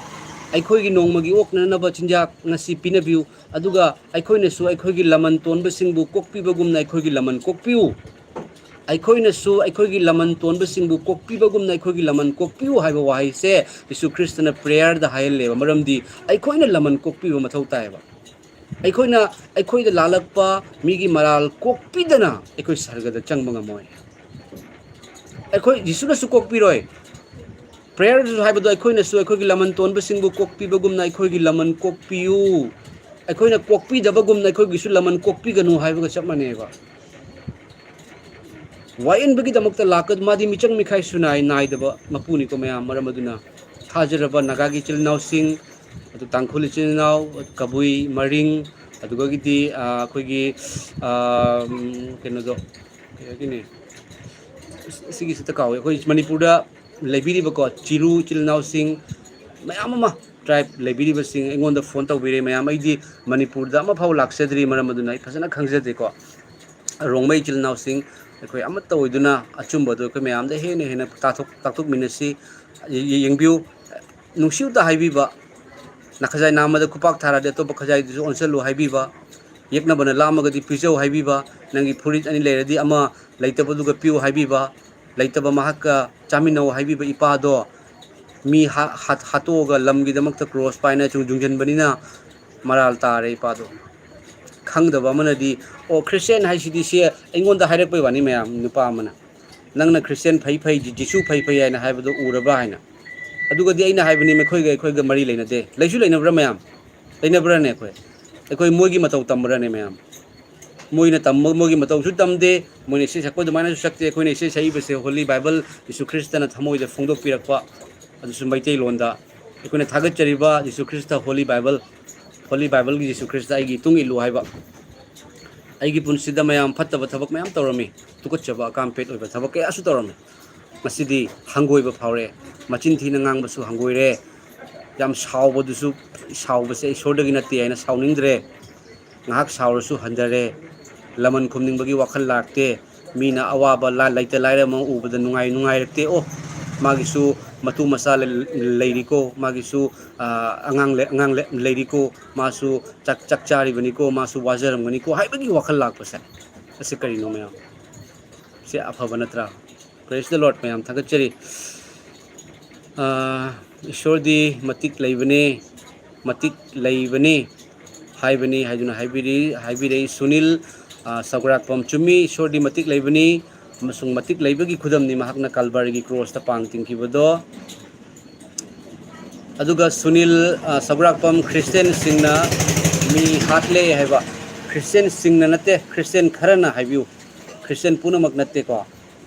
ꯑꯩꯈꯣꯏꯒꯤ ꯅꯣꯡꯃꯒꯤ ꯑꯣꯛꯅꯅꯕ ꯆꯤꯟꯖꯥꯛ ꯉꯁꯤ ꯄꯤꯅꯕꯤꯌꯨ, ꯑꯗꯨꯒ ꯑꯩꯈꯣꯏꯅꯁꯨ ꯑꯩꯈꯣꯏꯒꯤ ꯂꯃꯟ ꯇꯣꯟꯕꯁꯤꯡꯕꯨ ꯀꯣꯛꯄꯤꯕꯒꯨꯝꯅ ꯑꯩꯈꯣꯏꯒꯤ ꯂꯃꯟ ꯀꯣꯛꯄꯤꯌꯨ꯫ ꯑꯩꯈꯣꯏꯅꯁꯨ ꯑꯩꯈꯣꯏꯒꯤ ꯂꯃꯟ ꯇꯣꯟꯕꯁꯤꯡꯕꯨ ꯀꯣꯛꯄꯤꯕꯒꯨꯝꯅ ꯑꯩꯈꯣꯏꯒꯤ ꯂꯃꯟ ꯀꯣꯛꯄꯤꯌꯨ ꯍꯥꯏꯕ ꯋꯥꯍꯩꯁꯦ ꯖꯤꯁꯨ ꯈ꯭ꯔꯤꯁꯇꯅ ꯄ꯭ꯔꯦꯌꯔꯗ ꯍꯥꯏꯍꯜꯂꯦꯕ꯫ ꯃꯔꯝꯗꯤ ꯑꯩꯈꯣꯏꯅ ꯂꯃꯟ ꯀꯣꯛꯄꯤꯕ ꯃꯊꯧ ꯇꯥꯏꯌꯦꯕ꯫ ꯑꯩꯈꯣꯏꯅ ꯑꯩꯈꯣꯏꯗ ꯂꯥꯜꯂꯛꯄ ꯃꯤꯒꯤ ꯃꯔꯥꯜ ꯀꯣꯛꯄꯤꯗꯅ ꯑꯩꯈꯣꯏ ꯁꯔꯒꯗ ꯆꯪꯕ ꯉꯝꯃꯣꯏ꯫ ꯑꯩꯈꯣꯏ ꯖꯤꯁꯨꯅꯁꯨ ꯀꯣꯛꯄꯤꯔꯣꯏ꯫ ꯄ꯭ꯔꯦꯌꯔ ꯍꯥꯏꯕꯗꯣ ꯑꯩꯈꯣꯏꯅꯁꯨ ꯑꯩꯈꯣꯏꯒꯤ ꯂꯃꯟ ꯇꯣꯟꯕꯁꯤꯡꯕꯨ ꯀꯣꯛꯄꯤꯕꯒꯨꯝꯅ ꯑꯩꯈꯣꯏꯒꯤ ꯂꯃꯟ ꯀꯣꯛꯄꯤꯌꯨ꯫ ꯑꯩꯈꯣꯏꯅ ꯀꯣꯛꯄꯤꯗꯕꯒꯨꯝꯅ ꯑꯩꯈꯣꯏꯒꯤꯁꯨ ꯂꯃꯟ ꯀꯣꯛꯄꯤꯒꯅꯨ ꯍꯥꯏꯕꯒ ꯆꯞ ꯃꯥꯟꯅꯩꯕ꯫ ꯋꯥꯌꯦꯟꯕꯒꯤꯗꯃꯛꯇ ꯂꯥꯛꯀ-, ꯃꯥꯗꯤ ꯃꯤꯆꯪ ꯃꯤꯈꯥꯏꯁꯨ ꯅꯥꯏ-, ꯅꯥꯏꯗꯕ ꯃꯄꯨꯅꯤꯀꯣ ꯃꯌꯥꯝ꯫ ꯃꯔꯝ ꯑꯗꯨꯅ ꯊꯥꯖꯔꯕ ꯅꯥꯒꯥꯒꯤ ꯏꯆꯤꯜ ꯏꯅꯥꯎꯁꯤꯡ, ꯑꯗꯨ ꯇꯥꯡꯈꯨꯜ ꯏꯆꯤꯜ ꯏꯅꯥꯎ, ꯀꯕꯨꯏ, ꯃꯔꯤꯡ, ꯑꯗꯨꯗꯒꯤꯗꯤ, ꯑ, ꯑꯩꯈꯣꯏꯒꯤ, ꯑ, ꯎꯝ, ꯀꯩꯅꯣꯗꯣ, ꯀꯩ ꯍꯥꯏꯒꯅꯤ? ꯑꯁ, ꯑꯁꯤꯒꯤꯁꯤꯗ ꯀꯥꯎꯋꯦ꯫ ꯑꯩꯈꯣꯏ ꯃꯅꯤꯄꯨꯔꯗ ꯂꯩꯕꯤꯔꯤꯕꯀꯣ ꯆꯤꯔꯨ ꯏꯆꯤꯜ ꯏꯅꯥꯎꯁꯤꯡ ꯃꯌꯥꯝ ꯑꯃ, ꯇ꯭ꯔꯥꯏꯕ ꯂꯩꯕꯤꯔꯤꯕꯁꯤꯡ ꯑꯩꯉꯣꯟꯗ ꯐꯣꯟ ꯇꯧꯕꯤꯔꯦ ꯃꯌꯥꯝ꯫ ꯑꯩꯗꯤ ꯃꯅꯤꯄꯨꯔꯗ ꯑꯃꯐꯥꯎ ꯂꯥꯛꯆꯗ꯭ꯔꯤ, ꯃꯔꯝ ꯑꯗꯨꯅ ꯑꯩ ꯐꯖꯅ ꯈꯪꯖꯗꯦꯀꯣ꯫ ꯔꯣꯡꯃꯩ ꯏꯆꯤꯜ ꯏꯅꯥꯎꯁꯤꯡ, ꯑꯩꯈꯣꯏ ꯑꯃꯠꯇ ꯑꯣꯏꯗꯨꯅ ꯑꯆꯨꯝꯕꯗꯨ ꯑꯩꯈꯣꯏ ꯃꯌꯥꯝꯗ ꯍꯦꯟꯅ ꯍꯦꯟꯅ ꯇꯥꯊꯣꯛ-, ꯇꯥꯛꯊꯣꯛꯃꯤꯟꯅꯁꯤ꯫ ꯌꯦ-, ꯌꯦꯡꯕꯤꯌꯨ, ꯅꯨꯡꯁꯤꯌꯨꯇ ꯍꯥꯏꯕꯤꯕ, ꯅꯈꯖꯥꯏ ꯅꯥꯝꯃꯗ ꯈꯨꯄꯥꯛ ꯊꯥꯔꯗꯤ ꯑꯇꯣꯞꯄ ꯈꯖꯥꯏꯗꯨꯁꯨ ꯑꯣꯟꯁꯤꯜꯂꯨ ꯍꯥꯏꯕꯤꯕ, ꯌꯦꯛꯅꯕꯅ ꯂꯥꯝꯃꯒꯗꯤ ꯄꯤꯖꯧ ꯍꯥꯏꯕꯤꯕ, ꯅꯪꯒꯤ ꯐꯨꯔꯤꯠ ꯑꯅꯤ ꯂꯩꯔꯗꯤ ꯑꯃ ꯂꯩꯇꯕꯗꯨꯒ ꯄꯤꯌꯨ ꯍꯥꯏꯕꯤꯕ, ꯂꯩꯇꯕ ꯃꯍꯥꯛꯀ ꯆꯥꯃꯤꯟꯅꯧ ꯍꯥꯏꯕꯤꯕ ꯏꯄꯥꯗꯣ ꯃꯤ ꯍꯥ-, ꯍꯥꯠ-, ꯍꯥꯠꯇꯣꯛꯑꯒ ꯂꯝꯒꯤꯗꯃꯛꯇ ꯀ꯭ꯔꯣꯁ ꯄꯥꯏꯅ ꯁꯨꯝ ꯌꯨꯡꯁꯤꯟꯕꯅꯤꯅ ꯃꯔꯥꯜ ꯇꯥꯔꯦ ꯏꯄꯥꯗꯣ꯫ ꯈꯪꯗꯕ ꯑꯃꯅꯗꯤ, "ꯑꯣ, ꯈ꯭ꯔꯤꯁꯇꯤꯌꯥꯟ ꯍꯥꯏꯁꯤꯗꯤ ꯁꯤ ꯑꯩꯉꯣꯟꯗ ꯍꯥꯏꯔꯛꯄꯩ ꯋꯥꯅꯤ ꯃꯌꯥꯝ", ꯅꯨꯄꯥ ꯑꯃꯅ꯫ "ꯅꯪꯅ ꯈ꯭ꯔꯤꯁꯇꯤꯌꯥꯟ ꯐꯩ ꯐꯩ, ꯖꯤ-, ꯖꯤꯁꯨ ꯐꯩ ꯐꯩ ꯍꯥꯏꯅ ꯍꯥꯏꯕꯗꯣ ꯎꯔꯕ꯭ꯔꯥ?" ꯍꯥꯏꯅ꯫ ꯑꯗꯨꯒꯗꯤ ꯑꯩꯅ ꯍꯥꯏꯕꯅꯤ, "ꯃꯈꯣꯏꯒ ꯑꯩꯈꯣꯏꯒ ꯃꯔꯤ ꯂꯩꯅꯗꯦ"꯫ ꯂꯩꯁꯨ ꯂꯩꯅꯕ꯭ꯔꯥ ꯃꯌꯥꯝ? ꯂꯩꯅꯕ꯭ꯔꯥꯅꯦ ꯑꯩꯈꯣꯏ? ꯑꯩꯈꯣꯏ ꯃꯣꯏꯒꯤ ꯃꯇꯧ ꯇꯝꯕ꯭ꯔꯥꯅꯦ ꯃꯌꯥꯝ? ꯃꯣꯏꯅ ꯇꯝꯕ, ꯃꯣꯏꯒꯤ ꯃꯇꯧꯁꯨ ꯇꯝꯗꯦ, ꯃꯣꯏꯅ ꯏꯁꯩ ꯁꯛꯄ ꯑꯗꯨꯃꯥꯏꯅꯁꯨ ꯁꯛꯇꯦ꯫ ꯑꯩꯈꯣꯏꯅ ꯏꯁꯩ ꯁꯛꯏꯕꯁꯦ ꯍꯣꯂꯤ ꯕꯥꯏꯕꯜ, ꯖꯤꯁꯨ ꯈ꯭ꯔꯤꯁꯇꯅ ꯊꯃꯣꯏꯗ ꯐꯣꯡꯗꯣꯛꯄꯤꯔꯛꯄ, ꯑꯗꯨꯁꯨ ꯃꯩꯇꯩꯂꯣꯟꯗ꯫ ꯑꯩꯈꯣꯏꯅ ꯊꯥꯒꯠꯆꯔꯤꯕ Jesus Christ Holi Bible, Holi ꯕꯥꯏꯕꯜꯒꯤ Jesus Christ ꯑꯩꯒꯤ ꯏꯇꯨꯡ ꯏꯜꯂꯨ ꯍꯥꯏꯕ꯫ ꯑꯩꯒꯤ ꯄꯨꯟꯁꯤꯗ ꯃꯌꯥꯝ ꯐꯠꯇꯕ ꯊꯕꯛ ꯃꯌꯥꯝ ꯇꯧꯔꯝꯃꯤ, ꯇꯨꯀꯠꯆꯕ ꯑꯀꯥꯝꯄꯦꯠ ꯑꯣꯏꯕ ꯊꯕꯛ ꯀꯌꯥꯁꯨ ꯇꯧꯔꯝꯃꯤ꯫ ꯉꯁꯤꯗꯤ ꯍꯪꯒꯣꯏꯕ ꯐꯥꯎꯔꯦ, ꯃꯆꯤꯟ ꯊꯤꯅ ꯉꯥꯡꯕꯁꯨ ꯍꯪꯒꯣꯏꯔꯦ, ꯌꯥꯝ ꯁꯥꯎꯕꯗꯨꯁꯨ, ꯁꯥꯎꯕꯁꯦ ꯏꯁꯣꯔꯗꯒꯤ ꯅꯠꯇꯦ ꯍꯥꯏꯅ ꯁꯥꯎꯅꯤꯡꯗ꯭ꯔꯦ꯫ ꯉꯥꯏꯍꯥꯛ ꯁꯥꯎꯔꯁꯨ ꯍꯟꯊꯔꯦ, ꯂꯃꯟ ꯈꯨꯝꯅꯤꯡꯕꯒꯤ ꯋꯥꯈꯜ ꯂꯥꯛꯇꯦ꯫ ꯃꯤꯅ ꯑꯋꯥꯕ ꯂꯩꯇ ꯂꯥꯏꯔ ꯑꯃ ꯎꯕꯗ ꯅꯨꯡꯉꯥꯏ ꯅꯨꯡꯉꯥꯏꯔꯛꯇꯦ꯫ ꯑꯣ, ꯃꯥꯒꯤꯁꯨ ꯃꯇꯨ ꯃꯆꯥ ꯂꯩꯔꯤꯀꯣ, ꯃꯥꯒꯤꯁꯨ ꯑꯉꯥꯡ ꯑꯉꯥꯡ ꯂꯩꯔꯤꯀꯣ, ꯃꯥꯁꯨ ꯆꯥꯛ ꯆꯥꯔꯤꯕꯅꯤꯀꯣ, ꯃꯥꯁꯨ ꯋꯥꯖꯔꯝꯒꯅꯤꯀꯣ ꯍꯥꯏꯕꯒꯤ ꯋꯥꯈꯜ ꯂꯥꯛꯄꯁꯦ, ꯑꯁꯤ ꯀꯔꯤꯅꯣ ꯃꯌꯥꯝ? ꯁꯤ ꯑꯐꯕ ꯅꯠꯇ꯭ꯔꯥ? Praise the Lord ꯃꯌꯥꯝ, ꯊꯥꯒꯠꯆꯔꯤ꯫ ꯏꯁꯣꯔꯗꯤ ꯃꯇꯤꯛ ꯂꯩꯕꯅꯦ, ꯃꯇꯤꯛ ꯂꯩꯕꯅꯤ ꯍꯥꯏꯕꯅꯤ ꯍꯥꯏꯗꯨꯅ ꯍꯥꯏꯕꯤꯔꯤ ꯍꯥꯏꯕꯤꯔꯛꯏ ꯁꯨꯅꯤꯜ ꯁꯧꯒ꯭ꯔꯥꯛꯄꯝ꯫ ꯆꯨꯝꯃꯤ, ꯏꯁꯣꯔꯗꯤ ꯃꯇꯤꯛ ꯂꯩꯕꯅꯤ ꯑꯃꯁꯨꯡ ꯃꯇꯤꯛ ꯂꯩꯕꯒꯤ ꯈꯨꯗꯝꯅꯤ ꯃꯍꯥꯛꯅ ꯀꯜꯕꯥꯔꯤꯒꯤ ꯀ꯭ꯔꯣꯁꯇ ꯄꯥꯡ ꯇꯤꯡꯈꯤꯕꯗꯣ꯫ ꯑꯗꯨꯒ ꯁꯨꯅꯤꯜ ꯁꯧꯒ꯭ꯔꯥꯛꯄꯝ, ꯈ꯭ꯔꯤꯁꯇꯦꯟꯁꯤꯡꯅ ꯃꯤ ꯍꯥꯠꯂꯦ ꯍꯥꯏꯕ, ꯈ꯭ꯔꯤꯁꯇꯦꯟꯁꯤꯡꯅ ꯅꯠꯇꯦ, ꯈ꯭ꯔꯤꯁꯇꯦꯟ ꯈꯔꯅ ꯍꯥꯏꯕꯤꯌꯨ, ꯈ꯭ꯔꯤꯁꯇꯦꯟ ꯄꯨꯝꯅꯃꯛ ꯅꯠꯇꯦꯀꯣ꯫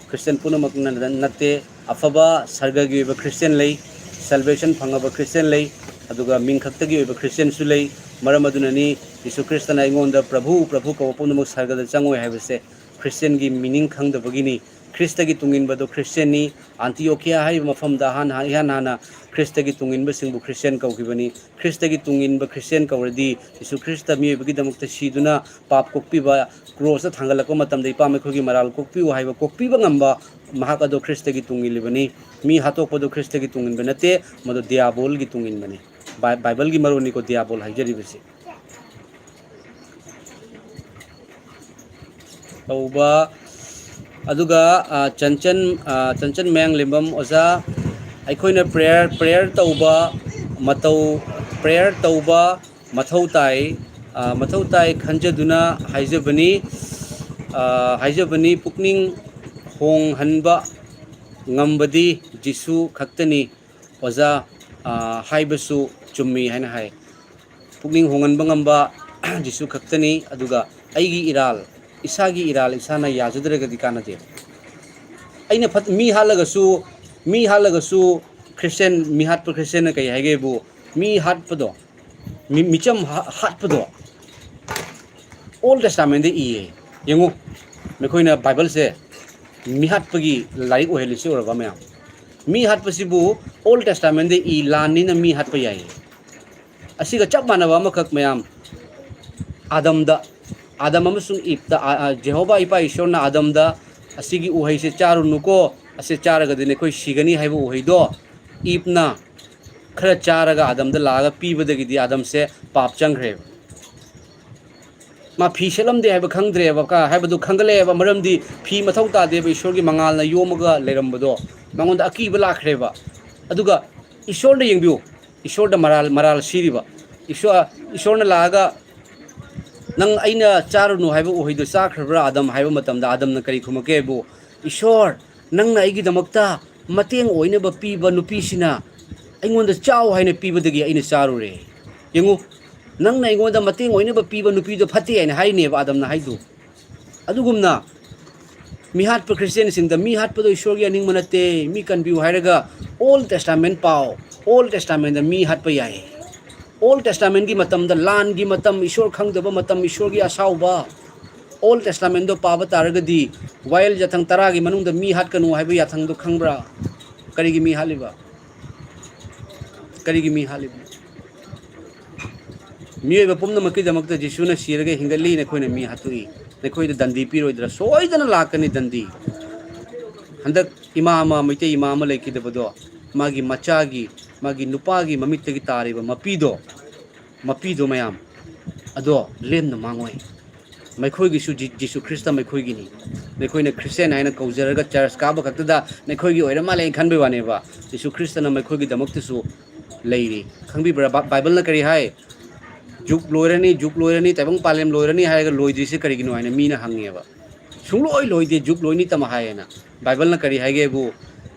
ꯈ꯭ꯔꯤꯁꯇꯦꯟ ꯄꯨꯝꯅꯃꯛꯅ ꯅꯠꯇꯦ꯫ ꯑꯐꯕ ꯁꯔꯒꯒꯤ ꯑꯣꯏꯕ ꯈ꯭ꯔꯤꯁꯇꯦꯟ ꯂꯩ, ꯁꯦꯜꯕꯦꯁꯟ ꯐꯪꯉꯕ ꯈ꯭ꯔꯤꯁꯇꯦꯟ ꯂꯩ, ꯑꯗꯨꯒ ꯃꯤꯡꯈꯛꯇꯒꯤ ꯑꯣꯏꯕ ꯈ꯭ꯔꯤꯁꯇꯦꯟꯁꯨ ꯂꯩ꯫ ꯃꯔꯝ ꯑꯗꯨꯅꯅꯤ ꯌꯤꯁꯨ ꯈ꯭ꯔꯤꯁꯇꯅ ꯑꯩꯉꯣꯟꯗ ꯄ꯭ꯔꯚꯨ, ꯄ꯭ꯔꯚꯨ ꯀꯧꯕ ꯄꯨꯝꯅꯃꯛ ꯁꯔꯒꯗ ꯆꯪꯉꯣꯏ ꯍꯥꯏꯕꯁꯦ꯫ ꯈ꯭ꯔꯤꯁꯇꯦꯟꯒꯤ ꯃꯤꯅꯤꯡ ꯈꯪꯗꯕꯒꯤꯅꯤ꯫ ꯈ꯭ꯔꯤꯁꯇꯒꯤ ꯇꯨꯡꯏꯟꯕꯗꯨ ꯈ꯭ꯔꯤꯁꯇꯦꯟꯅꯤ꯫ ꯑꯟꯇꯤꯌꯣꯈꯤꯌꯥ ꯍꯥꯏꯔꯤꯕ ꯃꯐꯝꯗ ꯑꯍꯥꯟ ꯏꯍꯥꯟ ꯍꯥꯟꯅ ꯈ꯭ꯔꯤꯁꯇꯒꯤ ꯇꯨꯡꯏꯟꯕꯁꯤꯡꯕꯨ ꯈ꯭ꯔꯤꯁꯇꯦꯟ ꯀꯧꯈꯤꯕꯅꯤ꯫ ꯈ꯭ꯔꯤꯁꯇꯒꯤ ꯇꯨꯡꯏꯟꯕ ꯈ꯭ꯔꯤꯁꯇꯦꯟ ꯀꯧꯔꯗꯤ ꯌꯤꯁꯨ ꯈ꯭ꯔꯤꯁꯇ ꯃꯤꯑꯣꯏꯕꯒꯤꯗꯃꯛꯇ ꯁꯤꯗꯨꯅ ꯄꯥꯞ ꯀꯣꯛꯄꯤꯕ, ꯀ꯭ꯔꯣꯁꯇ ꯊꯥꯡꯒꯠꯂꯛꯄ ꯃꯇꯝꯗ ꯏꯄꯥ ꯃꯈꯣꯏꯒꯤ ꯃꯔꯥꯜ ꯀꯣꯛꯄꯤꯌꯨ ꯍꯥꯏꯕ ꯀꯣꯛꯄꯤꯕ ꯉꯝꯕ ꯃꯍꯥꯛ ꯑꯗꯣ ꯈ꯭ꯔꯤꯁꯇꯒꯤ ꯇꯨꯡ ꯏꯜꯂꯤꯕꯅꯤ꯫ ꯃꯤ ꯍꯥꯠꯇꯣꯛꯄꯗꯨ ꯈ꯭ꯔꯤꯁꯇꯒꯤ ꯇꯨꯡ ꯏꯟꯕ ꯅꯠꯇꯦ, ꯃꯗꯨ ꯗꯤꯌꯥꯕꯣꯜꯒꯤ ꯇꯨꯡ ꯏꯟꯕꯅꯤ꯫ ꯕꯥꯏ-, ꯕꯥꯏꯕꯜꯒꯤ ꯃꯔꯣꯟꯅꯤꯀꯣ ꯗꯤꯌꯥꯕꯣꯜ ꯍꯥꯏꯖꯔꯤꯕꯁꯤ꯫ ꯇꯧꯕ꯫ ꯑꯗꯨꯒ, ꯑ, ꯆꯟꯆꯟ, ꯑ, ꯆꯟꯆꯟ ꯃꯌꯥꯡꯂꯦꯝꯕꯝ ꯑꯣꯖꯥ, ꯑꯩꯈꯣꯏꯅ prayer, prayer ꯇꯧꯕ ꯃꯇꯧ, prayer ꯇꯧꯕ ꯃꯊꯧ ꯇꯥꯏ, ꯑ, ꯃꯊꯧ ꯇꯥꯏ ꯈꯟꯖꯗꯨꯅ ꯍꯥꯏꯖꯕꯅꯤ, ꯑ, ꯍꯥꯏꯖꯕꯅꯤ꯫ ꯄꯨꯛꯅꯤꯡ ꯍꯣꯡꯍꯟꯕ ꯉꯝꯕꯗꯤ ꯖꯤꯁꯨ ꯈꯛꯇꯅꯤ꯫ ꯑꯣꯖꯥ, ꯑ, ꯍꯥꯏꯕꯁꯨ ꯆꯨꯝꯃꯤ ꯍꯥꯏꯅ ꯍꯥꯏ꯫ ꯄꯨꯛꯅꯤꯡ ꯍꯣꯡꯍꯟꯕ ꯉꯝꯕ ꯖꯤꯁꯨ ꯈꯛꯇꯅꯤ꯫ ꯑꯗꯨꯒ ꯑꯩꯒꯤ ꯏꯔꯥꯜ, ꯏꯁꯥꯒꯤ ꯏꯔꯥꯜ ꯏꯁꯥꯅ ꯌꯥꯖꯗ꯭ꯔꯒꯗꯤ ꯀꯥꯟꯅꯗꯦ꯫ ꯑꯩꯅ ꯐꯠ-, ꯃꯤ ꯍꯥꯠꯂꯒꯁꯨ, ꯃꯤ ꯍꯥꯠꯂꯒꯁꯨ ꯈ꯭ꯔꯤꯁꯇꯦꯟ, ꯃꯤ ꯍꯥꯠꯄ ꯈ꯭ꯔꯤꯁꯇꯦꯟꯅ ꯀꯩ ꯍꯥꯏꯒꯦꯕꯨ, ꯃꯤ ꯍꯥꯠꯄꯗꯣ, ꯃꯤ-, ꯃꯤꯆꯝ ꯍꯥ-, ꯍꯥꯠꯄꯗꯣ Old Testamentꯗ ꯏꯌꯦ꯫ ꯌꯦꯡꯉꯨ, ꯃꯈꯣꯏꯅ ꯕꯥꯏꯕꯜꯁꯦ ꯃꯤꯍꯥꯠꯄꯒꯤ ꯂꯥꯏꯔꯤꯛ ꯑꯣꯏꯍꯜꯂꯤꯁꯤ ꯎꯔꯕ ꯃꯌꯥꯝ? ꯃꯤ ꯍꯥꯠꯄꯁꯤꯕꯨ Old Testamentꯗ ꯏ, ꯂꯥꯟꯅꯤꯅ ꯃꯤ ꯍꯥꯠꯄ ꯌꯥꯏꯌꯦ꯫ ꯑꯁꯤꯒ ꯆꯞ ꯃꯥꯟꯅꯕ ꯑꯃꯈꯛ ꯃꯌꯥꯝ, ꯑꯥꯗꯝꯗ, ꯑꯥꯗꯝ ꯑꯃꯁꯨꯡ ꯏꯞꯇ, ꯑ, ꯑ, ꯖꯦꯍꯣꯚꯥ ꯏꯄꯥ ꯏꯁꯣꯔꯅ ꯑꯥꯗꯝꯗ, "ꯑꯁꯤꯒꯤ ꯎꯍꯩꯁꯦ ꯆꯥꯔꯨꯅꯨꯀꯣ, ꯑꯁꯤ ꯆꯥꯔꯒꯗꯤ ꯅꯈꯣꯏ ꯁꯤꯒꯅꯤ" ꯍꯥꯏꯕ ꯎꯍꯩꯗꯣ ꯏꯞꯅ ꯈꯔ ꯆꯥꯔꯒ ꯑꯥꯗꯝꯗ ꯂꯥꯛꯑꯒ ꯄꯤꯕꯗꯒꯤꯗꯤ ꯑꯥꯗꯝꯁꯦ ꯄꯥꯞ ꯆꯪꯈ꯭ꯔꯦꯕ꯫ ꯃꯥ ꯐꯤ ꯁꯦꯠꯂꯝꯗꯦ ꯍꯥꯏꯕ ꯈꯪꯗ꯭ꯔꯦꯕ, ꯀ-, ꯍꯥꯏꯕꯗꯨ ꯈꯪꯒꯠꯂꯛꯑꯦꯕ, ꯃꯔꯝꯗꯤ ꯐꯤ ꯃꯊꯧ ꯇꯥꯗꯦꯕ, ꯏꯁꯣꯔꯒꯤ ꯃꯉꯥꯜꯅ ꯌꯣꯝꯃꯒ ꯂꯩꯔꯝꯕꯗꯣ ꯃꯉꯣꯟꯗ ꯑꯀꯤꯕ ꯂꯥꯛꯈ꯭ꯔꯦꯕ꯫ ꯑꯗꯨꯒ ꯏꯁꯣꯔꯗ ꯌꯦꯡꯕꯤꯌꯨ, ꯏꯁꯣꯔꯗ ꯃꯔꯥꯜ, ꯃꯔꯥꯜ ꯁꯤꯔꯤꯕ꯫ ꯏꯁꯣꯔ, ꯏꯁꯣꯔꯅ ꯂꯥꯛꯑꯒ, "ꯅꯪ ꯑꯩꯅ ꯆꯥꯔꯨꯅꯨ ꯍꯥꯏꯕ ꯎꯍꯩꯗꯨ ꯆꯥꯈ꯭ꯔꯕ꯭ꯔꯥ, ꯑꯥꯗꯝ?" ꯍꯥꯏꯕ ꯃꯇꯝꯗ ꯑꯥꯗꯝꯅ ꯀꯔꯤ ꯈꯨꯝꯃꯛꯀꯦ ꯍꯥꯏꯕꯨ, "ꯏꯁꯣꯔ, ꯅꯪꯅ ꯑꯩꯒꯤꯗꯃꯛꯇ ꯃꯇꯦꯡ ꯑꯣꯏꯅꯕ ꯄꯤꯕ ꯅꯨꯄꯤꯁꯤꯅ ꯑꯩꯉꯣꯟꯗ ꯆꯥꯎ ꯍꯥꯏꯅ ꯄꯤꯕꯗꯒꯤ ꯑꯩꯅ ꯆꯥꯔꯨꯔꯦ꯫ ꯌꯦꯡꯉꯨ, ꯅꯪꯅ ꯑꯩꯉꯣꯟꯗ ꯃꯇꯦꯡ ꯑꯣꯏꯅꯕ ꯄꯤꯕ ꯅꯨꯄꯤꯗꯣ ꯐꯠꯇꯦ" ꯍꯥꯏꯅ ꯍꯥꯏꯔꯤꯅꯦꯕ ꯑꯥꯗꯝꯅ ꯍꯥꯏꯗꯨ꯫ ꯑꯗꯨꯒꯨꯝꯅ ꯃꯤꯍꯥꯠꯄ ꯈ꯭ꯔꯤꯁꯇꯤꯌꯥꯟꯁꯤꯡꯗ, ꯃꯤ ꯍꯥꯠꯄꯗꯣ ꯏꯁꯣꯔꯒꯤ ꯑꯅꯤꯡꯕ ꯅꯠꯇꯦ, ꯃꯤ ꯀꯟꯕꯤꯌꯨ ꯍꯥꯏꯔꯒ Old Testament ꯄꯥꯎ, Old Testamentꯗ ꯃꯤ ꯍꯥꯠꯄ ꯌꯥꯏ꯫ Old Testamentꯀꯤ ꯃꯇꯝꯗ, ꯂꯥꯟꯒꯤ ꯃꯇꯝ, ꯏꯁꯣꯔ ꯈꯪꯗꯕ ꯃꯇꯝ, ꯏꯁꯣꯔꯒꯤ ꯑꯁꯥꯎꯕ, Old Testamentꯗꯣ ꯄꯥꯕ ꯇꯥꯔꯒꯗꯤ, ꯋꯥꯌꯦꯜ ꯌꯥꯊꯪ ꯇꯔꯥꯒꯤ ꯃꯅꯨꯡꯗ ꯃꯤ ꯍꯥꯠꯀꯅꯨ ꯍꯥꯏꯕ ꯌꯥꯊꯪꯗꯣ ꯈꯪꯕ꯭ꯔꯥ? ꯀꯔꯤꯒꯤ ꯃꯤ ꯍꯥꯠꯂꯤꯕ? ꯀꯔꯤꯒꯤ ꯃꯤ ꯍꯥꯠꯂꯤꯕ? ꯃꯤꯑꯣꯏꯕ ꯄꯨꯝꯅꯃꯛꯀꯤꯗꯃꯛꯇ ꯖꯤꯁꯨꯅ ꯁꯤꯔꯒ ꯍꯤꯡꯒꯠꯂꯤ, ꯅꯈꯣꯏꯅ ꯃꯤ ꯍꯥꯠꯇꯣꯛꯏ꯫ ꯅꯈꯣꯏꯗ ꯗꯟꯗꯤ ꯄꯤꯔꯣꯏꯗ꯭ꯔꯥ? ꯁꯣꯏꯗꯅ ꯂꯥꯛꯀꯅꯤ ꯗꯟꯗꯤ꯫ ꯍꯟꯗꯛ ꯏꯃꯥ ꯑꯃ, ꯃꯩꯇꯩ ꯏꯃꯥ ꯑꯃ ꯂꯩꯈꯤꯗꯕꯗꯣ, ꯃꯥꯒꯤ ꯃꯆꯥꯒꯤ, ꯃꯥꯒꯤ ꯅꯨꯄꯥꯒꯤ ꯃꯃꯤꯠꯇꯒꯤ ꯇꯥꯔꯤꯕ ꯃꯄꯤꯗꯣ, ꯃꯄꯤꯗꯣ ꯃꯌꯥꯝ, ꯑꯗꯣ ꯂꯦꯝꯅ ꯃꯥꯡꯉꯣꯏ꯫ ꯃꯈꯣꯏꯒꯤꯁꯨ ꯖꯤ-, ꯖꯤꯁꯨ ꯈ꯭ꯔꯤꯁꯇ ꯃꯈꯣꯏꯒꯤꯅꯤ꯫ ꯅꯈꯣꯏꯅ ꯈ꯭ꯔꯤꯁꯇꯤꯌꯥꯟ ꯍꯥꯏꯅ ꯀꯧꯖꯔꯒ ꯆꯔꯆ ꯀꯥꯕ ꯈꯛꯇꯗ ꯅꯈꯣꯏꯒꯤ ꯑꯣꯏꯔ ꯃꯥꯜꯂꯦ ꯈꯟꯕꯩ ꯋꯥꯅꯦꯕ꯫ ꯖꯤꯁꯨ ꯈ꯭ꯔꯤꯁꯇꯅ ꯃꯈꯣꯏꯒꯤꯗꯃꯛꯇꯁꯨ ꯂꯩꯔꯤ꯫ ꯈꯪꯕꯤꯕ꯭ꯔꯥ? ꯕꯥ-, ꯕꯥꯏꯕꯜꯅ ꯀꯔꯤ ꯍꯥꯏ? "ꯖꯨꯛ ꯂꯣꯏꯔꯅꯤ, ꯖꯨꯛ ꯂꯣꯏꯔꯅꯤ, ꯇꯥꯏꯕꯪ ꯄꯥꯂꯦꯝ ꯂꯣꯏꯔꯅꯤ" ꯍꯥꯏꯔꯒ ꯂꯣꯏꯗ꯭ꯔꯤꯁꯦ ꯀꯔꯤꯒꯤꯅꯣ ꯍꯥꯏꯅ ꯃꯤꯅ ꯍꯪꯉꯦꯕ꯫ "ꯁꯨꯡꯂꯣꯏ ꯂꯣꯏꯗꯦ, ꯖꯨꯛ ꯂꯣꯏꯅꯤ ꯇꯝꯃ" ꯍꯥꯏꯌꯦꯅ꯫ ꯕꯥꯏꯕꯜꯅ ꯀꯔꯤ ꯍꯥꯏꯒꯦꯕꯨ,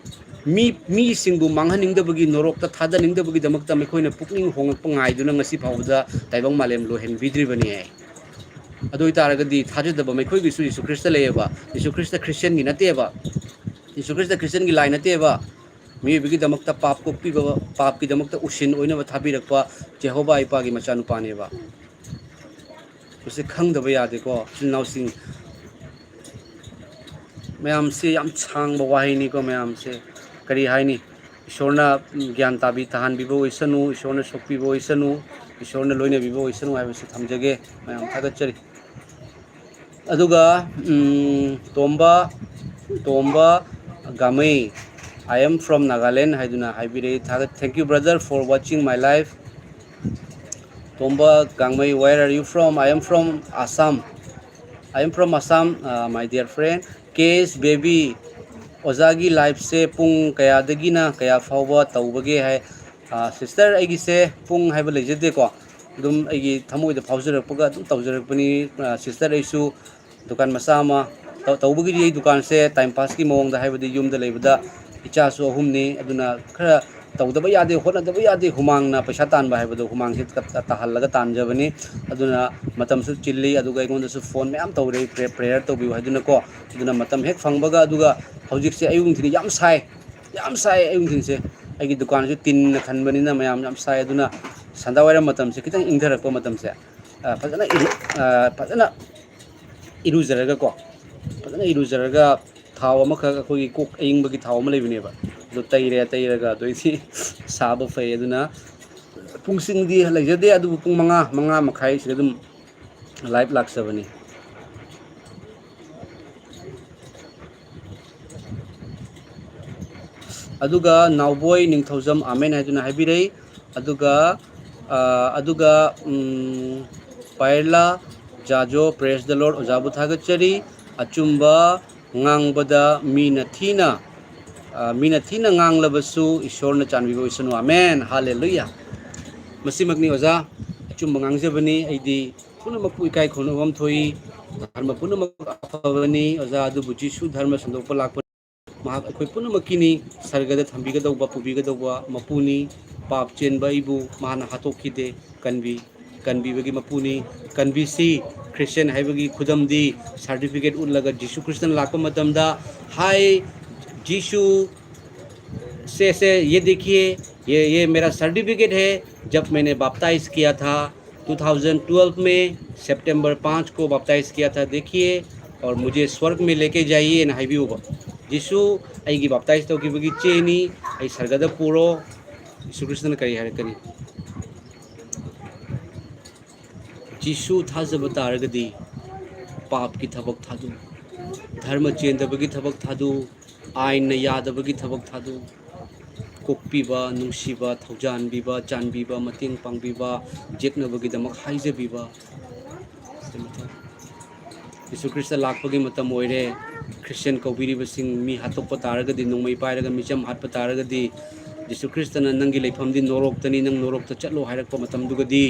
ꯃꯤ, ꯃꯤꯁꯤꯡꯕꯨ ꯃꯥꯡꯍꯟꯅꯤꯡꯗꯕꯒꯤ, ꯅꯣꯔꯣꯛꯇ ꯊꯥꯗꯅꯤꯡꯗꯕꯒꯤꯗꯃꯛꯇ ꯃꯈꯣꯏꯅ ꯄꯨꯛꯅꯤꯡ ꯍꯣꯡꯂꯛꯄ ꯉꯥꯏꯗꯨꯅ ꯉꯁꯤ ꯐꯥꯎꯕꯗ ꯇꯥꯏꯕꯪ ꯃꯥꯂꯦꯝ ꯂꯣꯏꯍꯟꯕꯤꯗ꯭ꯔꯤꯕꯅꯤ ꯍꯥꯏ꯫ ꯑꯗꯨ ꯑꯣꯏꯇꯥꯔꯒꯗꯤ ꯊꯥꯖꯗꯕ ꯃꯈꯣꯏꯒꯤꯁꯨ ꯖꯤꯁꯨ ꯈ꯭ꯔꯤꯁꯇ ꯂꯩꯌꯦꯕ꯫ ꯖꯤꯁꯨ ꯈ꯭ꯔꯤꯁꯇ ꯈ꯭ꯔꯤꯁꯇꯤꯌꯥꯟꯒꯤ ꯅꯠꯇꯦꯕ꯫ ꯖꯤꯁꯨ ꯈ꯭ꯔꯤꯁꯇ ꯈ꯭ꯔꯤꯁꯇꯤꯌꯥꯟꯒꯤ ꯂꯥꯏ ꯅꯠꯇꯦꯕ꯫ ꯃꯤꯑꯣꯏꯕꯒꯤꯗꯃꯛꯇ ꯄꯥꯞ ꯀꯣꯛꯄꯤꯕ, ꯄꯥꯞꯀꯤꯗꯃꯛꯇ ꯎꯁꯤꯟ ꯑꯣꯏꯅꯕ ꯊꯥꯕꯤꯔꯛꯄ ꯖꯦꯍꯣꯕꯥ ꯏꯄꯥꯒꯤ ꯃꯆꯥꯅꯨꯄꯥꯅꯦꯕ꯫ ꯃꯁꯤ ꯈꯪꯗꯕ ꯌꯥꯗꯦꯀꯣ, ꯏꯆꯤꯜ ꯏꯅꯥꯎꯁꯤꯡ꯫ ꯃꯌꯥꯝꯁꯤ ꯌꯥꯝ ꯁꯥꯡꯕ ꯋꯥꯍꯩꯅꯤꯀꯣ ꯃꯌꯥꯝꯁꯦ꯫ ꯀꯔꯤ ꯍꯥꯏꯅꯤ? ꯏꯁꯣꯔꯅ ꯒ꯭ꯌꯥꯟ ꯇꯥꯕꯤ ꯇꯥꯍꯟꯕꯤꯕ ꯑꯣꯏꯁꯅꯨ, ꯏꯁꯣꯔꯅ ꯁꯣꯛꯄꯤꯕ ꯑꯣꯏꯁꯅꯨ, ꯏꯁꯣꯔꯅ ꯂꯣꯏꯅꯕꯤꯕ ꯑꯣꯏꯁꯅꯨ ꯍꯥꯏꯕꯁꯤ ꯊꯝꯖꯒꯦ꯫ ꯃꯌꯥꯝ ꯊꯥꯒꯠꯆꯔꯤ꯫ ꯑꯗꯨꯒ ꯎꯝ, ꯇꯣꯝꯕ ꯇꯣꯝꯕ ꯒꯥꯃꯩ, "I am from Nagaland" ꯍꯥꯏꯗꯨꯅ ꯍꯥꯏꯕꯤꯔꯛꯏ꯫ ꯊꯥꯒꯠ- "Thank you brother for watching my live." Tomba ꯒꯥꯡꯃꯩ, "Where are you from?" "I am from Assam." "I am from Assam, uh, my dear friend." "K S baby, ꯑꯣꯖꯥꯒꯤ liveꯁꯦ ꯄꯨꯡ ꯀꯌꯥꯗꯒꯤꯅ ꯀꯌꯥ ꯐꯥꯎꯕ ꯇꯧꯕꯒꯦ?" ꯍꯥꯏ꯫ ꯑ, sister, ꯑꯩꯒꯤꯁꯦ ꯄꯨꯡ ꯍꯥꯏꯕ ꯂꯩꯖꯗꯦꯀꯣ, ꯑꯗꯨꯝ ꯑꯩꯒꯤ ꯊꯃꯣꯏꯗ ꯐꯥꯎꯖꯔꯛꯄꯒ ꯑꯗꯨꯝ ꯇꯧꯖꯔꯛꯄꯅꯤ꯫ ꯑ, sister, ꯑꯩꯁꯨ ꯗꯨꯀꯥꯟ ꯃꯆꯥ ꯑꯃ ꯇꯧ-, ꯇꯧꯕꯒꯤꯗꯤ ꯑꯩ ꯗꯨꯀꯥꯟꯁꯦ time passꯀꯤ ꯃꯑꯣꯡꯗ, ꯍꯥꯏꯕꯗꯤ ꯌꯨꯝꯗ ꯂꯩꯕꯗ ꯏꯆꯥꯁꯨ ꯑꯍꯨꯝꯅꯤ, ꯑꯗꯨꯅ ꯈꯔ ꯇꯧꯗꯕ ꯌꯥꯗꯦ, ꯍꯣꯠꯅꯗꯕ ꯌꯥꯗꯦ, ꯍꯨꯃꯥꯡꯅ ꯄꯩꯁꯥ ꯇꯥꯟꯕ ꯍꯥꯏꯕꯗꯣ, ꯍꯨꯃꯥꯡꯁꯦ ꯇ-, ꯇ-, ꯇꯥꯍꯜꯂꯒ ꯇꯥꯟꯖꯕꯅꯤ꯫ ꯑꯗꯨꯅ ꯃꯇꯝꯁꯨ ꯆꯤꯜꯂꯤ, ꯑꯗꯨꯒ ꯑꯩꯉꯣꯟꯗꯁꯨ phone ꯃꯌꯥꯝ ꯇꯧꯔꯛꯏ, prayer, prayer ꯇꯧꯕꯤꯌꯨ ꯍꯥꯏꯗꯨꯅꯀꯣ꯫ ꯑꯗꯨꯅ ꯃꯇꯝ ꯍꯦꯛ ꯐꯪꯕꯒ, ꯑꯗꯨꯒ ꯍꯧꯖꯤꯛꯁꯦ ꯑꯌꯨꯛ ꯅꯨꯡꯊꯤꯜ ꯌꯥꯝ ꯁꯥꯏ, ꯌꯥꯝ ꯁꯥꯏ ꯑꯌꯨꯛ ꯅꯨꯡꯊꯤꯜꯁꯦ꯫ ꯑꯩꯒꯤ ꯗꯨꯀꯥꯟꯁꯨ ꯇꯤꯟꯅ ꯈꯟꯕꯅꯤꯅ ꯃꯌꯥꯝ ꯌꯥꯝ ꯁꯥꯏ, ꯑꯗꯨꯅ ꯁꯟꯗꯥꯋꯥꯏꯔꯝ ꯃꯇꯝꯁꯦ ꯈꯤꯇꯪ ꯏꯪꯊꯔꯛꯄ ꯃꯇꯝꯁꯦ, ꯑ, ꯐꯖꯅ ꯏꯔꯨ-, ꯑ, ꯐꯖꯅ ꯏꯔꯨꯖꯔꯒꯀꯣ, ꯐꯖꯅ ꯏꯔꯨꯖꯔꯒ ꯊꯥꯎ ꯑꯃꯈꯛ, ꯑꯩꯈꯣꯏꯒꯤ ꯀꯣꯛ ꯑꯏꯪꯕꯒꯤ ꯊꯥꯎ ꯑꯃ ꯂꯩꯕꯅꯦꯕ, ꯑꯗꯨ ꯇꯩꯔꯦ꯫ ꯇꯩꯔꯒ ꯑꯗꯩꯗꯤ ꯁꯥꯕ ꯐꯩ꯫ ꯑꯗꯨꯅ ꯄꯨꯡꯁꯤꯡꯗꯤ ꯂꯩꯖꯗꯦ, ꯑꯗꯨꯕꯨ ꯄꯨꯡ ꯃꯉꯥ, ꯃꯉꯥ ꯃꯈꯥꯏꯁꯤꯗ ꯑꯗꯨꯝ live ꯂꯥꯛꯆꯕꯅꯤ꯫ ꯑꯗꯨꯒ ꯅꯥꯎꯕꯣꯏ ꯅꯤꯡꯊꯧꯖꯝ ꯑꯥꯃꯦꯟ ꯍꯥꯏꯗꯨꯅ ꯍꯥꯏꯕꯤꯔꯛꯏ꯫ ꯑꯗꯨꯒ, ꯑ, ꯑꯗꯨꯒ, ꯎꯝ, ꯄꯥꯏꯔꯂꯥ ꯖꯥꯖꯣ, "Praise the Lord, ꯑꯣꯖꯥꯕꯨ ꯊꯥꯒꯠꯆꯔꯤ꯫ ꯑꯆꯨꯝꯕ ꯉꯥꯡꯕꯗ ꯃꯤꯅ ꯊꯤꯅ, ꯑ, ꯃꯤꯅ ꯊꯤꯅ ꯉꯥꯡꯂꯕꯁꯨ ꯏꯁꯣꯔꯅ ꯆꯥꯟꯕꯤꯕ ꯑꯣꯏꯁꯅꯨ꯫ ꯑꯥꯃꯦꯟ, ꯍꯥꯂꯦꯂꯨꯌꯥ꯫" ꯃꯁꯤꯃꯛꯅꯤ ꯑꯣꯖꯥ, ꯑꯆꯨꯝꯕ ꯉꯥꯡꯖꯕꯅꯤ꯫ ꯑꯩꯗꯤ ꯄꯨꯝꯅꯃꯛꯄꯨ ꯏꯀꯥꯏ ꯈꯨꯝꯅꯐꯝ ꯊꯣꯛꯏ꯫ ꯙꯔꯃ ꯄꯨꯝꯅꯃꯛ ꯑꯐꯕꯅꯤ ꯑꯣꯖꯥ, ꯑꯗꯨꯕꯨ ꯖꯤꯁꯨ ꯙꯔꯃ ꯁꯟꯗꯣꯛꯄ ꯂꯥꯛꯄ ꯃꯍꯥꯛ ꯑꯩꯈꯣꯏ ꯄꯨꯝꯅꯃꯛꯀꯤꯅꯤ, ꯁꯔꯒꯗ ꯊꯝꯕꯤꯒꯗꯧꯕ, ꯄꯨꯕꯤꯒꯗꯧꯕ ꯃꯄꯨꯅꯤ꯫ ꯄꯥꯞ ꯆꯦꯟꯕ ꯑꯩꯕꯨ ꯃꯍꯥꯛꯅ ꯍꯥꯠꯇꯣꯛꯈꯤꯗꯦ, ꯀꯟꯕꯤ, ꯀꯟꯕꯤꯕꯒꯤ ꯃꯄꯨꯅꯤ꯫ ꯀꯟꯕꯤꯁꯤ꯫ Christian ꯍꯥꯏꯕꯒꯤ ꯈꯨꯗꯝꯗꯤ certificate ꯎꯠꯂꯒ ꯖꯤꯁꯨ ꯈ꯭ꯔꯤꯁꯇꯅ ꯂꯥꯛꯄ ꯃꯇꯝꯗ, "Hi, Jisu, se, se, ye dekhiye, ye, ye mera certificate hai, jab maine baptize kiya tha, two thousand twelve mein September पाँच ko baptize kiya tha, dekhiye, aur mujhe swarg mein leke jaiye," ꯅ ꯍꯥꯏꯕꯤꯌꯨꯕ꯫ "ꯖꯤꯁꯨ, ꯑꯩꯒꯤ baptize ꯇꯧꯈꯤꯕꯒꯤ ꯆꯦꯅꯤ, ꯑꯩ ꯁꯔꯒꯗ ꯄꯨꯔꯣ꯫" ꯖꯤꯁꯨ ꯈ꯭ꯔꯤꯁꯇꯅ ꯀꯔꯤ ꯍꯥꯏꯔꯛꯀꯅꯤ? ꯖꯤꯁꯨ ꯊꯥꯖꯕ ꯇꯥꯔꯒꯗꯤ, ꯄꯥꯞꯀꯤ ꯊꯕꯛ ꯊꯥꯗꯣꯛꯎ꯫ ꯙꯔꯃ ꯆꯦꯟꯗꯕꯒꯤ ꯊꯕꯛ ꯊꯥꯗꯣꯛꯎ꯫ ꯑꯥꯏꯟꯅ ꯌꯥꯗꯕꯒꯤ ꯊꯕꯛ ꯊꯥꯗꯣꯛꯎ꯫ ꯀꯣꯛꯄꯤꯕ, ꯅꯨꯡꯁꯤꯕ, ꯊꯧꯖꯥꯟꯕꯤꯕ, ꯆꯥꯟꯕꯤꯕ, ꯃꯇꯦꯡ ꯄꯥꯡꯕꯤꯕ, ꯌꯦꯛꯅꯕꯒꯤꯗꯃꯛ ꯍꯥꯏꯖꯕꯤꯕ꯫ ꯌꯤꯁꯨ ꯈ꯭ꯔꯤꯁꯇ ꯂꯥꯛꯄꯒꯤ ꯃꯇꯝ ꯑꯣꯏꯔꯦ꯫ ꯈ꯭ꯔꯤꯁꯇꯤꯌꯥꯟ ꯀꯧꯕꯤꯔꯤꯕꯁꯤꯡ ꯃꯤ ꯍꯥꯠꯇꯣꯛꯄ ꯇꯥꯔꯒꯗꯤ, ꯅꯣꯡꯃꯩ ꯄꯥꯏꯔꯒ ꯃꯤꯆꯝ ꯍꯥꯠꯄ ꯇꯥꯔꯒꯗꯤ, ꯖꯤꯁꯨ ꯈ꯭ꯔꯤꯁꯇꯅ "ꯅꯪꯒꯤ ꯂꯩꯐꯝꯗꯤ ꯅꯣꯔꯣꯛꯇꯅꯤ, ꯅꯪ ꯅꯣꯔꯣꯛꯇ ꯆꯠꯂꯣ" ꯍꯥꯏꯔꯛꯄ ꯃꯇꯝꯗꯨꯒꯗꯤ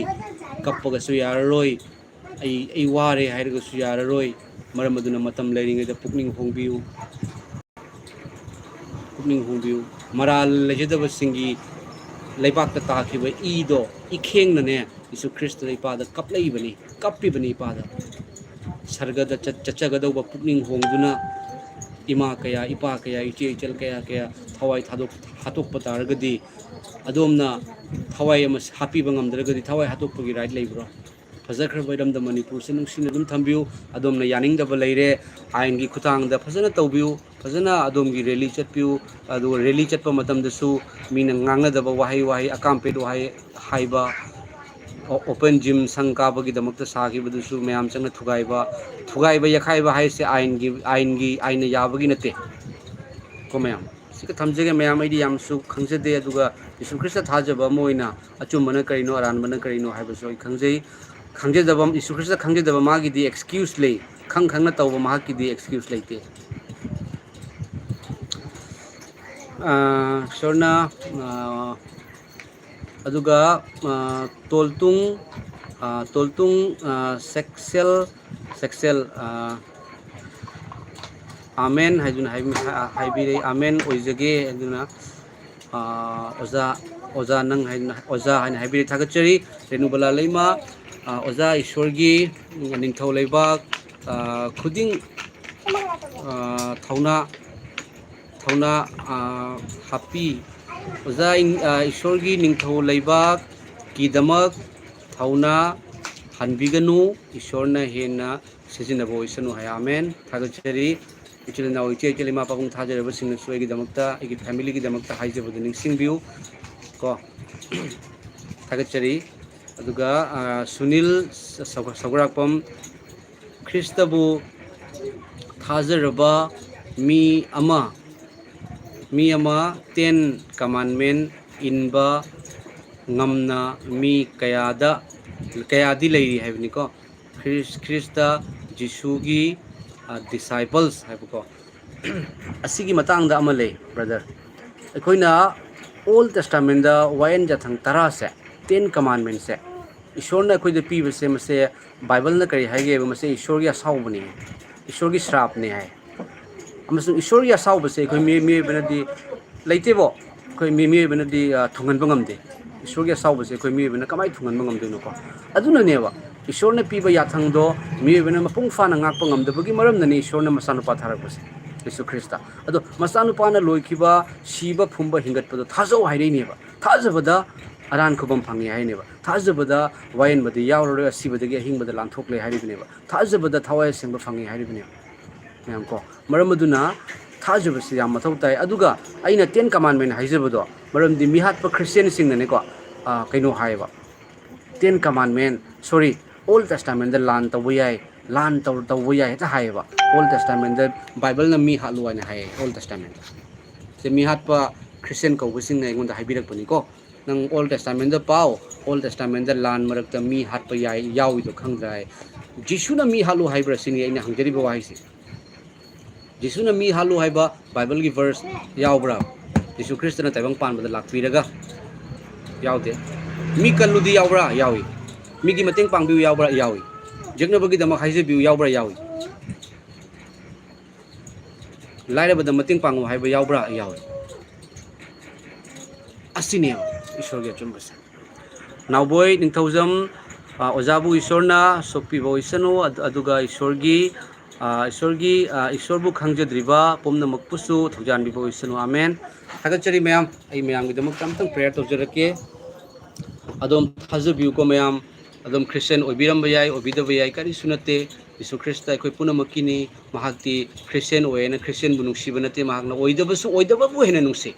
ꯀꯞꯄꯒꯁꯨ ꯌꯥꯔꯔꯣꯏ, "ꯑꯩ, ꯑꯩ ꯋꯥꯔꯦ" ꯍꯥꯏꯔꯒꯁꯨ ꯌꯥꯔꯔꯣꯏ꯫ ꯃꯔꯝ ꯑꯗꯨꯅ ꯃꯇꯝ ꯂꯩꯔꯤꯉꯩꯗ ꯄꯨꯛꯅꯤꯡ ꯍꯣꯡꯕꯤꯌꯨ꯫ ꯄꯨꯛꯅꯤꯡ ꯍꯣꯡꯕꯤꯌꯨ꯫ ꯃꯔꯥꯜ ꯂꯩꯖꯗꯕꯁꯤꯡꯒꯤ ꯂꯩꯕꯥꯛꯇ ꯇꯥꯈꯤꯕ ꯏꯗꯣ, ꯏꯈꯦꯡꯅꯅꯦ, ꯖꯤꯁꯨ ꯈ꯭ꯔꯤꯁꯇ ꯏꯄꯥꯗ ꯀꯞꯂꯛꯏꯕꯅꯤ, ꯀꯞꯄꯤꯕꯅꯤ ꯏꯄꯥꯗ꯫ ꯁꯔꯒꯗ ꯆꯠ-, ꯆꯠꯆꯒꯗꯧꯕ ꯄꯨꯛꯅꯤꯡ ꯍꯣꯡꯗꯨꯅ ꯏꯃꯥ ꯀꯌꯥ, ꯏꯄꯥ ꯀꯌꯥ, ꯏꯆꯦ ꯏꯆꯜ ꯀꯌꯥ ꯀꯌꯥ ꯊꯋꯥꯏ ꯊꯥꯗꯣꯛ-, ꯍꯥꯠꯇꯣꯛꯄ ꯇꯥꯔꯒꯗꯤ, ꯑꯗꯣꯝꯅ ꯊꯋꯥꯏ ꯑꯃ ꯍꯥꯠꯄꯤꯕ ꯉꯝꯗ꯭ꯔꯒꯗꯤ ꯊꯋꯥꯏ ꯍꯥꯠꯇꯣꯛꯄꯒꯤ right ꯂꯩꯕ꯭ꯔꯣ? ꯐꯖꯈ꯭ꯔꯕ ꯏꯔꯝꯗꯝ ꯃꯅꯤꯄꯨꯔꯁꯦ ꯅꯨꯡꯁꯤꯅ ꯑꯗꯨꯝ ꯊꯝꯕꯤꯌꯨ꯫ ꯑꯗꯣꯝꯅ ꯌꯥꯅꯤꯡꯗꯕ ꯂꯩꯔꯦ, ꯑꯥꯏꯟꯒꯤ ꯈꯨꯠꯊꯥꯡꯗ ꯐꯖꯅ ꯇꯧꯕꯤꯌꯨ, ꯐꯖꯅ ꯑꯗꯣꯝꯒꯤ rally ꯆꯠꯄꯤꯌꯨ꯫ ꯑꯗꯨꯒ rally ꯆꯠꯄ ꯃꯇꯝꯗꯁꯨ ꯃꯤꯅ ꯉꯥꯡꯅꯗꯕ ꯋꯥꯍꯩ, ꯋꯥꯍꯩ ꯑꯀꯥꯝꯄꯦꯠ ꯋꯥꯍꯩ ꯍꯥꯏꯕ, ꯑꯣ-, open gym ꯁꯪ ꯀꯥꯕꯒꯤꯗꯃꯛꯇ ꯁꯥꯈꯤꯕꯗꯨꯁꯨ ꯃꯌꯥꯝ ꯆꯪꯅ ꯊꯨꯒꯥꯏꯕ, ꯊꯨꯒꯥꯏꯕ ꯌꯩꯈꯥꯏꯕ ꯍꯥꯏꯁꯦ ꯑꯥꯏꯟꯒꯤ, ꯑꯥꯏꯟꯒꯤ, ꯑꯥꯏꯟꯅ ꯌꯥꯕꯒꯤ ꯅꯠꯇꯦ꯫ ꯀꯣ ꯃꯌꯥꯝ, ꯁꯤꯒ ꯊꯝꯖꯒꯦ ꯃꯌꯥꯝ꯫ ꯑꯩꯗꯤ ꯌꯥꯝꯁꯨ ꯈꯪꯖꯗꯦ, ꯑꯗꯨꯒ ꯖꯤꯁꯨ ꯈ꯭ꯔꯤꯁꯇ ꯊꯥꯖꯕ ꯑꯃ ꯑꯣꯏꯅ ꯑꯆꯨꯝꯕꯅ ꯀꯔꯤꯅꯣ, ꯑꯔꯥꯟꯕꯅ ꯀꯔꯤꯅꯣ ꯍꯥꯏꯕꯁꯨ ꯑꯩ ꯈꯪꯖꯩ꯫ ꯈꯪꯖꯗꯕ, ꯖꯤꯁꯨ ꯈ꯭ꯔꯤꯁꯇ ꯈꯪꯖꯗꯕ ꯃꯥꯒꯤꯗꯤ excuse ꯂꯩ, ꯈꯪ ꯈꯪꯅ ꯇꯧꯕ ꯃꯍꯥꯛꯀꯤꯗꯤ excuse ꯂꯩꯇꯦ꯫ ꯑꯥ, ꯏꯁꯣꯔꯅ, ꯑꯥ, ꯑꯗꯨꯒ, ꯑꯥ, ꯇꯣꯜꯇꯨꯡ, ꯑꯥ, ꯇꯣꯜꯇꯨꯡ, ꯑꯥ, ꯁꯦꯛꯁꯦꯜ, ꯁꯦꯛꯁꯦꯜ, ꯑꯥ, "ꯑꯥꯃꯦꯟ" ꯍꯥꯏꯗꯨꯅ ꯍꯥꯏꯕꯤ-, ꯍꯥꯏꯕꯤꯔꯛꯏ꯫ "ꯑꯥꯃꯦꯟ ꯑꯣꯏꯖꯒꯦ" ꯍꯥꯏꯗꯨꯅ, ꯑꯥ, ꯑꯣꯖꯥ, ꯑꯣꯖꯥ ꯅꯪ ꯍꯥꯏꯅ, ꯑꯣꯖꯥ ꯍꯥꯏꯅ ꯍꯥꯏꯕꯤꯔꯛꯏ꯫ ꯊꯥꯒꯠꯆꯔꯤ꯫ ꯔꯦꯅꯨꯕꯂꯥ ꯂꯩꯃ, ꯑꯥ, ꯑꯣꯖꯥ ꯏꯁꯣꯔꯒꯤ ꯅꯤꯡꯊꯧ ꯂꯩꯕꯥꯛ, ꯑꯥ, ꯈꯨꯗꯤꯡ, ꯑꯥ, ꯊꯧꯅꯥ, ꯊꯧꯅꯥ, ꯑꯥ, ꯍꯥꯞꯄꯤ꯫ ꯑꯣꯖꯥ ꯏꯪ-, ꯑꯥ, ꯏꯁꯣꯔꯒꯤ ꯅꯤꯡꯊꯧ ꯂꯩꯕꯥꯛꯀꯤꯗꯃꯛ ꯊꯧꯅꯥ ꯍꯟꯕꯤꯒꯅꯨ, ꯏꯁꯣꯔꯅ ꯍꯦꯟꯅ ꯁꯤꯖꯤꯟꯅꯕ ꯑꯣꯏꯁꯅꯨ ꯍꯥꯏ꯫ ꯑꯥꯃꯦꯟ꯫ ꯊꯥꯒꯠꯆꯔꯤ꯫ ꯏꯆꯤꯜ ꯏꯅꯥꯎ, ꯏꯆꯦ ꯏꯆꯜ, ꯏꯃꯥ ꯄꯥꯕꯨꯡ ꯊꯥꯖꯔꯕꯁꯤꯡꯅꯁꯨ ꯑꯩꯒꯤꯗꯃꯛꯇ, ꯑꯩꯒꯤ family ꯒꯤꯗꯃꯛꯇ ꯍꯥꯏꯖꯕꯗꯨ ꯅꯤꯡꯁꯤꯡꯕꯤꯌꯨ ꯀꯣ꯫ ꯊꯥꯒꯠꯆꯔꯤ꯫ ꯑꯗꯨꯒ, ꯑꯥ, ꯁꯨꯅꯤꯜ ꯁꯧ-, ꯁꯧꯒ꯭ꯔꯥꯛꯄꯝ, ꯈ꯭ꯔꯤꯁꯇꯕꯨ ꯊꯥꯖꯔꯕ ꯃꯤ ꯑꯃ, ꯃꯤ ꯑꯃ ten commandment ꯏꯟꯕ ꯉꯝꯅ ꯃꯤ ꯀꯌꯥꯗ, ꯀꯌꯥꯗꯤ ꯂꯩꯔꯤ ꯍꯥꯏꯕꯅꯤꯀꯣ꯫ ꯈ꯭ꯔꯤꯁ-, ꯈ꯭ꯔꯤꯁꯇ ꯖꯤꯁꯨꯒꯤ, ꯑ, disciples ꯍꯥꯏꯕꯀꯣ꯫ ꯑꯁꯤꯒꯤ ꯃꯇꯥꯡꯗ ꯑꯃ ꯂꯩ, brother꯫ ꯑꯩꯈꯣꯏꯅ Old Testamentꯗ ꯋꯥꯌꯦꯟ ꯌꯥꯊꯪ ꯇꯔꯥꯁꯦ, ten commandmentꯁꯦ, ꯏꯁꯣꯔꯅ ꯑꯩꯈꯣꯏꯗ ꯄꯤꯕꯁꯦ, ꯃꯁꯦ ꯕꯥꯏꯕꯜꯅ ꯀꯔꯤ ꯍꯥꯏꯒꯦꯕ? ꯃꯁꯦ ꯏꯁꯣꯔꯒꯤ ꯑꯁꯥꯎꯕꯅꯤ, ꯏꯁꯣꯔꯒꯤ ꯁ꯭ꯔꯥꯞꯅꯤ ꯍꯥꯏ꯫ ꯑꯃꯁꯨꯡ ꯏꯁꯣꯔꯒꯤ ꯑꯁꯥꯎꯕꯁꯦ ꯑꯩꯈꯣꯏ ꯃꯤ-, ꯃꯤꯑꯣꯏꯕꯅꯗꯤ ꯂꯩꯇꯦꯕꯣ꯫ ꯑꯩꯈꯣꯏ ꯃꯤ-, ꯃꯤꯑꯣꯏꯕꯅꯗꯤ, ꯑ, ꯊꯨꯡꯍꯟꯕ ꯉꯝꯗꯦ꯫ ꯏꯁꯣꯔꯒꯤ ꯑꯁꯥꯎꯕꯁꯦ ꯑꯩꯈꯣꯏ ꯃꯤꯑꯣꯏꯕꯅ ꯀꯃꯥꯏꯅ ꯊꯨꯡꯍꯟꯕ ꯉꯝꯗꯣꯏꯅꯣꯀꯣ? ꯑꯗꯨꯅꯅꯦꯕ, ꯏꯁꯣꯔꯅ ꯄꯤꯕ ꯌꯥꯊꯪꯗꯣ ꯃꯤꯑꯣꯏꯕꯅ ꯃꯄꯨꯡ ꯐꯥꯅ ꯉꯥꯛꯄ ꯉꯝꯗꯕꯒꯤ ꯃꯔꯝꯅꯅꯤ ꯏꯁꯣꯔꯅ ꯃꯆꯥꯅꯨꯄꯥ ꯊꯥꯔꯛꯄꯁꯦ, ꯌꯦꯁꯨ ꯈ꯭ꯔꯤꯁꯇ꯫ ꯑꯗꯣ ꯃꯆꯥꯅꯨꯄꯥꯅ ꯂꯣꯏꯈꯤꯕ ꯁꯤꯕ, ꯐꯨꯝꯕ, ꯍꯤꯡꯒꯠꯄꯗꯣ ꯊꯥꯖꯧ ꯍꯥꯏꯔꯛꯏꯅꯦꯕ꯫ ꯊꯥꯖꯕꯗ ꯑꯔꯥꯟ ꯈꯨꯕꯝ ꯐꯪꯉꯤ ꯍꯥꯏꯅꯦꯕ꯫ ꯊꯥꯖꯕꯗ ꯋꯥꯌꯦꯟꯕꯗꯤ ꯌꯥꯎꯔꯔꯣꯏ, ꯑꯁꯤꯕꯗꯒꯤ ꯑꯍꯤꯡꯕꯗ ꯂꯥꯟꯊꯣꯛꯂꯦ ꯍꯥꯏꯔꯤꯕꯅꯦꯕ꯫ ꯊꯥꯖꯕꯗ ꯊꯋꯥꯏ ꯑꯁꯦꯡꯕ ꯐꯪꯉꯤ ꯍꯥꯏꯔꯤꯕꯅꯦꯕ꯫ ꯃꯌꯥꯝ ꯀꯣ, ꯃꯔꯝ ꯑꯗꯨꯅ ꯊꯥꯖꯕꯁꯤ ꯌꯥꯝ ꯃꯊꯧ ꯇꯥꯏ꯫ ꯑꯗꯨꯒ ꯑꯩꯅ ten commandment ꯍꯥꯏꯖꯕꯗꯣ, ꯃꯔꯝꯗꯤ ꯃꯤꯍꯥꯠꯄ ꯈ꯭ꯔꯤꯁꯇꯤꯌꯥꯟꯁꯤꯡꯅꯅꯦꯀꯣ, ꯑ, ꯀꯩꯅꯣ ꯍꯥꯏꯌꯦꯕ, ten commandment, sorry, Old Testamentꯗ ꯂꯥꯟ ꯇꯧꯕ ꯌꯥꯏ, ꯂꯥꯟ ꯇꯧ-, ꯇꯧꯕ ꯌꯥꯏ ꯍꯦꯛꯇ ꯍꯥꯏꯌꯦꯕ꯫ Old Testamentꯗ ꯕꯥꯏꯕꯜꯅ ꯃꯤ ꯍꯥꯠꯂꯨ ꯍꯥꯏꯅ ꯍꯥꯏꯌꯦ, Old Testamentꯗ꯫ ꯁꯦ ꯃꯤ ꯍꯥꯠꯄ ꯈ꯭ꯔꯤꯁꯇꯤꯌꯥꯟ ꯀꯧꯕꯁꯤꯡꯅ ꯑꯩꯉꯣꯟꯗ ꯍꯥꯏꯕꯤꯔꯛꯄꯅꯤꯀꯣ꯫ "ꯅꯪ Old Testamentꯗ ꯄꯥꯎ, Old Testamentꯗ ꯂꯥꯟ ꯃꯔꯛꯇ ꯃꯤ ꯍꯥꯠꯄ ꯌꯥꯏ, ꯌꯥꯎꯏꯗꯣ ꯈꯪꯗ꯭ꯔꯥ?" ꯍꯥꯏ꯫ ꯖꯤꯁꯨꯅ ꯃꯤ ꯍꯥꯠꯂꯨ ꯍꯥꯏꯕ꯭ꯔꯥ ꯁꯤꯅꯤ ꯑꯩꯅ ꯍꯪꯖꯔꯤꯕ ꯋꯥꯍꯩꯁꯦ꯫ ꯖꯤꯁꯨꯅ ꯃꯤ ꯍꯥꯠꯂꯨ ꯍꯥꯏꯕ ꯕꯥꯏꯕꯜꯒꯤ verse ꯌꯥꯎꯕ꯭ꯔꯥ? ꯖꯤꯁꯨ ꯈ꯭ꯔꯤꯁꯇꯅ ꯇꯥꯏꯕꯪ ꯄꯥꯟꯕꯗ ꯂꯥꯛꯄꯤꯔꯒ? ꯌꯥꯎꯗꯦ꯫ "ꯃꯤ ꯀꯜꯂꯨꯗꯤ" ꯌꯥꯎꯕ꯭ꯔꯥ? ꯌꯥꯎꯏ꯫ "ꯃꯤꯒꯤ ꯃꯇꯦꯡ ꯄꯥꯡꯕꯤꯌꯨ" ꯌꯥꯎꯕ꯭ꯔꯥ? ꯌꯥꯎꯏ꯫ "ꯌꯦꯛꯅꯕꯒꯤꯗꯃꯛ ꯍꯥꯏꯖꯕꯤꯌꯨ" ꯌꯥꯎꯕ꯭ꯔꯥ? ꯌꯥꯎꯏ꯫ "ꯂꯥꯏꯔꯕꯗ ꯃꯇꯦꯡ ꯄꯥꯡꯉꯨ" ꯍꯥꯏꯕ ꯌꯥꯎꯕ꯭ꯔꯥ? ꯌꯥꯎꯏ꯫ ꯑꯁꯤꯅꯦꯕ ꯏꯁꯣꯔꯒꯤ ꯑꯆꯨꯝꯕꯁꯦ꯫ ꯅꯥꯎꯕꯣꯏ ꯅꯤꯡꯊꯧꯖꯝ, ꯑ, ꯑꯣꯖꯥꯕꯨ ꯏꯁꯣꯔꯅ ꯁꯣꯛꯄꯤꯕ ꯑꯣꯏꯁꯅꯨ, ꯑꯗꯨ-, ꯑꯗꯨꯒ ꯏꯁꯣꯔꯒꯤ, ꯑ, ꯏꯁꯣꯔꯒꯤ, ꯑ, ꯏꯁꯣꯔꯕꯨ ꯈꯪꯖꯗ꯭ꯔꯤꯕ ꯄꯨꯝꯅꯃꯛꯄꯨꯁꯨ ꯊꯧꯖꯥꯟꯕꯤꯕ ꯑꯣꯏꯁꯅꯨ꯫ ꯑꯃꯦꯟ꯫ ꯊꯥꯒꯠꯆꯔꯤ ꯃꯌꯥꯝ꯫ ꯑꯩ ꯃꯌꯥꯝꯒꯤꯗꯃꯛꯇ ꯑꯝꯇꯪ prayer ꯇꯧꯖꯔꯛꯀꯦ꯫ ꯑꯗꯣꯝ ꯊꯥꯖꯕꯤꯌꯨꯀꯣ ꯃꯌꯥꯝ꯫ ꯑꯗꯣꯝ ꯈ꯭ꯔꯤꯁꯇꯤꯌꯥꯟ ꯑꯣꯏꯕꯤꯔꯝꯕ ꯌꯥꯏ, ꯑꯣꯏꯕꯤꯗꯕ ꯌꯥꯏ, ꯀꯔꯤꯁꯨ ꯅꯠꯇꯦ꯫ ꯖꯤꯁꯨ ꯈ꯭ꯔꯤꯁꯇ ꯑꯩꯈꯣꯏ ꯄꯨꯝꯅꯃꯛꯀꯤꯅꯤ꯫ ꯃꯍꯥꯛꯇꯤ ꯈ꯭ꯔꯤꯁꯇꯤꯌꯥꯟ ꯑꯣꯏꯌꯦꯅ ꯈ꯭ꯔꯤꯁꯇꯤꯌꯥꯟꯕꯨ ꯅꯨꯡꯁꯤꯕ ꯅꯠꯇꯦ꯫ ꯃꯍꯥꯛꯅ ꯑꯣꯏꯗꯕꯁꯨ ꯑꯣꯏꯗꯕꯕꯨ ꯍꯦꯟꯅ ꯅꯨꯡꯁꯤ꯫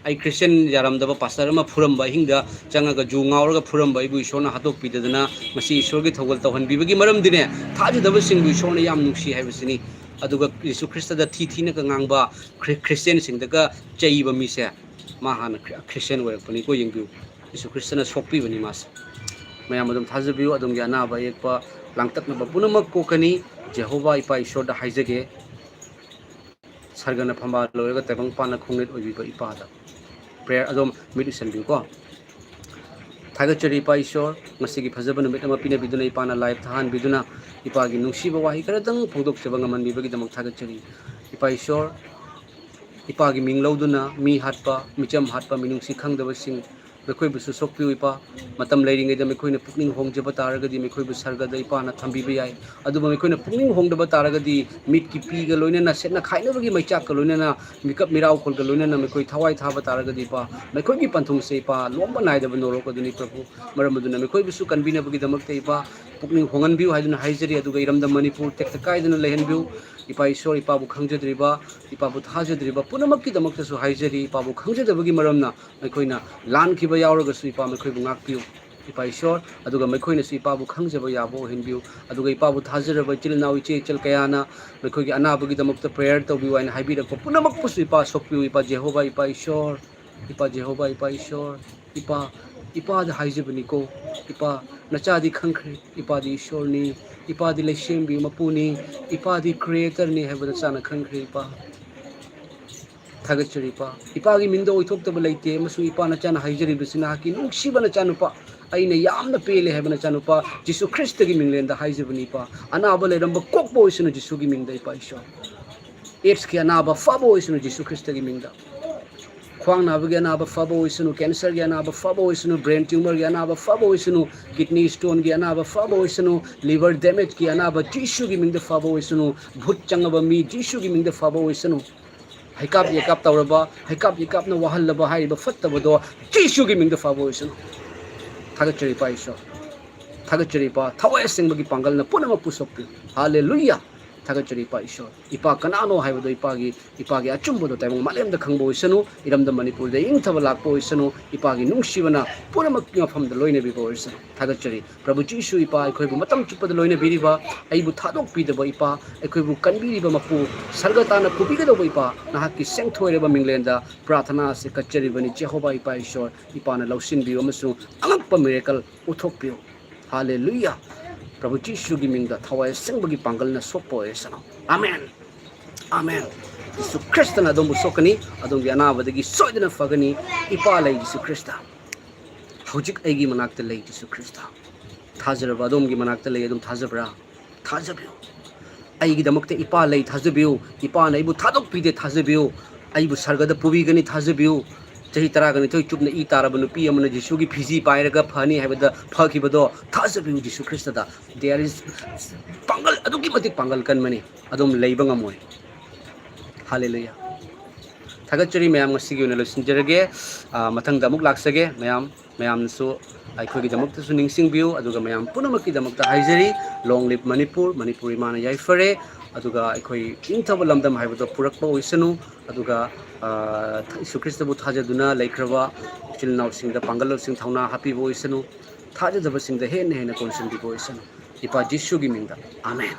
ꯑꯩ ꯈ꯭ꯔꯤꯁꯇꯤꯌꯥꯟ ꯌꯥꯔꯝꯗꯕ ꯄꯥꯁꯇꯔ ꯑꯃ ꯐꯨꯔꯝꯕ, ꯑꯍꯤꯡꯗ ꯆꯪꯉꯒ ꯖꯨ ꯉꯥꯎꯔꯒ ꯐꯨꯔꯝꯕ ꯑꯩꯕꯨ ꯏꯁꯣꯔꯅ ꯍꯥꯠꯇꯣꯛꯄꯤꯗꯗꯅ, ꯃꯁꯤ ꯏꯁꯣꯔꯒꯤ ꯊꯧꯒꯜ ꯇꯧꯍꯟꯕꯤꯕꯒꯤ ꯃꯔꯝꯗꯤꯅꯦ, ꯊꯥꯖꯗꯕꯁꯤꯡꯕꯨ ꯏꯁꯣꯔꯅ ꯌꯥꯝ ꯅꯨꯡꯁꯤ ꯍꯥꯏꯕꯁꯤꯅꯤ꯫ ꯑꯗꯨꯒ ꯖꯤꯁꯨ ꯈ꯭ꯔꯤꯁꯇꯗ ꯊꯤ ꯊꯤꯅꯒ ꯉꯥꯡꯕ, ꯈ꯭ꯔꯤ-, ꯈ꯭ꯔꯤꯁꯇꯤꯌꯥꯟꯁꯤꯡꯗꯒ ꯆꯩꯕ ꯃꯤꯁꯦ, ꯃꯥ ꯍꯥꯟꯅ ꯈ꯭ꯔꯤ-, ꯈ꯭ꯔꯤꯁꯇꯤꯌꯥꯟ ꯑꯣꯏꯔꯛꯄꯅꯤꯀꯣ, ꯌꯦꯡꯕꯤꯌꯨ꯫ ꯖꯤꯁꯨ ꯈ꯭ꯔꯤꯁꯇꯅ ꯁꯣꯛꯄꯤꯕꯅꯤ ꯃꯥꯁꯦ꯫ ꯃꯌꯥꯝ ꯑꯗꯨꯝ ꯊꯥꯖꯕꯤꯌꯨ, ꯑꯗꯣꯝꯒꯤ ꯑꯅꯥꯕ ꯑꯌꯦꯛꯄ ꯂꯥꯡꯇꯛꯅꯕ ꯄꯨꯝꯅꯃꯛ ꯀꯣꯛꯀꯅꯤ꯫ ꯖꯦꯍꯣꯚꯥ ꯏꯄꯥ ꯏꯁꯣꯔꯗ ꯍꯥꯏꯖꯒꯦ, ꯁꯔꯒꯅ ꯐꯝꯕꯥꯜ ꯂꯣꯏꯔꯒ ꯇꯥꯏꯕꯪ ꯄꯥꯟꯅ ꯈꯣꯡꯅꯦꯠ ꯑꯣꯏꯕꯤꯕ ꯏꯄꯥꯗ꯫ ꯄ꯭ꯔꯦꯌꯔ ꯑꯗꯨꯝ ꯃꯤꯠ ꯎꯏꯁꯟꯕꯤꯌꯨꯀꯣ꯫ ꯊꯥꯒꯠꯆꯔꯤ ꯏꯄꯥ ꯏꯁꯣꯔ, ꯉꯁꯤꯒꯤ ꯐꯖꯕ ꯅꯨꯃꯤꯠ ꯑꯃ ꯄꯤꯅꯕꯤꯗꯨꯅ, ꯏꯄꯥꯅ ꯂꯥꯏꯚ ꯊꯥꯍꯟꯕꯤꯗꯨꯅ, ꯏꯄꯥꯒꯤ ꯅꯨꯡꯁꯤꯕ ꯋꯥꯍꯩ ꯈꯔꯗꯪ ꯐꯣꯡꯗꯣꯛꯆꯕ ꯉꯝꯍꯟꯕꯤꯕꯒꯤꯗꯃꯛ ꯊꯥꯒꯠꯆꯔꯤ꯫ ꯏꯄꯥ ꯏꯁꯣꯔ, ꯏꯄꯥꯒꯤ ꯃꯤꯡ ꯂꯧꯗꯨꯅ ꯃꯤ ꯍꯥꯠꯄ, ꯃꯤꯆꯝ ꯍꯥꯠꯄ, ꯃꯤꯅꯨꯡꯁꯤ ꯈꯪꯗꯕꯁꯤꯡ, ꯃꯈꯣꯏꯕꯨꯁꯨ ꯁꯣꯛꯄꯤꯌꯨ ꯏꯄꯥ꯫ ꯃꯇꯝ ꯂꯩꯔꯤꯉꯩꯗ ꯃꯈꯣꯏꯅ ꯄꯨꯛꯅꯤꯡ ꯍꯣꯡꯖꯕ ꯇꯥꯔꯒꯗꯤ ꯃꯈꯣꯏꯕꯨ ꯁꯔꯒꯗ ꯏꯄꯥꯅ ꯊꯝꯕꯤꯕ ꯌꯥꯏ꯫ ꯑꯗꯨꯕꯨ ꯃꯈꯣꯏꯅ ꯄꯨꯛꯅꯤꯡ ꯍꯣꯡꯗꯕ ꯇꯥꯔꯒꯗꯤ, ꯃꯤꯠꯀꯤ ꯄꯤꯒ ꯂꯣꯏꯅꯅ, ꯁꯦꯠꯅ ꯈꯥꯏꯅꯕꯒꯤ ꯃꯩꯆꯥꯛꯀ ꯂꯣꯏꯅꯅ, ꯃꯤꯀꯞ ꯃꯤꯔꯥꯎꯈꯣꯜꯒ ꯂꯣꯏꯅꯅ ꯃꯈꯣꯏ ꯊꯋꯥꯏ ꯊꯥꯕ ꯇꯥꯔꯒꯗꯤ ꯏꯄꯥ, ꯃꯈꯣꯏꯒꯤ ꯄꯟꯊꯨꯡꯁꯦ ꯏꯄꯥ, ꯂꯣꯝꯕ ꯅꯥꯏꯗꯕ ꯅꯣꯔꯣꯛ ꯑꯗꯨꯅꯤ ꯄ꯭ꯔꯚꯨ꯫ ꯃꯔꯝ ꯑꯗꯨꯅ ꯃꯈꯣꯏꯕꯨꯁꯨ ꯀꯟꯕꯤꯅꯕꯒꯤꯗꯃꯛꯇ ꯏꯄꯥ, ꯄꯨꯛꯅꯤꯡ ꯍꯣꯡꯍꯟꯕꯤꯌꯨ ꯍꯥꯏꯗꯨꯅ ꯍꯥꯏꯖꯔꯤ꯫ ꯑꯗꯨꯒ ꯏꯔꯝꯗꯝ ꯃꯅꯤꯄꯨꯔ ꯇꯦꯛꯇ ꯀꯥꯏꯗꯅ ꯂꯩꯍꯟꯕꯤꯌꯨ꯫ ꯏꯄꯥ ꯏꯁꯣꯔ, ꯏꯄꯥꯕꯨ ꯈꯪꯖꯗ꯭ꯔꯤꯕ, ꯏꯄꯥꯕꯨ ꯊꯥꯖꯗ꯭ꯔꯤꯕ ꯄꯨꯝꯅꯃꯛꯀꯤꯗꯃꯛꯇꯁꯨ ꯍꯥꯏꯖꯔꯤ꯫ ꯏꯄꯥꯕꯨ ꯈꯪꯖꯗꯕꯒꯤ ꯃꯔꯝꯅ ꯃꯈꯣꯏꯅ ꯂꯥꯟꯈꯤꯕ ꯌꯥꯎꯔꯒꯁꯨ ꯏꯄꯥ, ꯃꯈꯣꯏꯕꯨ ꯉꯥꯛꯄꯤꯌꯨ꯫ ꯏꯄꯥ ꯏꯁꯣꯔ, ꯑꯗꯨꯒ ꯃꯈꯣꯏꯅꯁꯨ ꯏꯄꯥꯕꯨ ꯈꯪꯖꯕ ꯌꯥꯕ ꯑꯣꯏꯍꯟꯕꯤꯌꯨ꯫ ꯑꯗꯨꯒ ꯏꯄꯥꯕꯨ ꯊꯥꯖꯔꯕ ꯏꯆꯤꯜ ꯏꯅꯥꯎ ꯏꯆꯦ ꯏꯆꯜ ꯀꯌꯥꯅ ꯃꯈꯣꯏꯒꯤ ꯑꯅꯥꯕꯒꯤꯗꯃꯛꯇ ꯄ꯭ꯔꯦꯌꯔ ꯇꯧꯕꯤꯌꯨ ꯍꯥꯏꯅ ꯍꯥꯏꯕꯤꯔꯛꯄ ꯄꯨꯝꯅꯃꯛꯄꯨꯁꯨ ꯏꯄꯥ ꯁꯣꯛꯄꯤꯌꯨ꯫ ꯏꯄꯥ ꯖꯦꯍꯣꯚꯥ, ꯏꯄꯥ ꯏꯁꯣꯔ, ꯏꯄꯥ ꯖꯦꯍꯣꯚꯥ, ꯏꯄꯥ ꯏꯁꯣꯔ, ꯏꯄꯥ, ꯏꯄꯥꯗ ꯍꯥꯏꯖꯕꯅꯤꯀꯣ꯫ ꯏꯄꯥ, ꯅꯆꯥꯗꯤ ꯈꯪꯈ꯭ꯔꯦ, ꯏꯄꯥꯗꯤ ꯏꯁꯣꯔꯅꯤ, ꯏꯄꯥꯗꯤ ꯂꯩꯁꯦꯝꯕꯤ ꯃꯄꯨꯅꯤ, ꯏꯄꯥꯗꯤ ꯀ꯭ꯔꯤꯌꯦꯇꯔꯅꯤ ꯍꯥꯏꯕ ꯅꯆꯥꯅ ꯈꯪꯈ꯭ꯔꯦ ꯏꯄꯥ꯫ ꯊꯥꯒꯠꯆꯔꯤ ꯏꯄꯥ꯫ ꯏꯄꯥꯒꯤ ꯃꯤꯡꯗ ꯑꯣꯏꯊꯣꯛꯇꯕ ꯂꯩꯇꯦ, ꯑꯃꯁꯨꯡ ꯏꯄꯥ ꯅꯆꯥꯅ ꯍꯥꯏꯖꯔꯤꯕꯁꯤ ꯅꯍꯥꯛꯀꯤ ꯅꯨꯡꯁꯤꯕ ꯅꯆꯥꯅꯨꯄꯥ, ꯑꯩꯅ ꯌꯥꯝꯅ ꯄꯦꯜꯂꯦ ꯍꯥꯏꯕ ꯅꯆꯥꯅꯨꯄꯥ ꯖꯤꯁꯨ ꯈ꯭ꯔꯤꯁꯇꯒꯤ ꯃꯤꯡꯂꯦꯟꯗ ꯍꯥꯏꯖꯕꯅꯤ ꯏꯄꯥ꯫ ꯑꯅꯥꯕ ꯂꯩꯔꯝꯕ ꯀꯣꯛꯄ ꯑꯣꯏꯁꯅꯨ ꯖꯤꯁꯨꯒꯤ ꯃꯤꯡꯗ ꯏꯄꯥ ꯏꯁꯣꯔ꯫ ꯑꯦꯗꯁꯀꯤ ꯑꯅꯥꯕ ꯐꯕ ꯑꯣꯏꯁꯅꯨ ꯖꯤꯁꯨ ꯈ꯭ꯔꯤꯁꯇꯒꯤ ꯃꯤꯡꯗ꯫ ꯈ꯭ꯋꯥꯡ ꯅꯥꯕꯒꯤ ꯑꯅꯥꯕ ꯐꯕ ꯑꯣꯏꯁꯅꯨ, ꯀꯦꯟꯁꯔꯒꯤ ꯑꯅꯥꯕ ꯐꯕ ꯑꯣꯏꯁꯅꯨ, ꯕ꯭ꯔꯦꯟ ꯇ꯭ꯌꯨꯃꯔꯒꯤ ꯑꯅꯥꯕ ꯐꯕ ꯑꯣꯏꯁꯅꯨ, ꯀꯤꯗꯅꯤ ꯁ꯭ꯇꯣꯟꯒꯤ ꯑꯅꯥꯕ ꯐꯕ ꯑꯣꯏꯁꯅꯨ, ꯂꯤꯚꯔ ꯗꯦꯃꯦꯖꯀꯤ ꯑꯅꯥꯕ ꯖꯤꯁꯨꯒꯤ ꯃꯤꯡꯗ ꯐꯕ ꯑꯣꯏꯁꯅꯨ, ꯚꯨꯠ ꯆꯪꯉꯕ ꯃꯤ ꯖꯤꯁꯨꯒꯤ ꯃꯤꯡꯗ ꯐꯕ ꯑꯣꯏꯁꯅꯨ, ꯍꯩꯀꯥꯞ ꯌꯩꯀꯥꯞ ꯇꯧꯔꯕ, ꯍꯩꯀꯥꯞ ꯌꯩꯀꯥꯞꯅ ꯋꯥꯍꯜꯂꯕ ꯍꯥꯏꯔꯤꯕ ꯐꯠꯇꯕꯗꯣ ꯖꯤꯁꯨꯒꯤ ꯃꯤꯡꯗ ꯐꯕ ꯑꯣꯏꯁꯅꯨ꯫ ꯊꯥꯒꯠꯆꯔꯤ ꯏꯄꯥ ꯏꯁꯣꯔ, ꯊꯥꯒꯠꯆꯔꯤ ꯏꯄꯥ, ꯊꯋꯥꯏ ꯑꯁꯦꯡꯕꯒꯤ ꯄꯥꯡꯒꯜꯅ ꯄꯨꯝꯅꯃꯛꯄꯨ ꯁꯣꯛꯄꯤꯌꯨ꯫ ꯍꯥꯂꯦꯂꯨꯌꯥ꯫ ꯊꯥꯒꯠꯆꯔꯤ ꯏꯄꯥ ꯏꯁꯣꯔ꯫ ꯏꯄꯥ ꯀꯅꯥꯅꯣ ꯍꯥꯏꯕꯗꯣ ꯏꯄꯥꯒꯤ, ꯏꯄꯥꯒꯤ ꯑꯆꯨꯝꯕꯗꯣ ꯇꯥꯏꯕꯪ ꯃꯥꯂꯦꯝꯗ ꯈꯪꯕ ꯑꯣꯏꯁꯅꯨ, ꯏꯔꯝꯗꯝ ꯃꯅꯤꯄꯨꯔꯗ ꯏꯪꯊꯕ ꯂꯥꯛꯄ ꯑꯣꯏꯁꯅꯨ, ꯏꯄꯥꯒꯤ ꯅꯨꯡꯁꯤꯕꯅ ꯄꯨꯝꯅꯃꯛꯀꯤ ꯃꯐꯝꯗ ꯂꯣꯏꯅꯕꯤꯕ ꯑꯣꯏꯁꯅꯨ꯫ ꯊꯥꯒꯠꯆꯔꯤ ꯄ꯭ꯔꯚꯨ ꯖꯤꯁꯨ ꯏꯄꯥ, ꯑꯩꯈꯣꯏꯕꯨ ꯃꯇꯝ ꯆꯨꯞꯄꯗ ꯂꯣꯏꯅꯕꯤꯔꯤꯕ, ꯑꯩꯕꯨ ꯊꯥꯗꯣꯛꯄꯤꯗꯕ ꯏꯄꯥ, ꯑꯩꯈꯣꯏꯕꯨ ꯀꯟꯕꯤꯔꯤꯕ ꯃꯄꯨ, ꯁꯔꯒ ꯇꯥꯟꯅ ꯄꯨꯕꯤꯒꯗꯧꯕ ꯏꯄꯥ, ꯅꯍꯥꯛꯀꯤ ꯁꯦꯡꯊꯣꯏꯔꯕ ꯃꯤꯡꯂꯦꯟꯗ ꯄ꯭ꯔꯥꯊꯅꯥ ꯑꯁꯤ ꯀꯠꯆꯔꯤꯕꯅꯤ꯫ ꯖꯦꯍꯣꯚꯥ ꯏꯄꯥ ꯏꯁꯣꯔ, ꯏꯄꯥꯅ ꯂꯧꯁꯤꯟꯕꯤꯌꯨ ꯑꯃꯁꯨꯡ ꯑꯉꯛꯄ ꯃꯤꯔꯦꯀꯜ ꯎꯠꯊꯣꯛꯄꯤꯌꯨ꯫ ꯍꯥꯂꯦꯂꯨꯌꯥ꯫ ꯄ꯭ꯔꯚꯨ ꯖꯤꯁꯨꯒꯤ ꯃꯤꯡꯗ ꯊꯋꯥꯏ ꯑꯁꯦꯡꯕꯒꯤ ꯄꯥꯡꯒꯜꯅ ꯁꯣꯛꯄ ꯑꯣꯏꯔꯁꯅꯨ꯫ ꯑꯃꯦꯟ꯫ ꯑꯃꯦꯟ꯫ ꯖꯤꯁꯨ ꯈ꯭ꯔꯤꯁꯇꯅ ꯑꯗꯣꯝꯕꯨ ꯁꯣꯛꯀꯅꯤ, ꯑꯗꯣꯝꯒꯤ ꯑꯅꯥꯕꯗꯒꯤ ꯁꯣꯏꯗꯅ ꯐꯒꯅꯤ꯫ ꯏꯄꯥ ꯂꯩ ꯖꯤꯁꯨ ꯈ꯭ꯔꯤꯁꯇ꯫ ꯍꯧꯖꯤꯛ ꯑꯩꯒꯤ ꯃꯅꯥꯛꯇ ꯂꯩ ꯖꯤꯁꯨ ꯈ꯭ꯔꯤꯁꯇ꯫ ꯊꯥꯖꯔꯕ ꯑꯗꯣꯝꯒꯤ ꯃꯅꯥꯛꯇ ꯂꯩ, ꯑꯗꯨꯝ ꯊꯥꯖꯕ꯭ꯔꯥ? ꯊꯥꯖꯕꯤꯌꯨ꯫ ꯑꯩꯒꯤꯗꯃꯛꯇ ꯏꯄꯥ ꯂꯩ, ꯊꯥꯖꯕꯤꯌꯨ꯫ ꯏꯄꯥꯅ ꯑꯩꯕꯨ ꯊꯥꯗꯣꯛꯄꯤꯗꯦ, ꯊꯥꯖꯕꯤꯌꯨ꯫ ꯑꯩꯕꯨ ꯁꯔꯒꯗ ꯄꯨꯕꯤꯒꯅꯤ, ꯊꯥꯖꯕꯤꯌꯨ꯫ ꯆꯍꯤ ꯇꯔꯥꯒ ꯅꯤꯊꯣꯏ ꯆꯨꯞꯅ ꯏ ꯇꯥꯔꯕ ꯅꯨꯄꯤ ꯑꯃꯅ ꯖꯤꯁꯨꯒꯤ ꯐꯤꯖꯤ ꯄꯥꯏꯔꯒ ꯐꯅꯤ ꯍꯥꯏꯕꯗ ꯐꯈꯤꯕꯗꯣ ꯊꯥꯖꯕꯤꯌꯨ꯫ ꯖꯤꯁꯨ ꯈ꯭ꯔꯤꯁꯇꯗ there is ꯄꯥꯡꯒꯜ, ꯑꯗꯨꯛꯀꯤ ꯃꯇꯤꯛ ꯄꯥꯡꯒꯜ ꯀꯟꯕꯅꯤ, ꯑꯗꯨꯝ ꯂꯩꯕ ꯉꯝꯃꯣꯏ꯫ ꯍꯥꯂꯦꯂꯨꯌꯥ꯫ ꯊꯥꯒꯠꯆꯔꯤ ꯃꯌꯥꯝ, ꯉꯁꯤꯒꯤ ꯑꯣꯏꯅ ꯂꯣꯏꯁꯤꯟꯖꯔꯒꯦ꯫ ꯑꯥ, ꯃꯊꯪꯗ ꯑꯃꯨꯛ ꯂꯥꯛꯆꯒꯦ ꯃꯌꯥꯝ꯫ ꯃꯌꯥꯝꯅꯁꯨ ꯑꯩꯈꯣꯏꯒꯤꯗꯃꯛꯇꯁꯨ ꯅꯤꯡꯁꯤꯡꯕꯤꯌꯨ, ꯑꯗꯨꯒ ꯃꯌꯥꯝ ꯄꯨꯝꯅꯃꯛꯀꯤꯗꯃꯛꯇ ꯍꯥꯏꯖꯔꯤ, long live ꯃꯅꯤꯄꯨꯔ, ꯃꯅꯤꯄꯨꯔ ꯏꯃꯥꯅ ꯌꯥꯏꯐꯔꯦ, ꯑꯗꯨꯒ ꯑꯩꯈꯣꯏ ꯏꯪꯊꯕ ꯂꯝꯗꯝ ꯍꯥꯏꯕꯗꯣ ꯄꯨꯔꯛꯄ ꯑꯣꯏꯁꯅꯨ, ꯑꯗꯨꯒ, ꯑꯥ, ꯏꯁꯨ ꯈ꯭ꯔꯤꯁꯇꯕꯨ ꯊꯥꯖꯗꯨꯅ ꯂꯩꯈ꯭ꯔꯕ ꯏꯆꯤꯜ ꯏꯅꯥꯎꯁꯤꯡꯗ ꯄꯥꯡꯒꯜ ꯂꯧꯁꯤꯡ ꯊꯧꯅꯥ ꯍꯥꯞꯄꯤꯕ ꯑꯣꯏꯁꯅꯨ, ꯊꯥꯖꯗꯕꯁꯤꯡꯗ ꯍꯦꯟꯅ ꯍꯦꯟꯅ ꯀꯣꯟꯁꯤꯟꯕꯤꯕ ꯑꯣꯏꯁꯅꯨ꯫ ꯏꯄꯥ ꯖꯤꯁꯨꯒꯤ ꯃꯤꯡꯗ, ꯑꯃꯦꯟ꯫